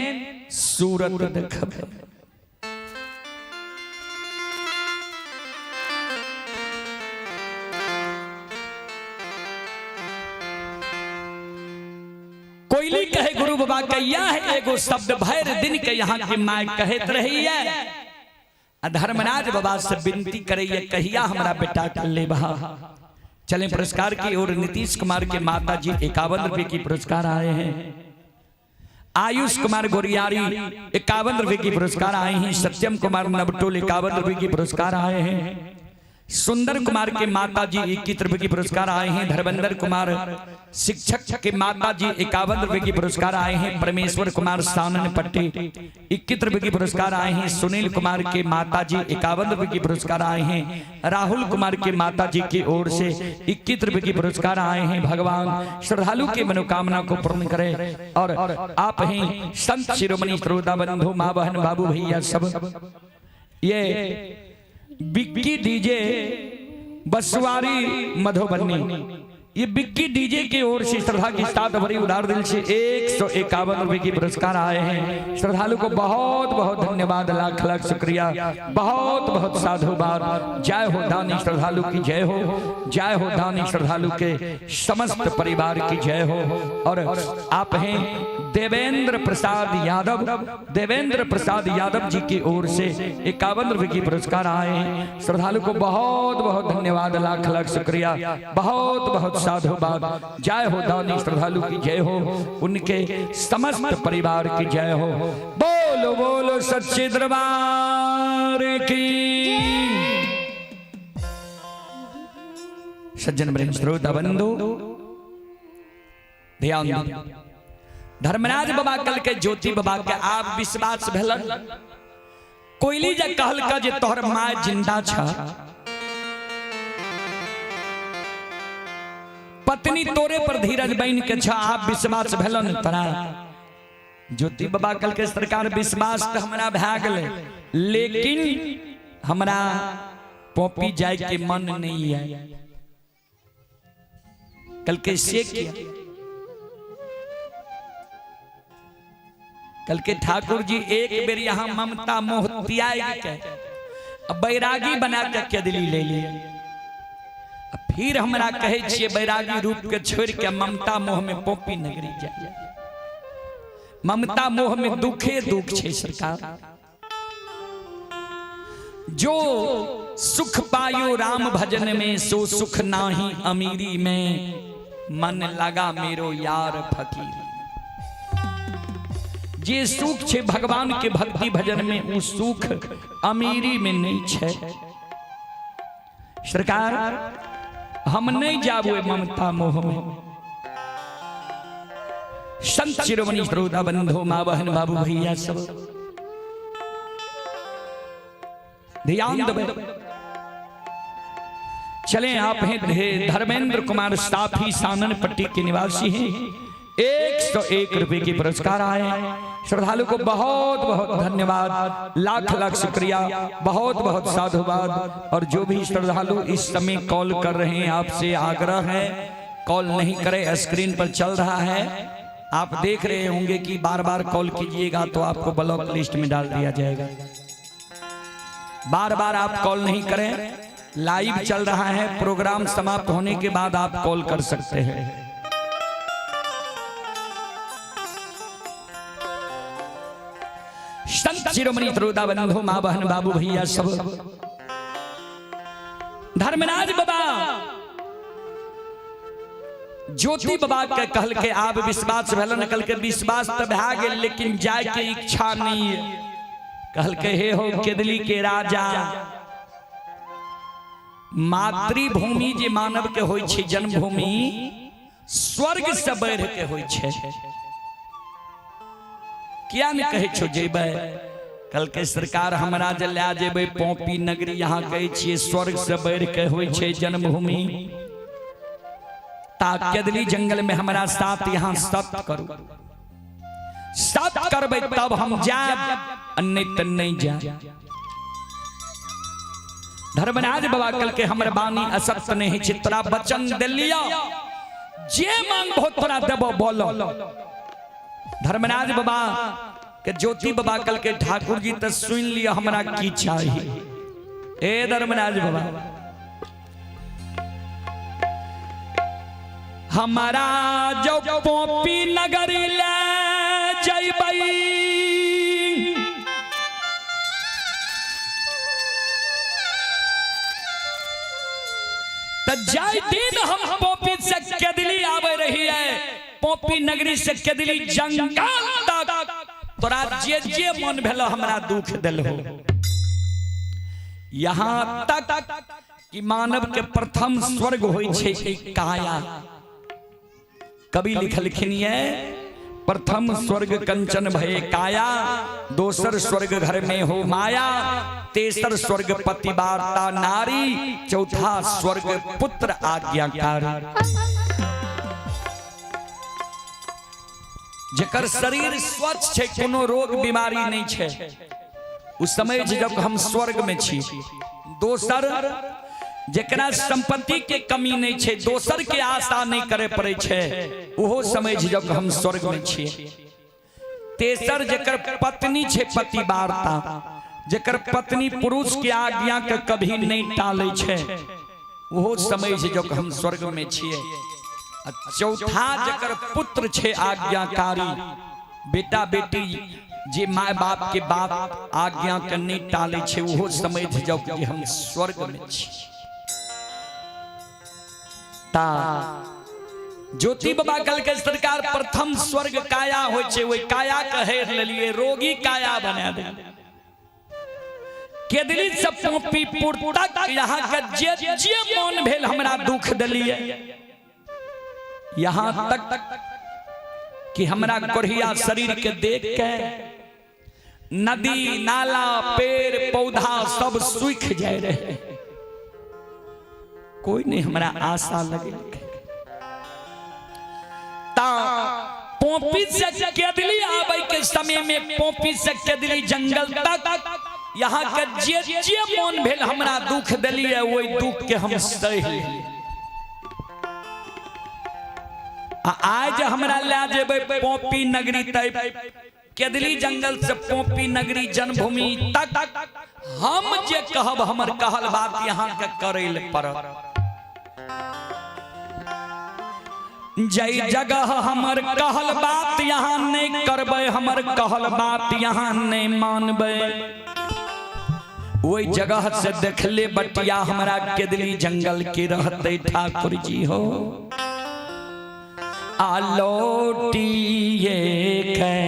सूरत देखबै। कोयली कहे गुरु बाबा के यह एगो शब्द भैर दिन के यहाँ के माय कहत रही है आ धर्मराज बाबा से विनती करे कहिया हमारा बेटा के लेबा। चले पुरस्कार की ओर। नीतीश कुमार के माता जी 51 रुपए की पुरस्कार आए हैं। आयुष कुमार गोरियारी 51 रुपए की पुरस्कार आए हैं। सत्यम कुमार नवटोल 51 रुपए की पुरस्कार आए हैं। सुंदर कुमार के माता जी 21 रुपए की पुरस्कार आए हैं। धर्मेंद्र कुमार शिक्षक के माता जी 51 रुपए की पुरस्कार आए हैं। परमेश्वर कुमार सानन पट्टी 21 रुपए की पुरस्कार आए हैं। सुनील कुमार के माता जी 51 रुपए की पुरस्कार आए हैं। राहुल कुमार के माता जी की ओर से 21 रुपए की पुरस्कार आए हैं। भगवान श्रद्धालु की मनोकामना को पूर्ण करे। और आप ही संत शिरोमणि श्रोता बंधु माँ बहन बाबू भैया सब, ये बिक्की डीजे बसवारी मधुबनी, ये बिक्की डीजे की ओर से श्रद्धा की साथ भरी उदार दिल से 151 रुपए की पुरस्कार आए हैं। श्रद्धालु को बहुत बहुत धन्यवाद, लाख लाख शुक्रिया, बहुत बहुत साधुवाद। जय हो दानी श्रद्धालु की जय हो, जय हो दानी श्रद्धालु के समस्त परिवार की जय हो। और आप हैं देवेंद्र प्रसाद यादव, देवेंद्र प्रसाद यादव जी की ओर से 51 रुपए की पुरस्कार आए हैं। श्रद्धालु को बहुत बहुत धन्यवाद, लाख लाख शुक्रिया, बहुत बहुत साधुवाद। जय हो दानी श्रद्धालु की जय हो, उनके समस्त परिवार की जय हो। बोलो बोलो सच्चे दरबार की। सज्जन वृंद श्रोता बंधु ध्यान दो। धर्मराज बाबा कल के ज्योति बाबा के आप विश्वास भेलन। कोयली जे कहलका जे तोहर माय जिंदा छ, पत्नी तोरे पर धीरज बन के छ, आप विश्वास भेलन तोरा। ज्योति बाबा कल के सरकार विश्वास तो हमरा भए गेलै, लेकिन हमरा पॉपी जाय के मन नहीं है। कल के से किया, कल के ठाकुर जी एक बेर यहाँ ममता मोह त्याग के बैरागी बना के केदली ले लिए। फिर हमरा कहे छियै बैरागी रूप के छोड़ के ममता मोह में पोपी नगरी जाए। ममता मोह में दुखे दुख छे सरकार। जो सुख पायो राम भजन में, सो सुख नाही अमीरी में, मन लगा मेरो यार फकीर। जे सुख छे भगवान के भक्ति भजन में, उ सुख अमीरी में नहीं छे सरकार। हम नहीं जाबो ममता मोह में। संत शिरोमणि श्रोता बंधु माँ बहन बाबू भैया सब ध्यान देबै। चले आप हैं धर्मेंद्र कुमार साफी सानन पट्टी के निवासी हैं। 101 रुपए के पुरस्कार आए। श्रद्धालु को बहुत बहुत धन्यवाद, लाख लाख शुक्रिया, बहुत बहुत साधुवाद। और जो भी श्रद्धालु इस समय कॉल कर रहे हैं, आपसे आग्रह है कॉल नहीं करें। स्क्रीन पर चल रहा है, आप देख रहे होंगे कि बार बार कॉल कीजिएगा तो आपको ब्लॉक लिस्ट में डाल दिया जाएगा। बार बार आप कॉल नहीं करें, लाइव चल रहा है, प्रोग्राम समाप्त होने के बाद आप कॉल कर सकते हैं। संत शिरोमणि श्रोता बंधु माँ बहन बाबू भैया सब, धर्मराज बाबा ज्योति बाबा के कहल के आब विश्वास भेलन। कल के विश्वास तो भए गेल, लेकिन जाय के इच्छा नहीं है। कहल के हे हो केदली के राजा, मातृभूमि जे मानव के होइ छै, जन्मभूमि स्वर्ग से बढ़ के होइ छै। किया नहीं कहै छो जेबै? कल के सरकार हमरा जे लए जेबै पौपी नगरी, यहाँ कहै छियै स्वर्ग से बढ़ के होइ छै जन्मभूमि। ता केदली जंगल में हमरा साथ यहाँ सत करू, सत करबै तब हम जायब, नहीं त नहीं जायब। धर्मराज बाबा कल के हमर बानी असत्य नहीं छै, तोरा वचन देलियो, जे मांगबो तोरा देबो, बोलो। धर्मराज बाबा के ज्योति बाबा कल के ठाकुर जी तो सुन लिया हमरा की चाहिए। ए धर्मराज बाबा, हमारा जो पोपी नगर ले जइबई, त जाय दिन हम पोपी से केदली आवे रही है, पोपी नगरी से केदली जंगल तक तोरा जे जे मन भेल हमरा दुख देलहो। यहाँ तक कि मानव के प्रथम स्वर्ग होइ छै ई काया। कवि लिखलखिन ये, प्रथम स्वर्ग कंचन भये काया, दोसर स्वर्ग घर में हो माया, तेसर स्वर्ग पतिवार्ता नारी, चौथा स्वर्ग पुत्र आज्ञाकारी। जकर शरीर स्वच्छ छै, कोनो रोग बीमारी नहीं छै, उ समझ जब हम स्वर्ग में छी। दोसर जकरा संपत्ति के कमी नहीं छै, दोसर के आशा नहीं करे पड़े छै, ओहो समझ जब हम स्वर्ग में छी। तेसर जकर पत्नी छै पतिवार्ता, जकर पत्नी पुरुष के आज्ञा के कभी नहीं टाले छै, ओहो समझ जब हम स्वर्ग में छिए। आ चौथा जकर पुत्र छै आज्ञाकारी, बेटा बेटी जे माय बाप के बात आज्ञा के नहीं टाले छै, ओहो समझ जाओ कि हम स्वर्ग में छी। ता ज्योति बाबा कल के सरकार प्रथम स्वर्ग काया होइ छै, ओहि काया के हेर लेलिए, रोगी काया बना दे। केदली से पोपीपुर तक यहाँ के जे जे मन भेल हमरा दुख देलिए, यहाँ तक कि हमरा कोढ़िया शरीर के देख के नदी नाला पेड़ पौधा सब सूख जाए रहे, कोई नहीं हमरा आशा लगे। ता पोपी से केदली आवे के समय में पोपी से केदली जंगल तक यहाँ के जे जे मन भेल हमरा दुख देलिए, वही दुख के हम सही। आ आज हमरा ले जेबै पोपी नगरी तक, केदली जंगल से पोपी नगरी जन्मभूमि तक हम जे कहब हमर कहल बात यहाँ के करे ले पड़त। जय जगह हमर कहल बात यहाँ नहीं करबै, हमर कहल बात यहाँ नहीं मानबै, वही जगह से देखले बटिया हमरा केदली जंगल के रहते ठाकुर जी हो। आलोटिए कै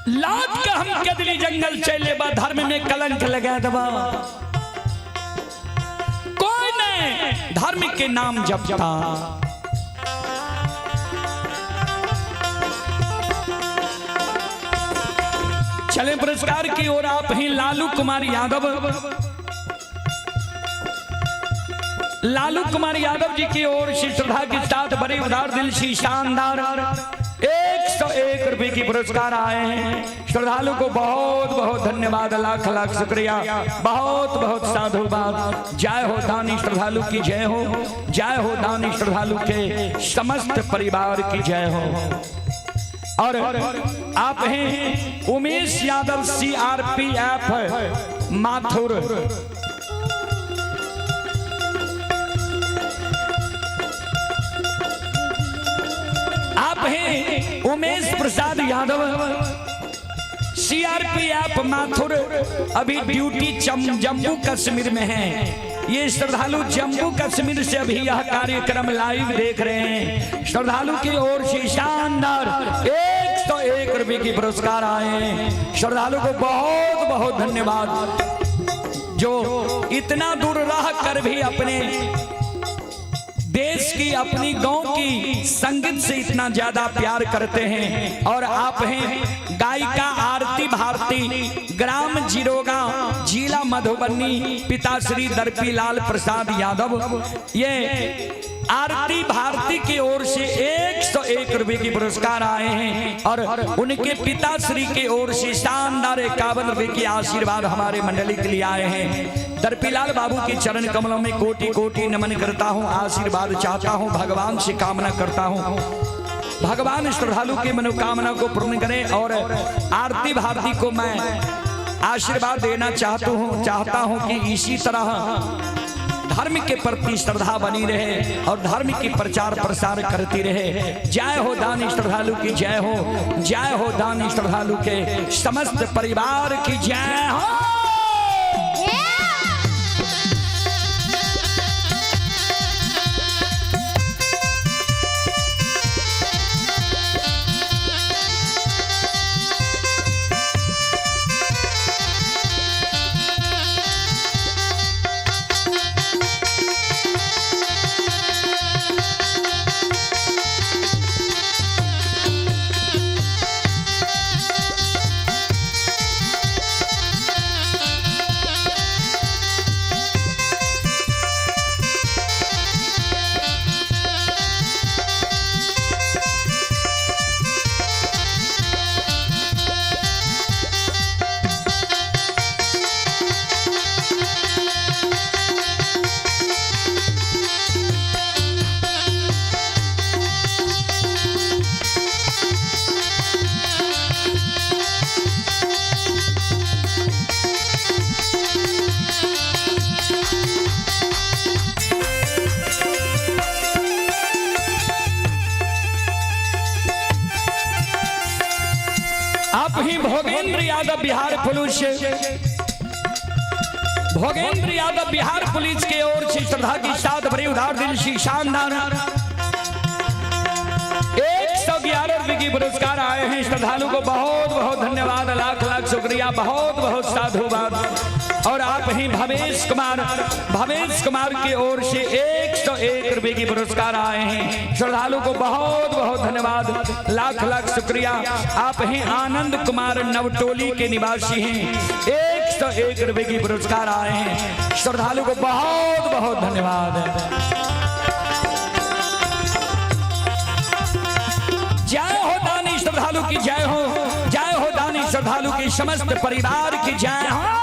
लाद के हम कदली जंगल चले बा, धर्म में कलंक लगा दबा। कोई नहीं धर्म के नाम जपता। चले पुरस्कार की ओर। आप ही लालू कुमार यादव, लालू कुमार यादव जी की ओर से श्रद्धा के साथ बड़े उदार दिल से शानदार 101 रुपए की पुरस्कार आए हैं। श्रद्धालु को बहुत बहुत धन्यवाद, लाख लाख शुक्रिया, बहुत बहुत साधुवाद। जय हो दानी श्रद्धालु की जय हो, जय हो दानी श्रद्धालु के समस्त परिवार की जय हो। और आप हैं उमेश यादव CRPF Mathur. आप हैं उमेश प्रसाद यादव CRPF Mathur, अभी ड्यूटी जम्मू कश्मीर में है। ये श्रद्धालु जम्मू कश्मीर से अभी यह कार्यक्रम लाइव देख रहे हैं। श्रद्धालु की ओर से शानदार 101 रुपए की पुरस्कार आए हैं। श्रद्धालु को बहुत बहुत धन्यवाद, जो इतना दूर रह कर भी अपने देश की, अपनी गांव की संगीत से इतना ज्यादा प्यार करते हैं। और आप हैं गायिका आरती भारती, ग्राम जिरोगा, जिला मधुबनी, पिता श्री दर्पी लाल प्रसाद यादव। ये आरती भारती की ओर से 101 रुपए की पुरस्कार आए हैं और उनके पिता श्री की ओर से शानदार 51 रुपए की आशीर्वाद हमारे मंडली के लिए आए हैं। दर्पीलाल बाबू के चरण कमलों में कोटि कोटि नमन करता हूँ, आशीर्वाद चाहता हूँ, भगवान से कामना करता हूँ, भगवान श्रद्धालु की मनोकामना को पूर्ण करें। और आरती भारती को मैं आशीर्वाद देना चाहता हूँ कि इसी तरह धर्म के प्रति श्रद्धा बनी रहे और धर्म की प्रचार प्रसार करती रहे। जय हो दानी श्रद्धालु की जय हो, जय हो दानी श्रद्धालु के समस्त परिवार की जय हो। आप ही भोगेंद्र यादव बिहार पुलिस, भोगेंद्र यादव बिहार पुलिस के ओर से श्रद्धा की साथ भरी उधार दिल सी शानदार 111 रुपए की पुरस्कार आए हैं। श्रद्धालु को बहुत बहुत धन्यवाद, लाख लाख शुक्रिया, बहुत बहुत साधुवाद। और आप ही भवेश कुमार, भवेश कुमार की ओर से 101 रुपए की पुरस्कार आए हैं। श्रद्धालु को बहुत बहुत धन्यवाद, लाख लाख शुक्रिया। आप ही आनंद कुमार नवटोली के निवासी हैं, 101 रुपए की पुरस्कार आए हैं। श्रद्धालु को बहुत बहुत धन्यवाद। जय हो दानी श्रद्धालु की जय हो, जय हो दानी श्रद्धालु की समस्त परिवार की जय हो।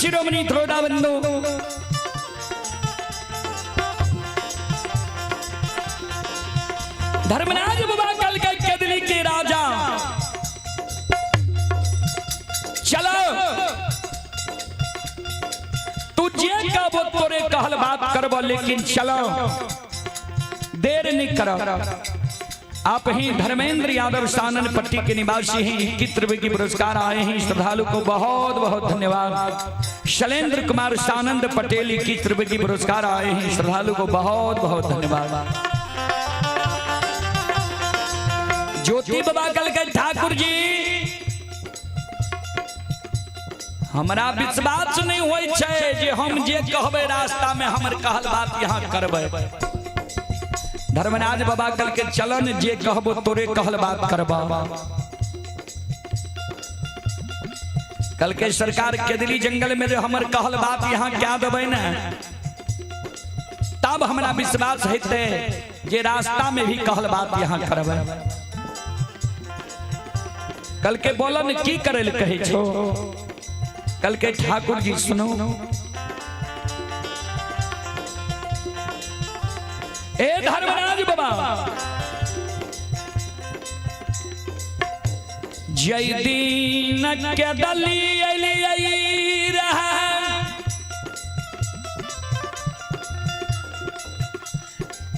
शिरोमणि त्रोड़ा बंधु धर्मराज बाबा कल के केदली के राजा, चलो तू जे कहबो तोरे कहल बात करबो, लेकिन चलो देर नहीं करो। आप ही धर्मेंद्र यादव सानन पट्टी के निवासी हैं, 21 रुपए की पुरस्कार आए हैं, श्रद्धालु को बहुत बहुत धन्यवाद। शैलेंद्र कुमार सानंद पटेल 21 रुपए की पुरस्कार आए हैं, श्रद्धालु को बहुत बहुत धन्यवाद। ज्योति बाबा कल के ठाकुर जी, हमरा विश्वास नहीं होय छै जे हम जे कहबै रास्ता में हमर कहल बात यहाँ करबै। धर्मराज बाबा कल के चलन जे कहबो तोरे कहल बात करबा। कल के सरकार केदली जंगल में जो हमर कहल बात यहाँ क्या देबै ने, तब हमरा विश्वास हेतै जे रास्ता में भी कहल बात यहाँ करबै। कल के बोलन की करे ले कहै छो। कल के ठाकुर जी सुनो, ए धर्मराज बाबा, जय दीन के दली अली रहा,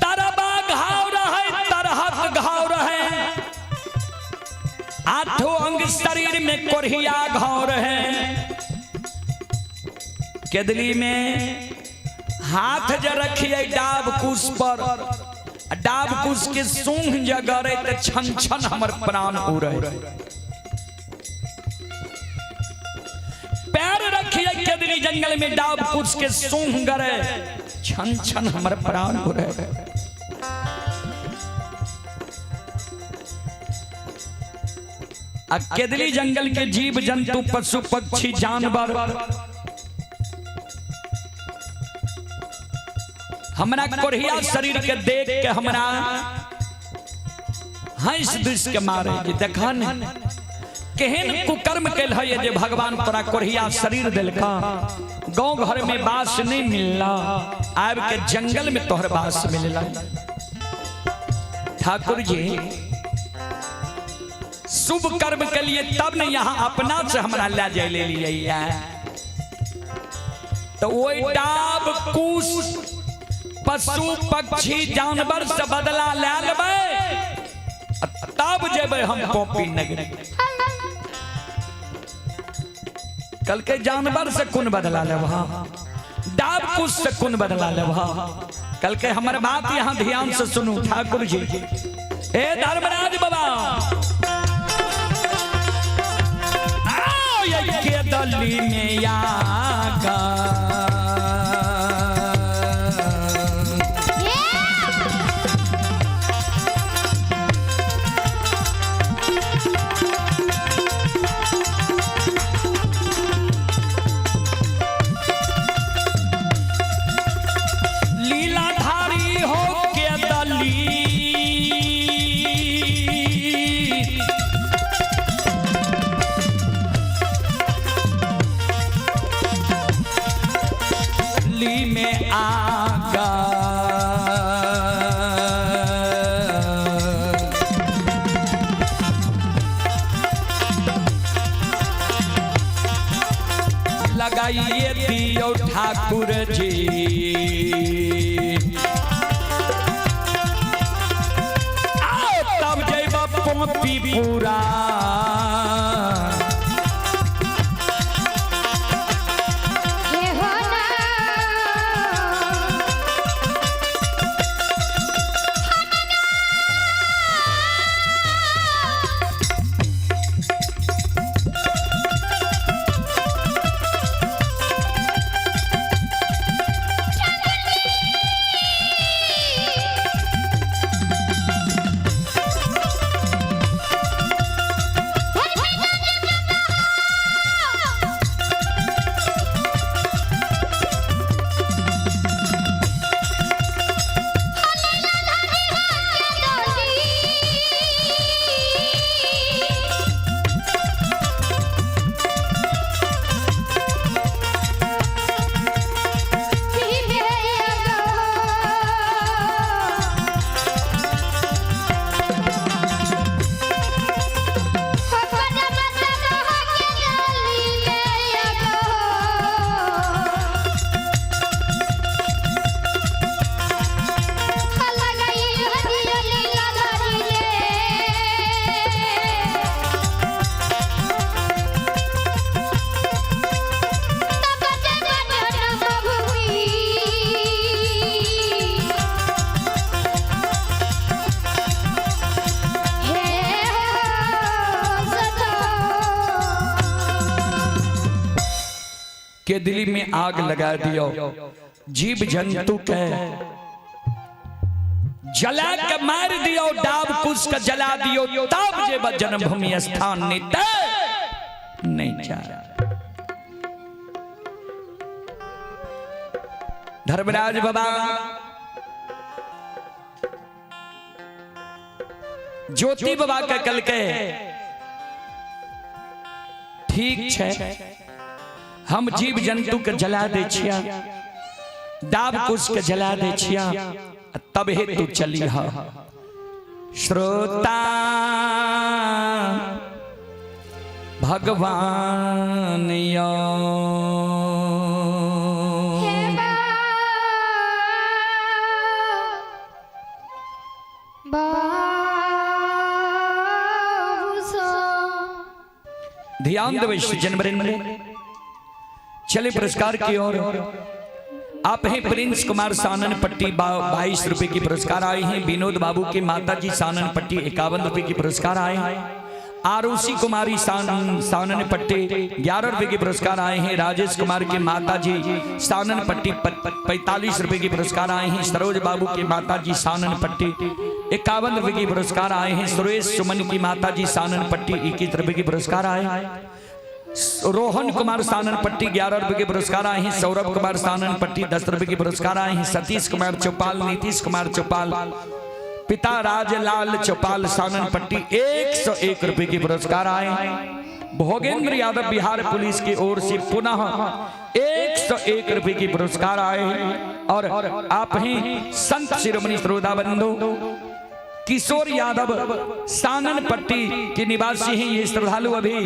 तरबा घाव रहे, तरहत घाव रहे, आठों अंग शरीर में कोढ़िया घाव रहे। केदली में हाथ जे रखिए डाब कुश पर, डाब कुश के सूंघ जे गरे त छन छन हमर प्राण उड़े। पैर रखिए केदली जंगल में डाब कुश के सूंघ गरे, छन छन हमर प्राण उड़े। आ केदली जंगल के जीव जंतु पशु पक्षी जानवर हमरा कोढ़िया शरीर के देख के हमरा हंस दुस के मारे जे देखा ने केहन कुकर्म कैल है जे भगवान तोरा कोढ़िया शरीर दिलका, गाँव घर में बास नहीं मिलला, आब के जंगल में तोहर बास मिलला। ठाकुर जी शुभ कर्म के लिए तब ने यहाँ अपना से हमरा ले जाए ले लिए, तो वही डाब कुश पशु पक्षी जानवर से बदला ले लेबै तब जेबै हम पॉपी नगरी। कल के जानवर से कौन बदला लेब, डाब कुश से कौन बदला लेब। कल के हमर बात यहाँ ध्यान से सुनू ठाकुर जी। हे धर्मराज बाबा, आओ ये के दली में आगा, लीलाधारी हो के दली, ली में आगा, लगाइए दियो ठाकुर जी। आओ तब जैब पॉपी पूरा, हे हो ना। केदली में आग लगा दियो, जीव जंतु के जला के मार दियो, डाब कुश के जला दियो, तब जे जन्मभूमि स्थान नहीं नहीं जा। धर्मराज बाबा ज्योति बाबा के कल के ठीक छे, हम जीव जंतु के जला दे छिया, डाब कुश के जला दे छिया, तब हे तू चली हा। श्रोता भगवान यो ध्यान देवे जनवरी। चले पुरस्कार की ओर। आप हैं प्रिंस कुमार सानन पट्टी 22 रुपए की पुरस्कार आए हैं। विनोद बाबू के माता जी सानन पट्टी 51 रुपए की पुरस्कार आए हैं। आरुषि कुमारी सानन पट्टी 11 रुपए के पुरस्कार आए हैं। राजेश कुमार के माता जी सानन पट्टी 45 रुपए के पुरस्कार आए हैं। सरोज बाबू के माता जी सानन पट्टी 51 रुपए के पुरस्कार आए हैं। सुरेश सुमन की माता जी सानन पट्टी 21 रुपए के पुरस्कार आए हैं। रोहन कुमार सानन पट्टी 11 रुपए के पुरस्कार आए हैं। सौरभ कुमार सानन पट्टी 10 रुपए के पुरस्कार आए हैं। सतीश कुमार चौपाल, नीतीश कुमार चौपाल, पिता राजलाल चौपाल सानन पट्टी 101 रुपए के पुरस्कार आए। भोगेंद्र यादव बिहार पुलिस की ओर से पुनः 101 रुपए की पुरस्कार आए। और आप ही संत शिरोमणि श्रोता बंधु किशोर यादव सानन पट्टी के निवासी हैं। ये श्रद्धालु अभी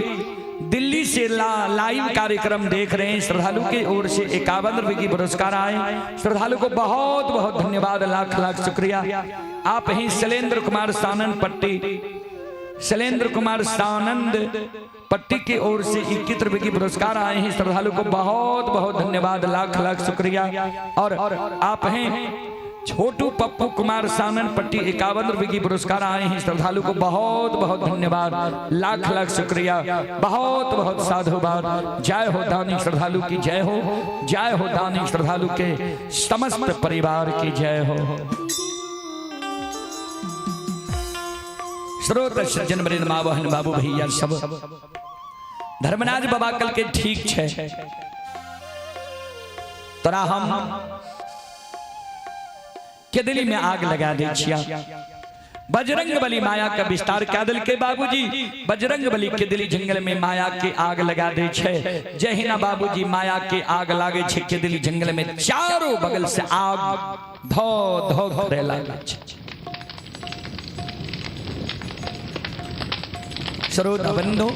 दिल्ली से लाइव कार्यक्रम देख रहे हैं। श्रद्धालु की ओर से 51 रुपए की पुरस्कार आए। श्रद्धालु को बहुत बहुत धन्यवाद, लाख लाख शुक्रिया। आप ही शैलेंद्र कुमार सानंद पट्टी, शैलेंद्र कुमार सानंद पट्टी की ओर से 21 रुपए की पुरस्कार आए हैं। श्रद्धालु को बहुत बहुत धन्यवाद, लाख लाख शुक्रिया। और आप हैं छोटू पप्पू कुमार सानन पट्टी 51 रुपए की पुरस्कार आए हैं। श्रद्धालु को बहुत बहुत धन्यवाद, लाख लाख शुक्रिया, बहुत बहुत साधुवाद। जय हो दानी श्रद्धालु की जय हो, जय हो दानी श्रद्धालु के समस्त परिवार की जय हो। श्रोत सज्जन वृंद माँ बहन बाबू भैया सब, धर्मराज बाबा कल के ठीक छे तोरा हम के दिली में आग लगा दे छिया। बजरंग बली माया का विस्तार का दिल के बाबूजी, बजरंग बली के दिली जंगल में माया के आग लगा दे छे। जहिना बाबूजी माया के आग लागे छे के दिली जंगल में चारों बगल से आग धो धो करे लागे छे। श्रोता बंधु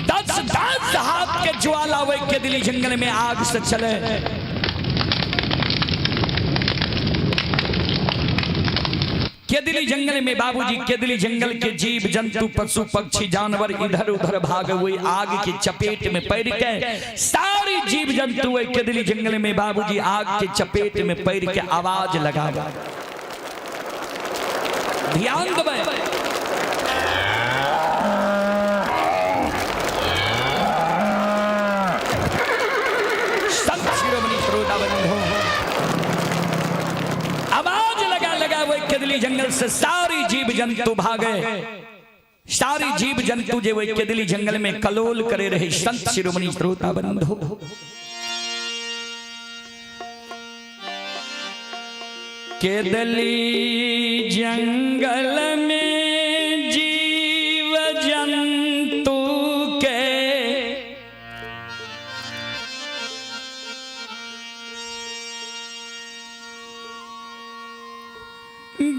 10-10 हाथ के ज्वाला वे के दिली जंगल में आग से चले। केदली जंगल में बाबूजी केदली जंगल के जीव जंतु पशु पक्षी जानवर इधर उधर भाग हुए आग की चपेट में पड़ के सारी जीव जंतु केदली जंगल में बाबूजी आग के चपेट में पड़ के आवाज लगा। ध्यान दे, संत शिरोमणि श्रोता बंधु आवाज लगा लगा वो केदली जंगल से सारी जीव जंतु भागे। सारी जीव जंतु जे वो केदली जंगल में कलोल करे रहे। संत शिरोमणि श्रोता बंधु केदली जंगल में जीव जंतु के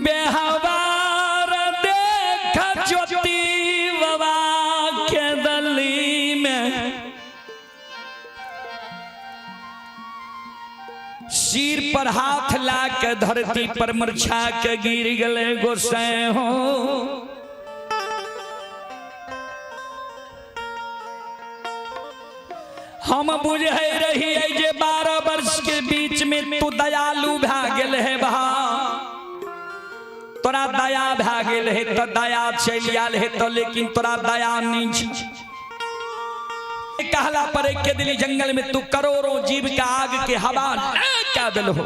व्यवहार देख ज्योति बाबा केदली में सिर पर हाथ ला के धरती पर मुरझा के गिर गले गोसाई हो। हम बुझे रही जे 12 वर्ष के बीच में तू दयालु भा गेल है भा, तोरा दया भा भए गेल हे तऽ दया चलि आयल हे तऽ, लेकिन तोरा दया नहीं छै। कहला पर एक के दिली जंगल में तू करोड़ों जीव के आग के हवा क्या दिल हो।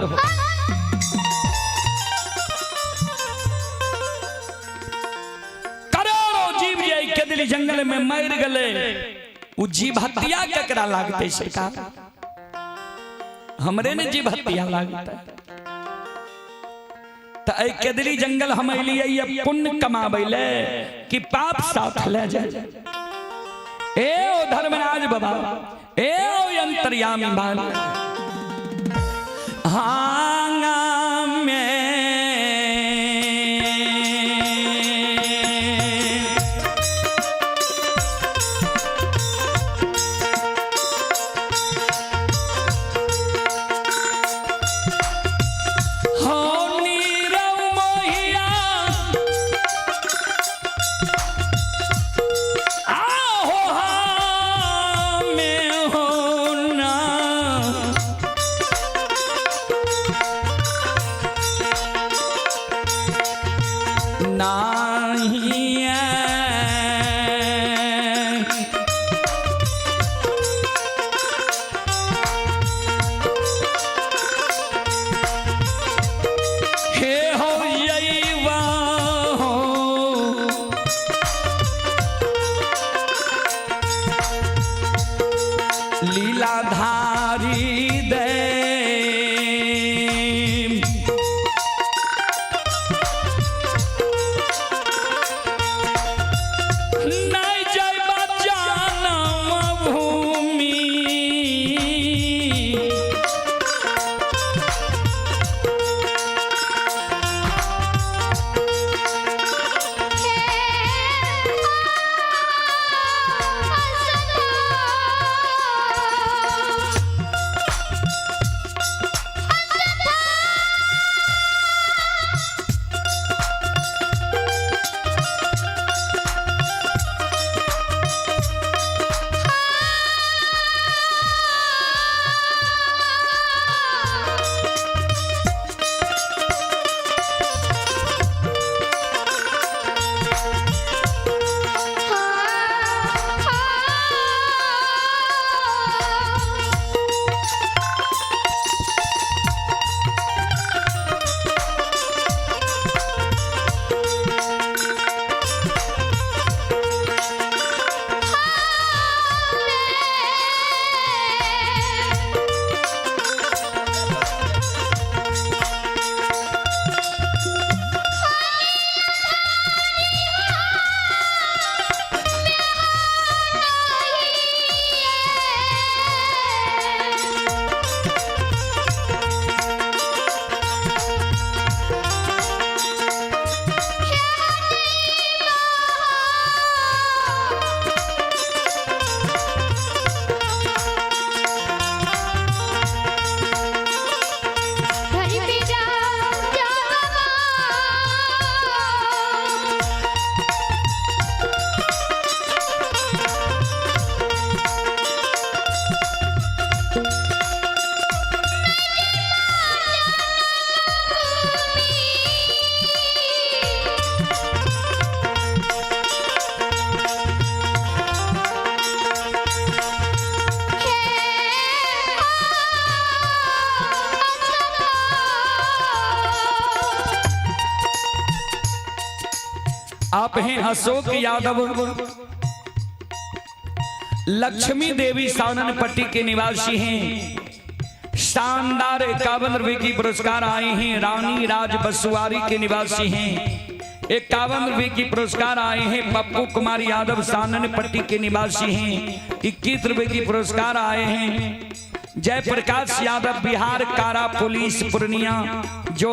करोड़ों जीव जे के दिली जंगल में मर गए, उ जीव हत्या केकरा लागते सरकार? हमरे ने जीव हत्या लागते। तो एहि केदली जंगल हम अलियै ये पुण्य कमाबै ले कि पाप साथ ले जाए। ए ओ धर्मराज बाबा, ए ओ अंतर्यामी बाल, हांगा में हो नीरव मोहिया, आहो हमें हो ना। नाही हे हो यैवा हो लीलाधारी दे। नहीं जैबा जानम भूमि, आप हैं अशोक यादव, लक्ष्मी देवी साननपट्टी के निवासी हैं। शानदार 51 रुपए की पुरस्कार आए हैं। रानी राज बसुआरी के निवासी हैं। 51 रुपए की पुरस्कार आए हैं। पप्पू कुमार यादव साननपट्टी के निवासी हैं। 21 रुपए की पुरस्कार आए हैं। जयप्रकाश यादव बिहार कारा पुलिस पूर्णिया जो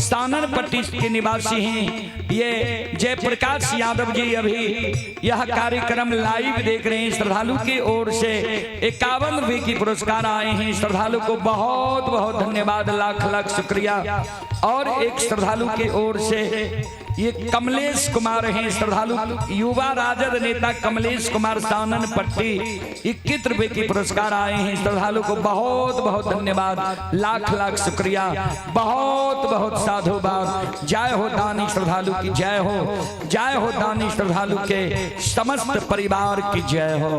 साननपट्टी के निवासी हैं। ये जयप्रकाश यादव जी अभी यह कार्यक्रम लाइव देख रहे हैं। श्रद्धालु की ओर से 51 रुपए की पुरस्कार आए हैं। श्रद्धालु को बहुत बहुत धन्यवाद, लाख लाख शुक्रिया। और एक श्रद्धालु की ओर से ये कमलेश कुमार हैं श्रद्धालु, युवा राजद नेता कमलेश कुमार सानन पट्टी 21 रुपए की पुरस्कार आए हैं। श्रद्धालु को बहुत बहुत धन्यवाद, लाख लाख शुक्रिया, बहुत बहुत साधुवाद। जय हो दानी श्रद्धालु की जय हो, जय हो दानी श्रद्धालु के समस्त परिवार की जय हो।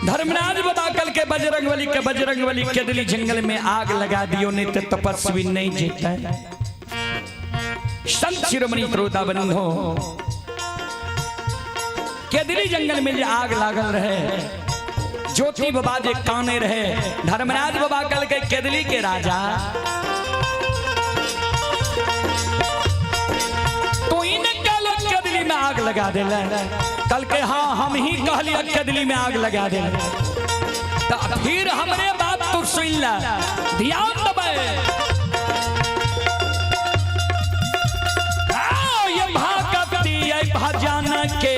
धर्मराज बाबा कल के बजरंगबली के बजरंगबली के दिली जंगल में आग लगा दियो, नहीं तो तपस्वी नहीं जीता है। संत शिरोमणि श्रोता बंधो, के दिली जंगल में जे आग लागल रहे, ज्योति बाबा जे काने रहे, धर्मराज बाबा कल के केदली के राजा तो इन कल केदली में आग लगा देले। कल के हाँ हम ही कहलिए केदली में आग लगा देले, तो फिर हमरे बात तू सुन ले, ध्यान दबे। आओ ये भगती ये भजन के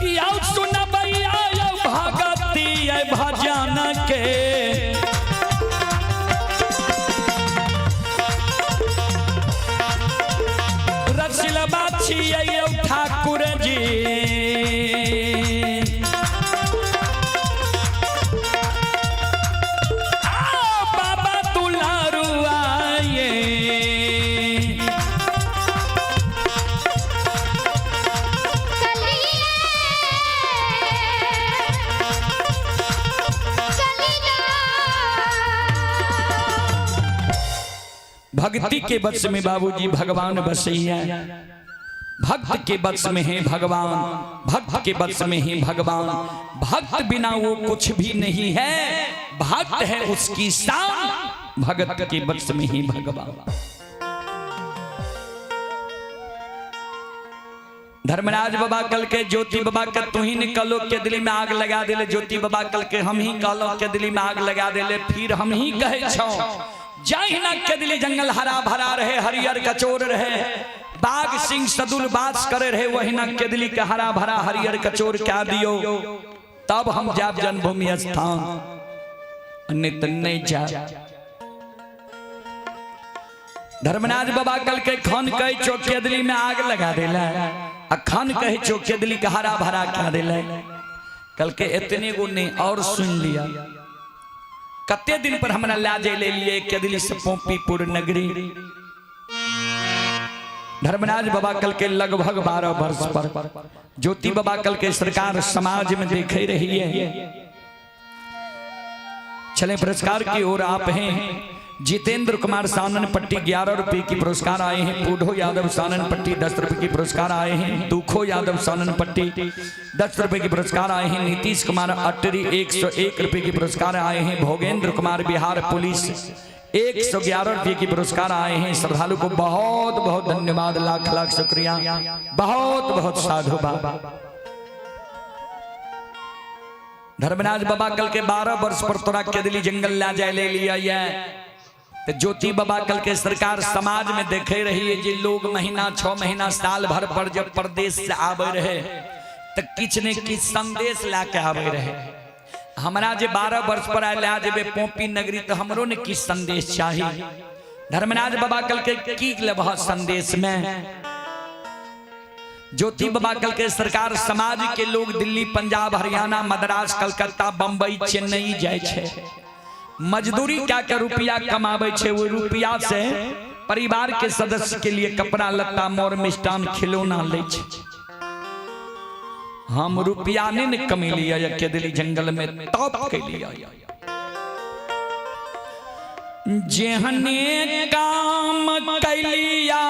यौ सुनबैया यौ भगती ये भजन के, रसिलबा छियै यौ ठाकुर जी। आओ बाबा दुलारू आए, भक्ति के वश में बाबूजी भगवान बसे हैं, भक्त के वश में है भगवान, भक्त के वश में ही भगवान। भक्त बिना वो कुछ भी नहीं है, भक्त है उसकी शान, भगत के वश में ही भगवान। धर्मराज बाबा कल के ज्योति बाबा के तू ही निकलो के दिली में आग लगा दिले, ज्योति बाबा कल के हम ही कहलो के दिली में आग लगा दिले, फिर हम ही कहे छो जाहि ना के दिली जंगल हरा भरा रहे, हरियर कचोर रहे, बाघ सिंह सदुल बास करे रहे, वही ना के दिली के हरा भरा हरियर कचोर क्या दियो, तब हम जाब जन्मभूमि स्थान, नहीं तो नहीं जा। धर्मराज बाबा कल के खन कहे चौके दिली में आग लगा दिला, आ खन कहे चौके दिली के हरा भरा क्या दिला। कल के इतने गो नहीं और सुन लिया, कते दिन पर हमरा लाजे ले लिए केदली से पोपीपुर नगरी। धर्मराज बाबा कल के लगभग 12 वर्ष पर ज्योति बाबा कल के सरकार समाज में देख रही है। चले पुरस्कार की ओर आप हैं। जितेंद्र कुमार सानन पट्टी 11 रुपए की पुरस्कार आए हैं। पूढ़ो यादव सानन पट्टी 10 रुपए की पुरस्कार आए हैं। दुखो यादव सानन पट्टी 10 रुपए की पुरस्कार आए हैं। नीतीश कुमार अटरी 101 रुपए की पुरस्कार आए हैं। भोगेंद्र कुमार बिहार पुलिस 111 रुपए की पुरस्कार आए हैं। श्रद्धालु को बहुत बहुत धन्यवाद, लाख लाख शुक्रिया, बहुत बहुत साधुवाद। धर्मराज बाबा कल के 12 वर्ष पर तोरा केदली जंगल ला जाए ले लिया ये। तो ज्योति बाबा कल के सरकार समाज में देखे रही है जे लोग महीना 6 महीना साल भर पर जब परदेश से आवे रहे तो किछ ने किछ संदेश ला के आवे रहे। हमरा जे 12 वर्ष पर आयल लए जेबै पोपी नगरी तऽ हमरो ने किछु संदेश चाही। धर्मराज बाबा कहलकै की लेबह संदेश में? ज्योति बाबा कहलकै सरकार समाज के लोग दिल्ली, पंजाब, हरियाणा, मद्रास, कलकत्ता, बम्बई, चेन्नई जाइ छै, मजदूरी कए के रुपया कमाबै छै, ओहि रुपया से परिवार के सदस्य के लिए कपड़ा लत्ता, मोर मिष्टान, खिलौना लै छै। हम रुपया नहीं ने कमेलियै, केदली जंगल में तप केलियै। जेहने काम कैलिया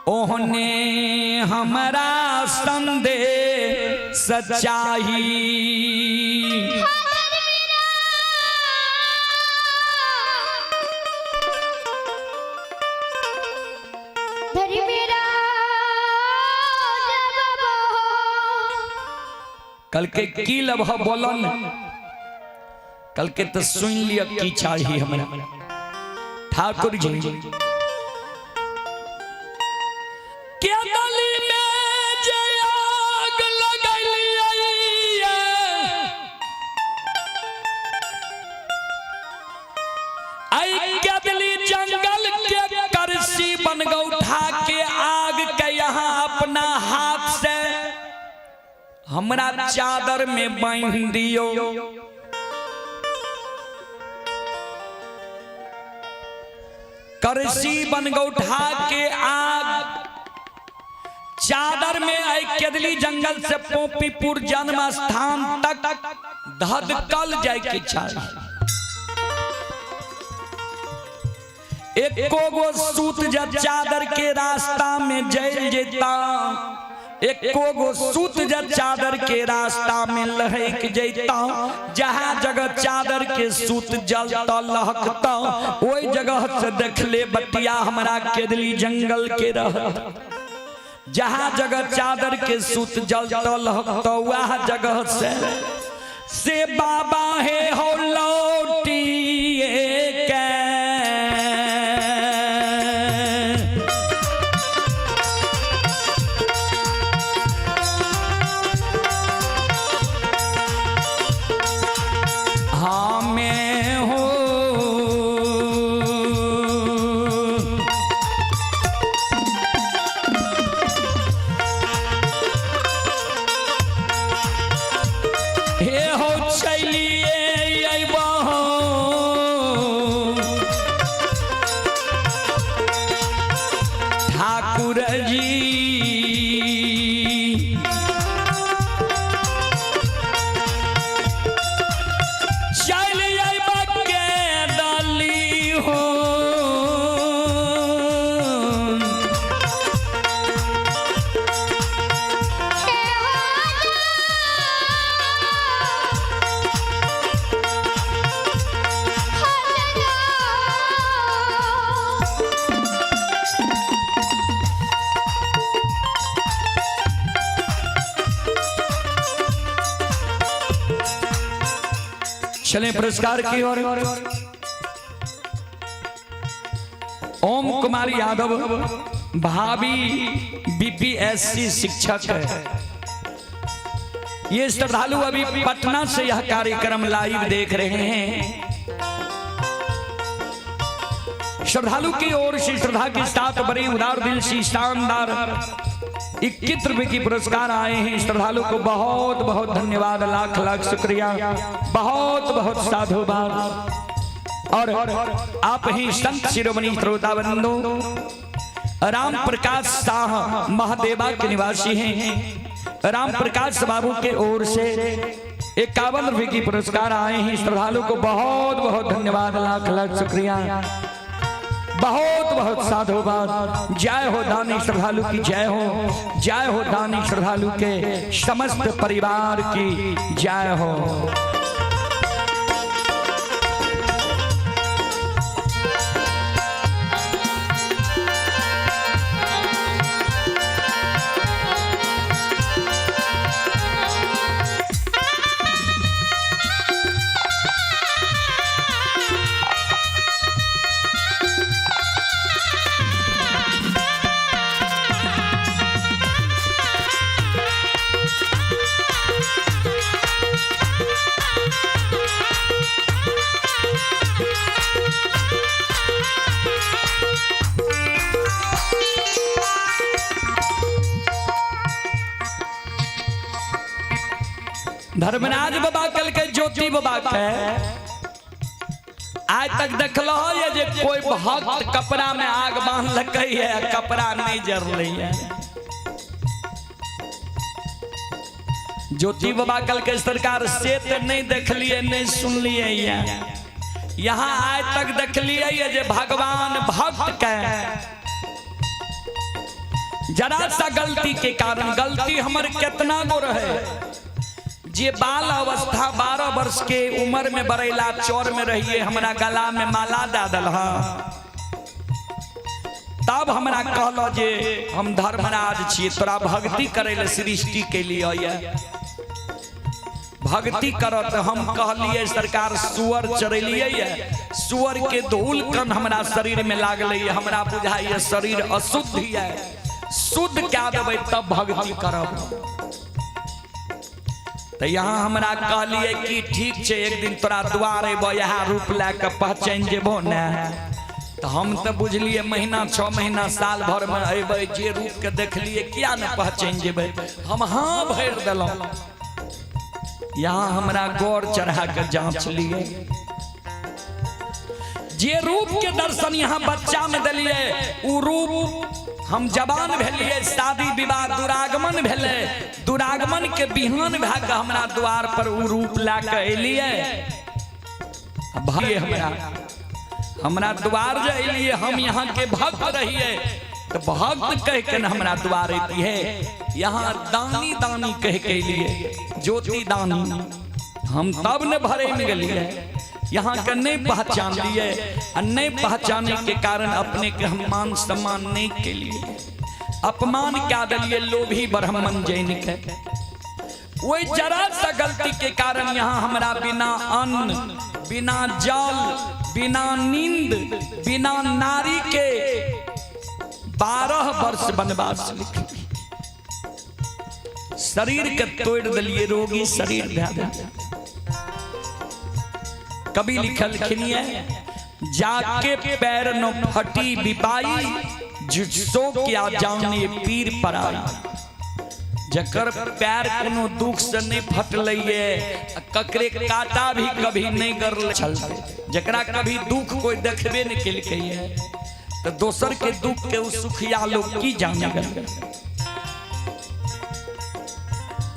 ओहने हमरा संदेश चाही। कल के की लभ बोलन? कल के तो सुन लिया की चाही हमरा ठाकुर जी। के दली में जे आग लगलियै, आई केदली जंगल के करसी बन उठा के आग के यहाँ अपना हाथ से हमरा चादर में बांध दियो। करसी बन उठा के आग चादर में आई केदली जंगल से पोपीपुर जन्म स्थान तक धधकल जाय के चाही। एको गो सूत जब चादर के रास्ता में जल जेता, एको गो सूत जब चादर के रास्ता में लहक जेता, जहाँ जगह चादर के सूत जलता लहकता ओहि जगह से देखले बतिया हमरा केदली जंगल के रहत। जहाँ जगह चादर के सूत जलता लहकता वह जगह से बाबा हे हो लौटिए के। हाँ मैं हो हे हो चलिए अइबहो ठाकुर जी। चल अइबा के डाली हो। चलें पुरस्कार की ओर। ओम कुमार यादव भाभी बीपीएससी शिक्षक है। ये श्रद्धालु अभी पटना से यह कार्यक्रम लाइव देख रहे हैं। श्रद्धालु की ओर से श्रद्धा के साथ बड़े उदार दिल से शानदार 21 रुपए की पुरस्कार आए हैं। श्रद्धालु को बहुत बहुत धन्यवाद, लाख लाख शुक्रिया, बहुत बहुत साधुवाद। और आप ही संत शिरोमणि श्रोता बंधु राम प्रकाश शाह महादेवा के निवासी हैं। राम प्रकाश बाबू के ओर से 51 रुपए की पुरस्कार आए हैं। श्रद्धालु को बहुत बहुत धन्यवाद, लाख लाख शुक्रिया, बहुत बहुत साधुवाद। जय हो दानी श्रद्धालु की जय हो, जय हो दानी श्रद्धालु के समस्त परिवार की जय हो। धर्मराज बाबा कल के ज्योति बाबा के आज तक देखल है जे कोई भक्त कपड़ा में आग बांध लकै है, कपड़ा नहीं जरलै है। ज्योति बाबा कल के सरकार से तो नहीं देखलिए, नहीं सुनलिए है। यहाँ आज तक देखलिए है जे भगवान भक्त के जरा सा गलती के कारण, गलती हमर केतना गो रहे जे बाल अवस्था 12 वर्ष के उम्र में बरैला चौर में रहिए, हमरा गला में माला दे दल, तब हमरा कहलो जे हम धर्मराज छियै, तोरा भक्ति करे ले सृष्टि के लिए ये भक्ति करत। हम कहलिए सरकार सुअर चरेलिए, सुअर के धूल कन हमरा शरीर में लागले, हमरा बुझाइए शरीर अशुद्ध है, शुद्ध क्या देबै तब भक्ति करब। तो यहाँ हमरा कहलिए कि ठीक छै, एक दिन तोरा द्वार अयबो, इएह रूप लए के पहचान जेबो ने। तो हम तो बुझलिए महीना 6 महीना साल भर में अयबै, जे रूप के देखलिए किया ने पहचान जेबै, हम हाँ भरि देलहुँ। यहाँ हमरा गौर चढ़ा के जांच लिए, जे रूप के दर्शन यहाँ बच्चा में दिलिए उ रूप हम जवान भेलिए, शादी विवाह दुरागमन भेले, दुरागमन के बिहान भए के हमरा द्वार पर उ रूप लए के एलिए। भाई हमरा हमरा द्वार जे एलिए, हम यहाँ के भक्त रहिए तो भक्त कह के न हमरा द्वार अयती है, यहाँ दानी दानी कह के एलिए, ज्योति दानी, हम तब न भरे में गेलिए, यहाँ के नहीं पहचान लिए, आ नहीं पहचाने के कारण अपने के हम मान सम्मान नहीं के लिए अपमान क्या दिलिए लोभी ब्राह्मण जैन के। वही जरा सा गलती के कारण यहाँ हमरा बिना अन्न, बिना जल, बिना नींद, बिना नारी के 12 वर्ष वनवास लिख शरीर के तोड़ दिलिए, रोगी शरीर दे दिलिए। कवि लिखलखिन जाके पैर न फटी बिपाई, सो क्या जाने पीर पर आई। जकर पैर कोनो दुख से नहीं फटलै ककरे काटा भी कभी नहीं गरल छल, जकरा कभी दुख कोई देखबे नहीं केलकै है तो दोसर के दुख के उ सुखिया लोग की जाने गए।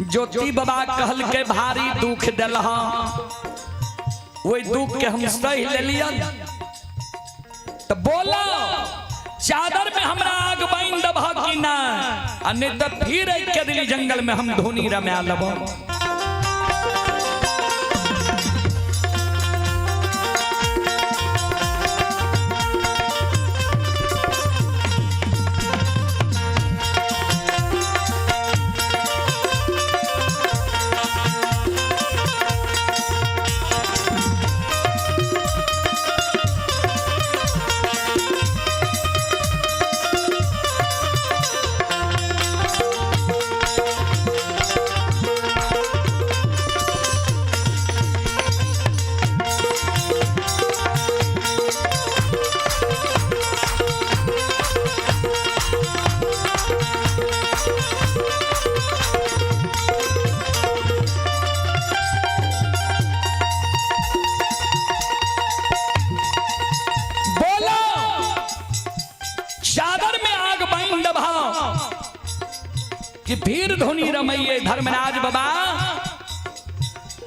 ज्योति बाबा कहल के भारी दुख दिलहा, वही दुख के हम सह लेलियन। तो बोला चादर में हमरा आग बांध दबह कि ना, आ नहीं तो फिर एक के दिली जंगल में हम धोनी रमा लेबो। कि फिर धुनी रमैये धर्मराज बाबा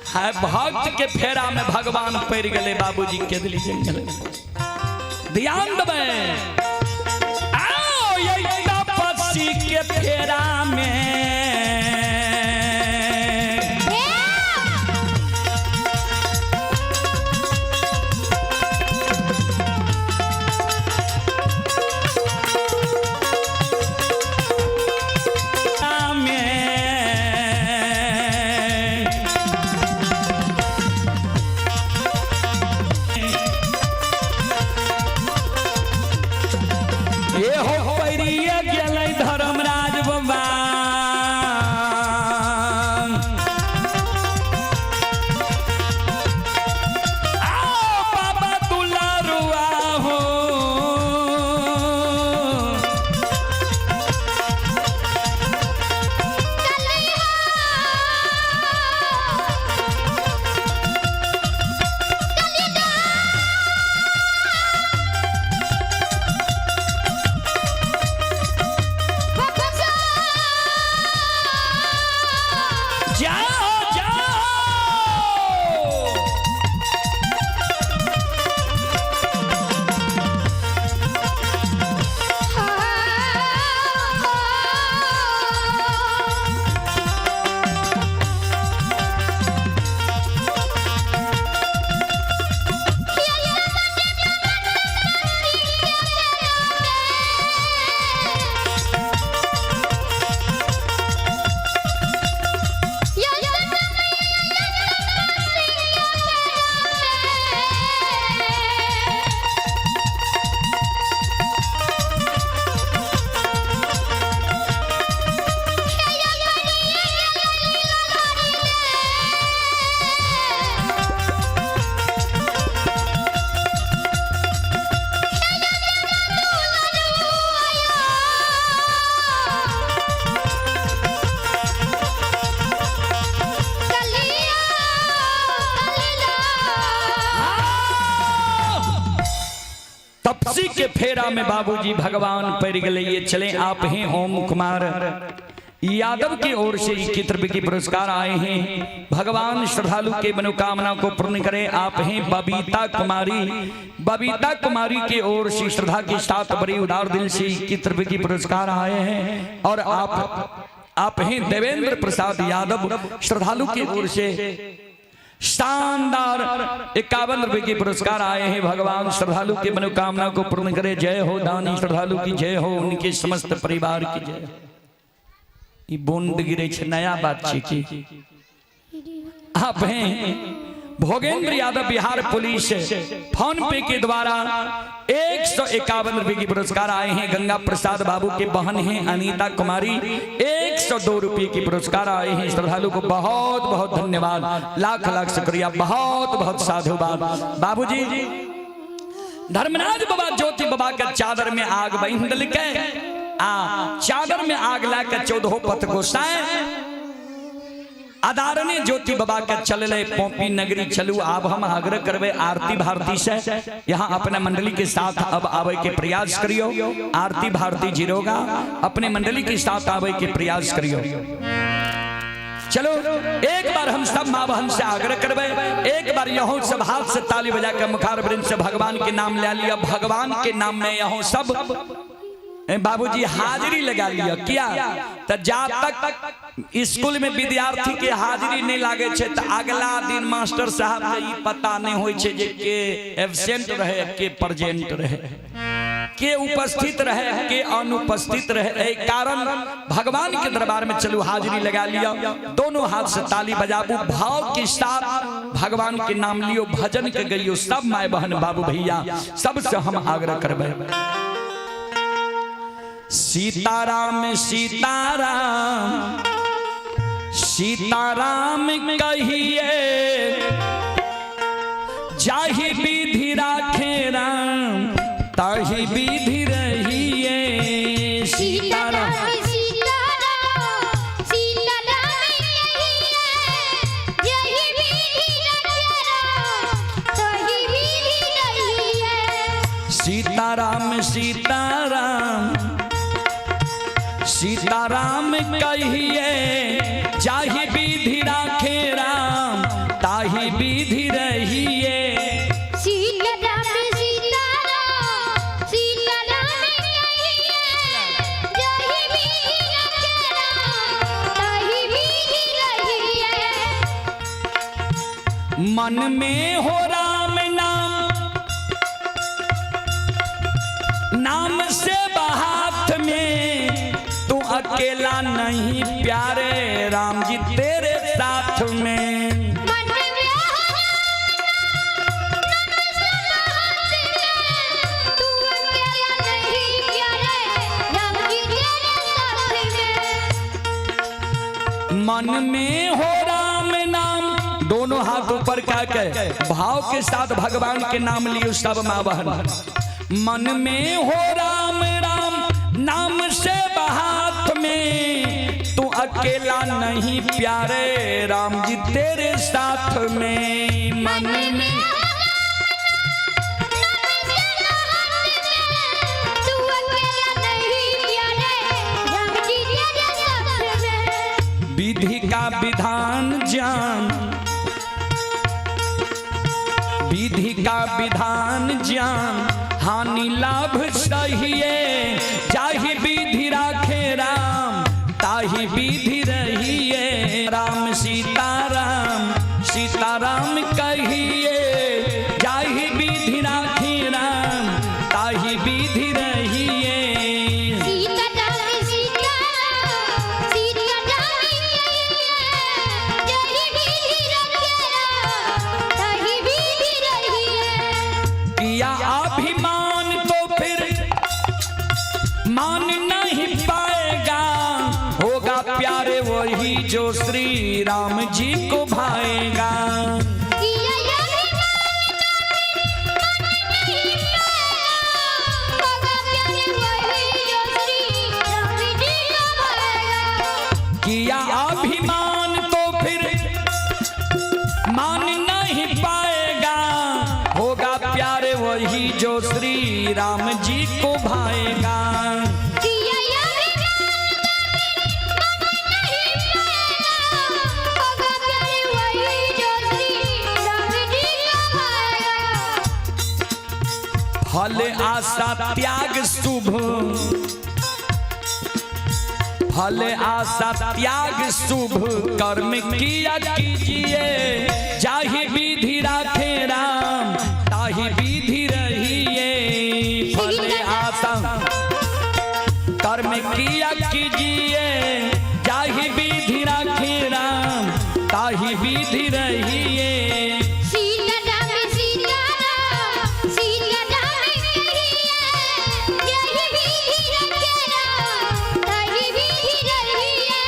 है भक्त के फेरा में भगवान पड़ गए बाबूजी के दिली जंगल। ध्यान देबै, आओ ये तपस्वी के फेरा में धर्मराज बाबा। तपसी के फेरा में बाबूजी भगवान पड़ गए। ये चले आप हैं ओम कुमार यादव की ओर से 21 रुपए की पुरस्कार आए हैं। भगवान श्रद्धालु के मनोकामना को पूर्ण करें। आप हैं बबीता कुमारी, बबीता कुमारी की ओर से श्रद्धा के साथ बड़ी उदार दिल से 21 रुपए की पुरस्कार आए हैं। और आप हैं देवेंद्र प्रसाद यादव, श्रद्धालु की ओर से शानदार 51 रुपए के पुरस्कार आए हैं। भगवान श्रद्धालु की मनोकामना को पूर्ण करे। जय हो दानी श्रद्धालु की जय हो, उनके समस्त परिवार की जय हो। ई बूंद गिरे छे, नया बात छे की आप हैं भोगेंद्र यादव, बिहार पुलिस, फोन पे के द्वारा 151 रुपए की पुरस्कार आए हैं। गंगा प्रसाद बाबू के बहन हैं अनीता कुमारी, 102 रुपए की पुरस्कार आए हैं। श्रद्धालु को बहुत बहुत धन्यवाद, लाख लाख शुक्रिया, बहुत बहुत साधुवाद। बाबूजी, धर्मराज बाबा ज्योति बाबा के चादर में आग बंध के आ चादर में आग ला के चौदहो पथ गोसाए आदरणीय ज्योति बाबा के चलले पोपी नगरी। चलू, अब हम आग्रह करबे आरती भारती से यहाँ अपने मंडली के साथ अब आवे के प्रयास करियो। आरती भारती जीरोगा, अपने मंडली के साथ आवे के प्रयास करियो। चलो, एक बार हम सब माँ बहन से आग्रह करबे, एक बार यहों सब हाथ से ताली बजा के मुखार वृंद से भगवान के नाम ले लिया। भगवान के नाम में यहों सब बाबूजी हाजिरी लगा लिया। किया तो जा तक स्कूल में विद्यार्थी के हाजिरी नहीं लागे छे तो अगला दिन मास्टर साहब के ई पता नहीं होय छे जे के एब्सेंट रहे, के प्रेजेंट रहे, के उपस्थित रहे, के अनुपस्थित रहे। एहि कारण भगवान के दरबार में चलू, हाजिरी लगा लिया। दोनों हाथ से ताली बजाबू, भाव के साथ भगवान के नाम लियो, भजन के गइयो। सब माय बहन, बाबू भैया, सबसे हम आग्रह करबे। सीताराम सीताराम सीताराम कहिए, जाहि विधि राखे राम ताहि विधि रहिए। सीताराम सीताराम सीताराम कहिए, यही विधि रखे राम ताहि विधि रहिए। सीताराम सीताराम सीताराम कहिए, जाहि विधि राखे राम ताहि विधि रहिए। सीताराम सीताराम सीताराम कहिए, यही विधि रखे राम ताहि विधि रहिए। मन में हो राम नाम, नाम से हाथ में, तू अकेला नहीं प्यारे, राम जी तेरे साथ में। मन में हो राम नाम से हाथ में, तू अकेला नहीं प्यारे, राम जी तेरे साथ में। मन में हो राम नाम, दोनों हाथ ऊपर का के भाव के साथ भगवान के नाम लियो सब माँ बहन। मन में हो राम राम, नाम से हाथ में, तू अकेला नहीं प्यारे, राम जी तेरे साथ में। मन में तू अकेला नहीं प्यारे, राम जी तेरे साथ में। विधि का विधान जान, विधि का विधान जान, हानि लाभ सहिए, जाहि विधि राखे राम ताहि विधि रहिए। राम सीताराम सीताराम कहिए, जाहि विधि राखे राम ताहि विधि रहिए। सीताराम सीताराम सीताराम कहिए, यही विधि रखे राम ताहि विधि रहिए। किया अभिमान तो फिर मान नहीं पाएगा, होगा प्यारे वही जो श्री राम जी को भाएगा। किया अभिमान तो फिर मान नहीं पाएगा, होगा प्यारे वही जो श्री राम जी को भाएगा। किया अभिमान तो फिर मान नहीं पाएगा, होगा प्यारे प्यारे वही जो श्री राम जी को भाएगा। किया या अभिमान मन नहीं पाएगा, होगा प्यारे वही जो श्री राम जी को भाएगा। फल आशा त्याग शुभ, फल आशा त्याग शुभ कर्म किया कीजिए, जाहि विधि राखे राम ताहि विधि रहिए। फल आशा कर्म किया कीजिए, जाहि विधि राखे राम ताहि विधि रहिए। सीता राम सीता राम सीता राम कहिए, यही विधि रखे राम ताहि विधि रहिए।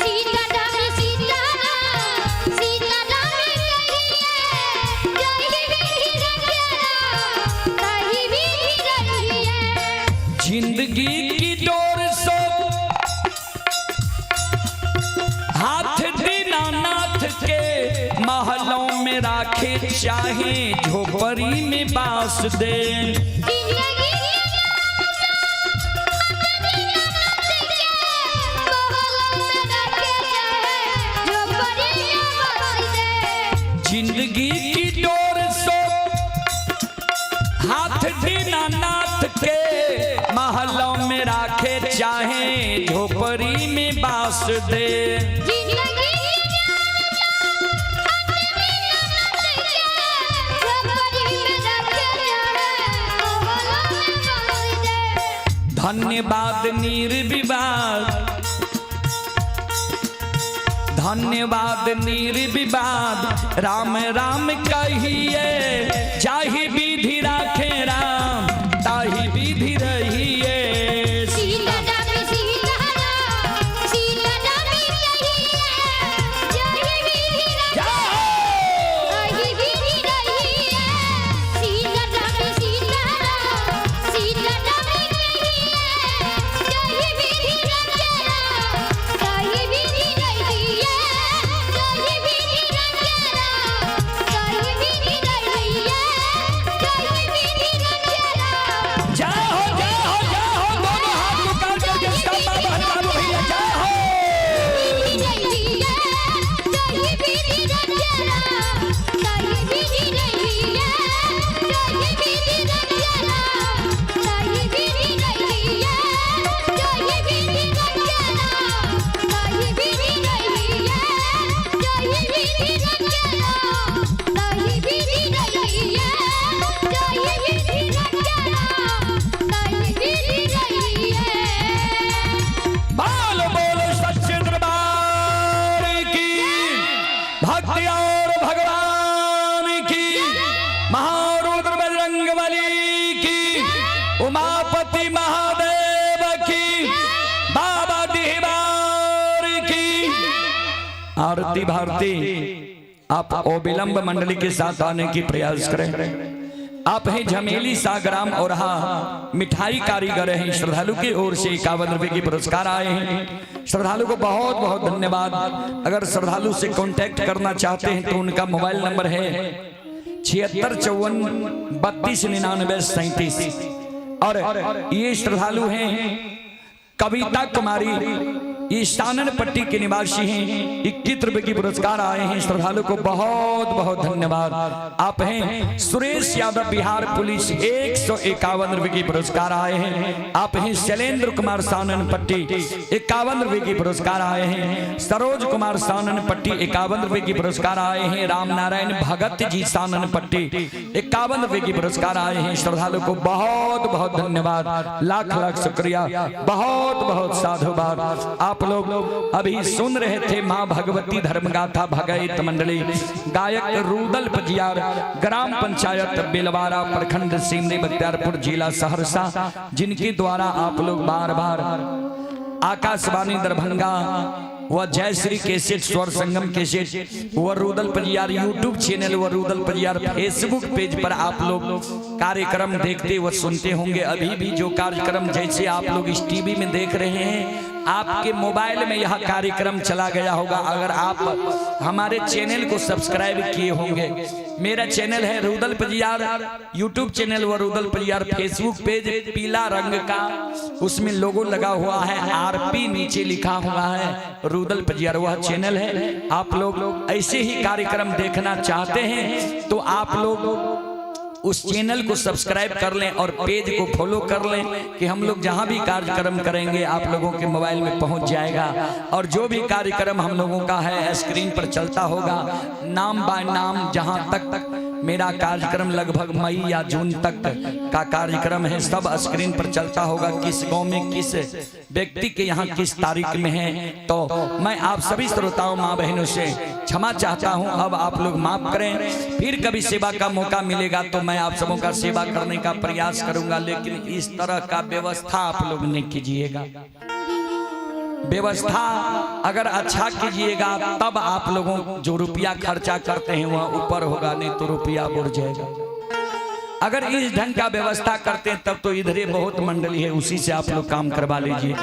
सीता राम सीता राम सीता राम कहिए, यही विधि रखे राम ताहि विधि रहिए। जिंदगी की डोर सो हाथ दीनानाथ के, महलों में राखे चाहे झोपड़ी में बास दे। जिंदगी की डोर सो हाथ दीनानाथ के, महलों में रखे चाहे झोपड़ी में बास दे। जिंदगी की डोर सो हाथ दीनानाथ के, महलों में राखे चाहे झोपड़ी में बास दे। जिंदगी की डोर सो हाथ दीनानाथ के, झोपड़ी में रखे चाहे महलों में बास दे। धन्यवाद निर्विवाद, धन्यवाद निर्विवाद राम राम कहिए, जाहि विधि राखे राम ताहि विधि रहिए। सीता राम सीता राम सीता राम कहिए, यही विधि रखे ताहि विधि रहिए। सीता राम सीता राम सीता राम कहिए, यही विधि रखे राम ताहि विधि रहिए। यही विधि रखे राम ताहि विधि रहिए। यही विधि रखे राम। जय हो जय हो जय हो, दोनों हाथ उठा करके सबा बहन बाबू भैया जय हो। विधि रहिए, यही विधि रखे राम ताहि विधि रहिए। यही विधि रखे राम ताहि विधि रहिए। यही विधि रखे राम ताहि विधि रहिए। यही विधि रखे राम ताहि विधि रहिए। यही विधि रखे राम ताहि विधि रहिए। बोल बोलो सच्चे दरबार की, भक्ति और भगवान की, महारुद्र बजरंग बली की, उमापति महादेव की, बाबा दीवार की। आरती भारती आप अविलंब मंडली के साथ आने की प्रयास करें। आप हैं झमेली सागराम और हाँ मिठाई कारीगर हैं। श्रद्धालु की ओर से 51 रुपए की पुरस्कार आए हैं। श्रद्धालु को बहुत बहुत धन्यवाद। अगर श्रद्धालु से कांटेक्ट करना चाहते हैं तो उनका मोबाइल नंबर है 76 54 32 99 37। और ये श्रद्धालु हैं कविता कुमारी, ये सानन पट्टी के निवासी हैं। 21 रुपए की पुरस्कार आए हैं। श्रद्धालु को बहुत बहुत धन्यवाद। आप हैं सुरेश यादव बिहार पुलिस, 151 रुपए की पुरस्कार आए हैं। आप हैं शैलेंद्र कुमार सानन पट्टी, 51 रुपए की पुरस्कार आए हैं। सरोज कुमार सानन पट्टी, 51 रुपए की पुरस्कार आए हैं। राम नारायण भगत जी सानन पट्टी, 51 रुपए की पुरस्कार आए हैं। श्रद्धालु को बहुत बहुत धन्यवाद, लाख लाख शुक्रिया, बहुत बहुत साधुवाद। आप लोग अभी सुन रहे थे माँ भगवती धर्मगाथा भगैत मंडली, गायक रूदल पजियार, ग्राम पंचायत बेलवारा, प्रखंड सिमरी बख्तियारपुर, जिला सहरसा, जिनके द्वारा आप लोग बार बार आकाशवाणी दरभंगा व जयश्री केसेट, स्वर संगम केसेट व रूदल पजियार यूट्यूब चैनल व रूदल पजियार फेसबुक पेज पर आप लोग कार्यक्रम देखते व सुनते होंगे। अभी भी जो कार्यक्रम जैसे आप लोग इस टीवी में देख रहे हैं, आपके मोबाइल में यह कार्यक्रम चला गया होगा अगर आप हमारे चैनल को सब्सक्राइब किए होंगे। मेरा चैनल है रुदल पजियार यूट्यूब चैनल व रुदल पजियार फेसबुक पेज, पीला रंग का उसमें लोगो लगा हुआ है, आरपी नीचे लिखा हुआ है, रुदल पजियार वह चैनल है। आप लोग ऐसे ही कार्यक्रम देखना चाहते हैं तो आप लोग उस चैनल को सब्सक्राइब कर लें और पेज को फॉलो कर लें कि हम लोग जहां भी कार्यक्रम करेंगे आप लोगों के मोबाइल में पहुंच जाएगा। और जो भी कार्यक्रम हम लोगों का है स्क्रीन पर चलता होगा, नाम बाय नाम। जहां तक मेरा कार्यक्रम लगभग मई या जून तक का कार्यक्रम है, सब स्क्रीन पर चलता होगा, किस गांव में किस व्यक्ति के यहाँ किस तारीख में है। तो मैं आप सभी श्रोताओं माँ बहनों से क्षमा चाहता हूँ, अब आप लोग माफ करें। फिर कभी सेवा का मौका मिलेगा तो मैं आप सबों का सेवा करने का प्रयास करूंगा, लेकिन इस तरह का व्यवस्था आप लोग नहीं कीजिएगा। व्यवस्था अगर अच्छा कीजिएगा तब आप लोगों जो रुपया खर्चा करते हैं वह ऊपर होगा, नहीं तो रुपया बढ़ जाएगा। अगर इस ढंग का व्यवस्था करते हैं तब तो इधरे बहुत मंडली है, उसी से आप लोग काम करवा लीजिए।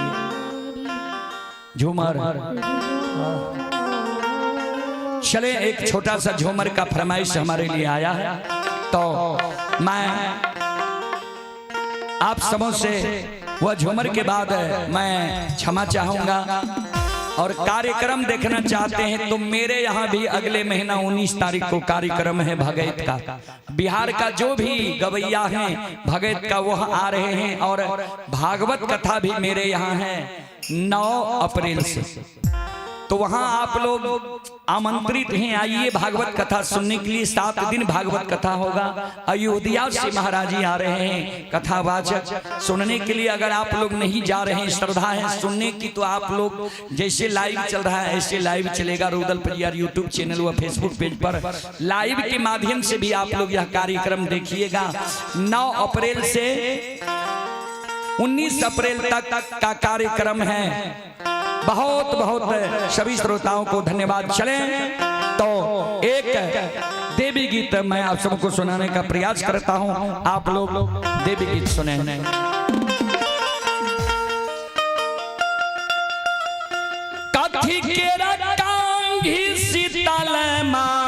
झूमर चले, एक छोटा सा झूमर का फरमाइश हमारे लिए आया है, तो मैं आप सबों से वह झूमर के बाद मैं क्षमा चाहूंगा। और कार्यक्रम देखना चाहते हैं तो मेरे यहाँ भी अगले महीना 19 तारीख को कार्यक्रम है भगैत का। बिहार का जो भी गवैया हैं भगैत का वह आ रहे हैं। और भागवत कथा भी मेरे यहाँ है 9 अप्रैल से, तो वहाँ आप लोग आमंत्रित हैं, आइए भागवत कथा सुनने के लिए। 7 दिन भागवत कथा होगा। अयोध्या से महाराज जी आ रहे हैं कथावाचक सुनने के लिए। अगर आप लोग नहीं जा रहे हैं, श्रद्धा है सुनने की, तो आप लोग जैसे लाइव चल रहा है ऐसे लाइव चलेगा रुदल परियार यूट्यूब चैनल व फेसबुक पेज पर लाइव के माध्यम से भी आप लोग यह कार्यक्रम देखिएगा। 9 अप्रैल से 19 अप्रैल तक का कार्यक्रम है। बहुत बहुत सभी श्रोताओं को धन्यवाद। चलें तो एक देवी गीत मैं आप सबको सुनाने का प्रयास करता हूं, आप लोग देवी गीत सुने। कथी केरा कांघी शीतल मां,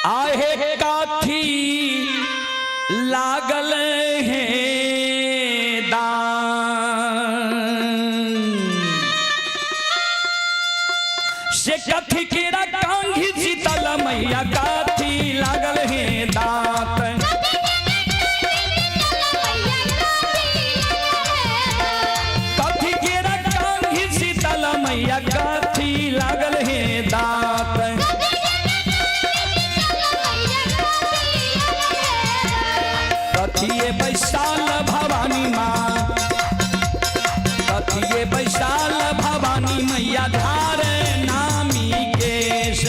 आहे काथी लागल है दान, से कथी केरा कांघी शीतल मैया काथी लागल है दांत। कथी केरा कांघी शीतल मैया काथी लागल है दांत। कथिए बैसाल भवानी माँ, कथिए बैसाल भवानी मैया धार नामी केश।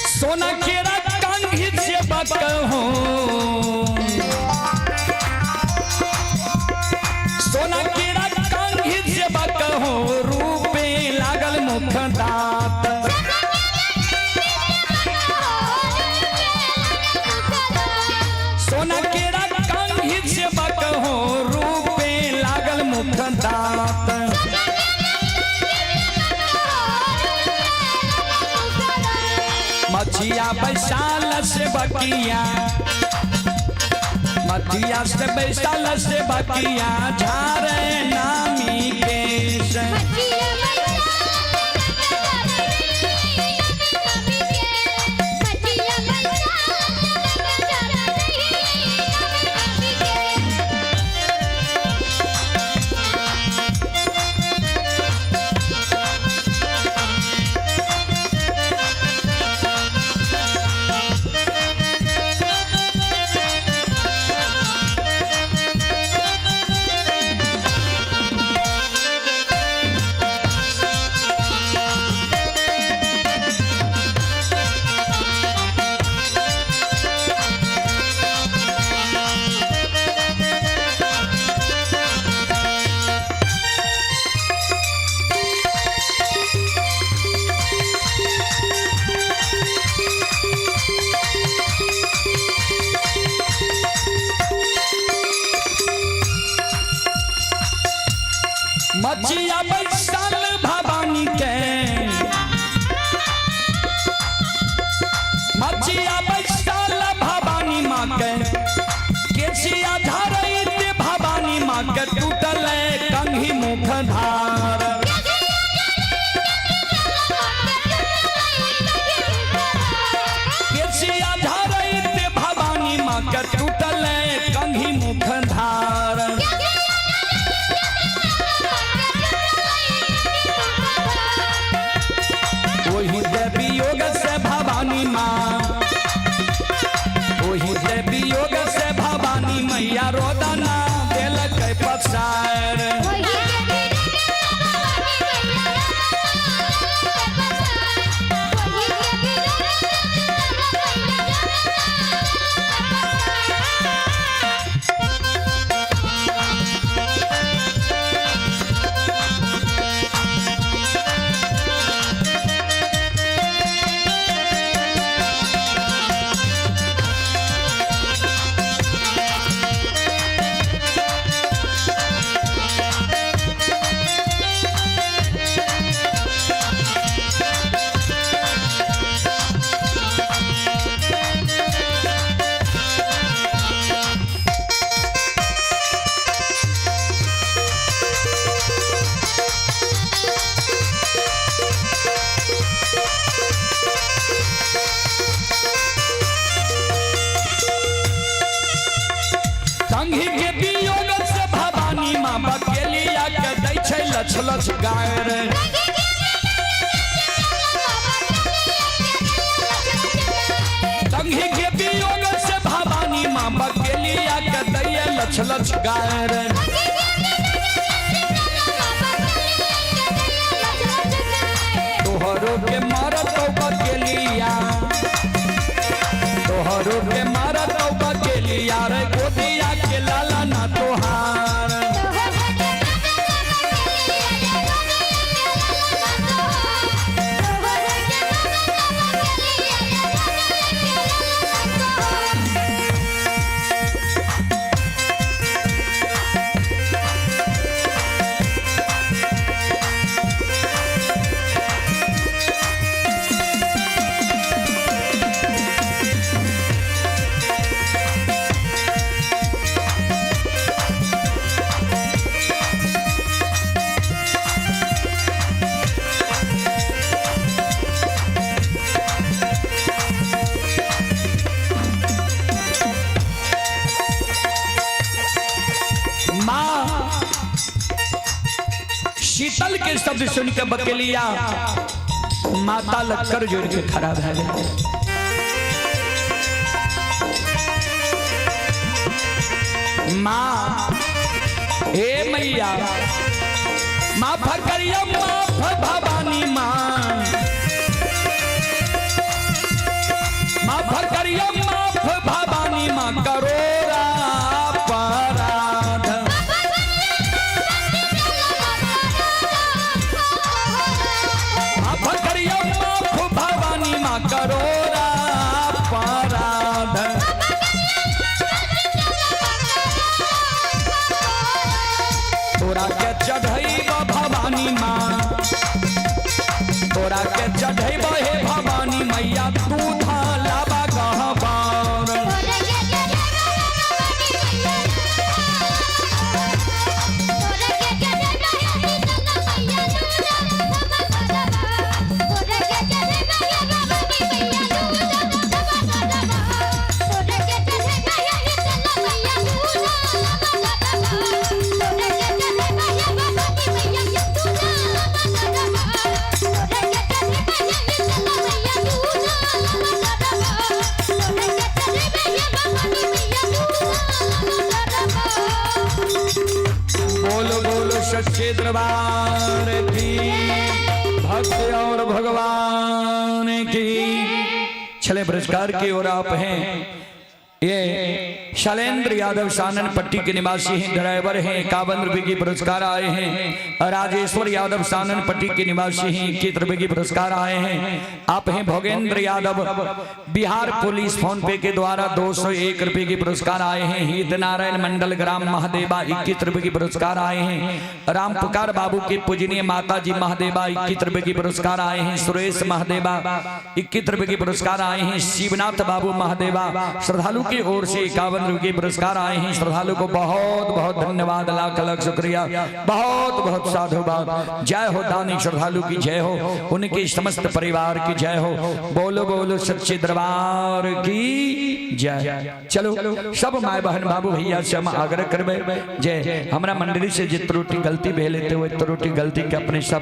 सोना केरा कंघी से बकहो, सोना केरा कंघी से बकहो, रूपे लागल मुख दांत। सोना केरा कंघी से बकहो, रूपे लागल मुख दांत। मछिया बैसाल से बकिया, मछिया से बैसाल से बकिया झारे नामी केश। लछ लछ गाय रे। संगी के वियोग से भवानी माँ बकेलिया के दैया लछ लछ गाय रे। तोहरो के मारत बकेलिया, तोहरो के मारत बकेलिया रे गोदिया के लाला ना तोहार। माँ शीतल के शब्द सुन के बकेलिया माता लक्कर जोड़ के खड़ा भए गए। माँ हे मैया माफ करिया माफ भवानी माँ, माफ करिया माफ भवानी माँ करो अपराध। माफ करिया माफ भवानी माँ करो अपराध। तोरा के चढ़ैब भवानी माँ, तोरा के चढ़ैब हे भवानी मैया दूध लाबा गहबर। बोलो बोलो सच्चे दरबार की, भक्त और भगवान की। छले पुरस्कार की ओर आप हैं। ये शैलेंद्र यादव सानन पट्टी के निवासी हैं, ड्राइवर हैं, 51 रुपए की पुरस्कार आए हैं। राजेश्वर यादव सानन पट्टी के निवासी हैं, 21 रुपए की पुरस्कार आए हैं। आप हैं भोगेंद्र यादव बिहार पुलिस फोन पे के द्वारा 201 रुपए की पुरस्कार आए हैं। हित नारायण मंडल ग्राम महादेवा 21 रुपए की पुरस्कार आए हैं। राम पुकार बाबू के पूजनीय माता जी महादेवा 21 रुपए की पुरस्कार आए हैं। सुरेश महादेवा 21 रुपए की पुरस्कार आए हैं। शिवनाथ बाबू महादेवा श्रद्धालु की ओर से 51 रुपए के पुरस्कार आए हैं। श्रद्धालु को बहुत बहुत धन्यवाद, लाख लाख शुक्रिया, बहुत बहुत साधुवाद। जय हो दानी श्रद्धालु की जय हो, उनके समस्त परिवार की जय हो। बोलो बोलो सच्चे दरबार की जय। चलो सब my बहन बाबू भैया से हम आग्रह करबे जय हमरा मंडली से जे त्रुटि गलती भेल हेतै ओहि त्रुटि गलती के अपने सब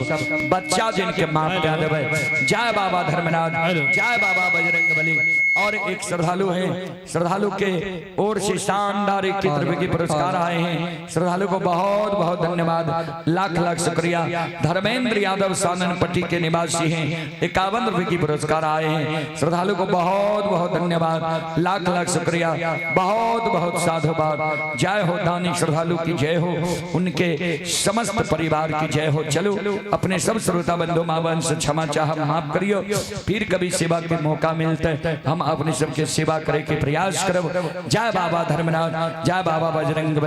बच्चा जिनके माफ कर देबै। जय बाबा धर्मनाथ, जय बाबा बजरंग बली। और एक श्रद्धालु है, श्रद्धालु के ओर से शानदार 21 रुपए के पुरस्कार आए हैं। श्रद्धालु को बहुत बहुत धन्यवाद, लाख लाख शुक्रिया। धर्मेंद्र यादव सानन पट्टी के निवासी हैं, 51 रुपए की पुरस्कार आए हैं। श्रद्धालु को बहुत बहुत धन्यवाद, लाख लाख शुक्रिया, बहुत बहुत साधुवाद। जय हो दानी श्रद्धालु की जय हो, उनके समस्त परिवार की जय हो। चलो अपने सब श्रोता बंधु माँ बहन से क्षमा चाह माफ करियो, फिर कभी सेवा के मौका मिलते हम अपने सबके सेवा करे के प्रयास करब। जय बाबा धर्मनाथ, जय बाबा बजरंग बली।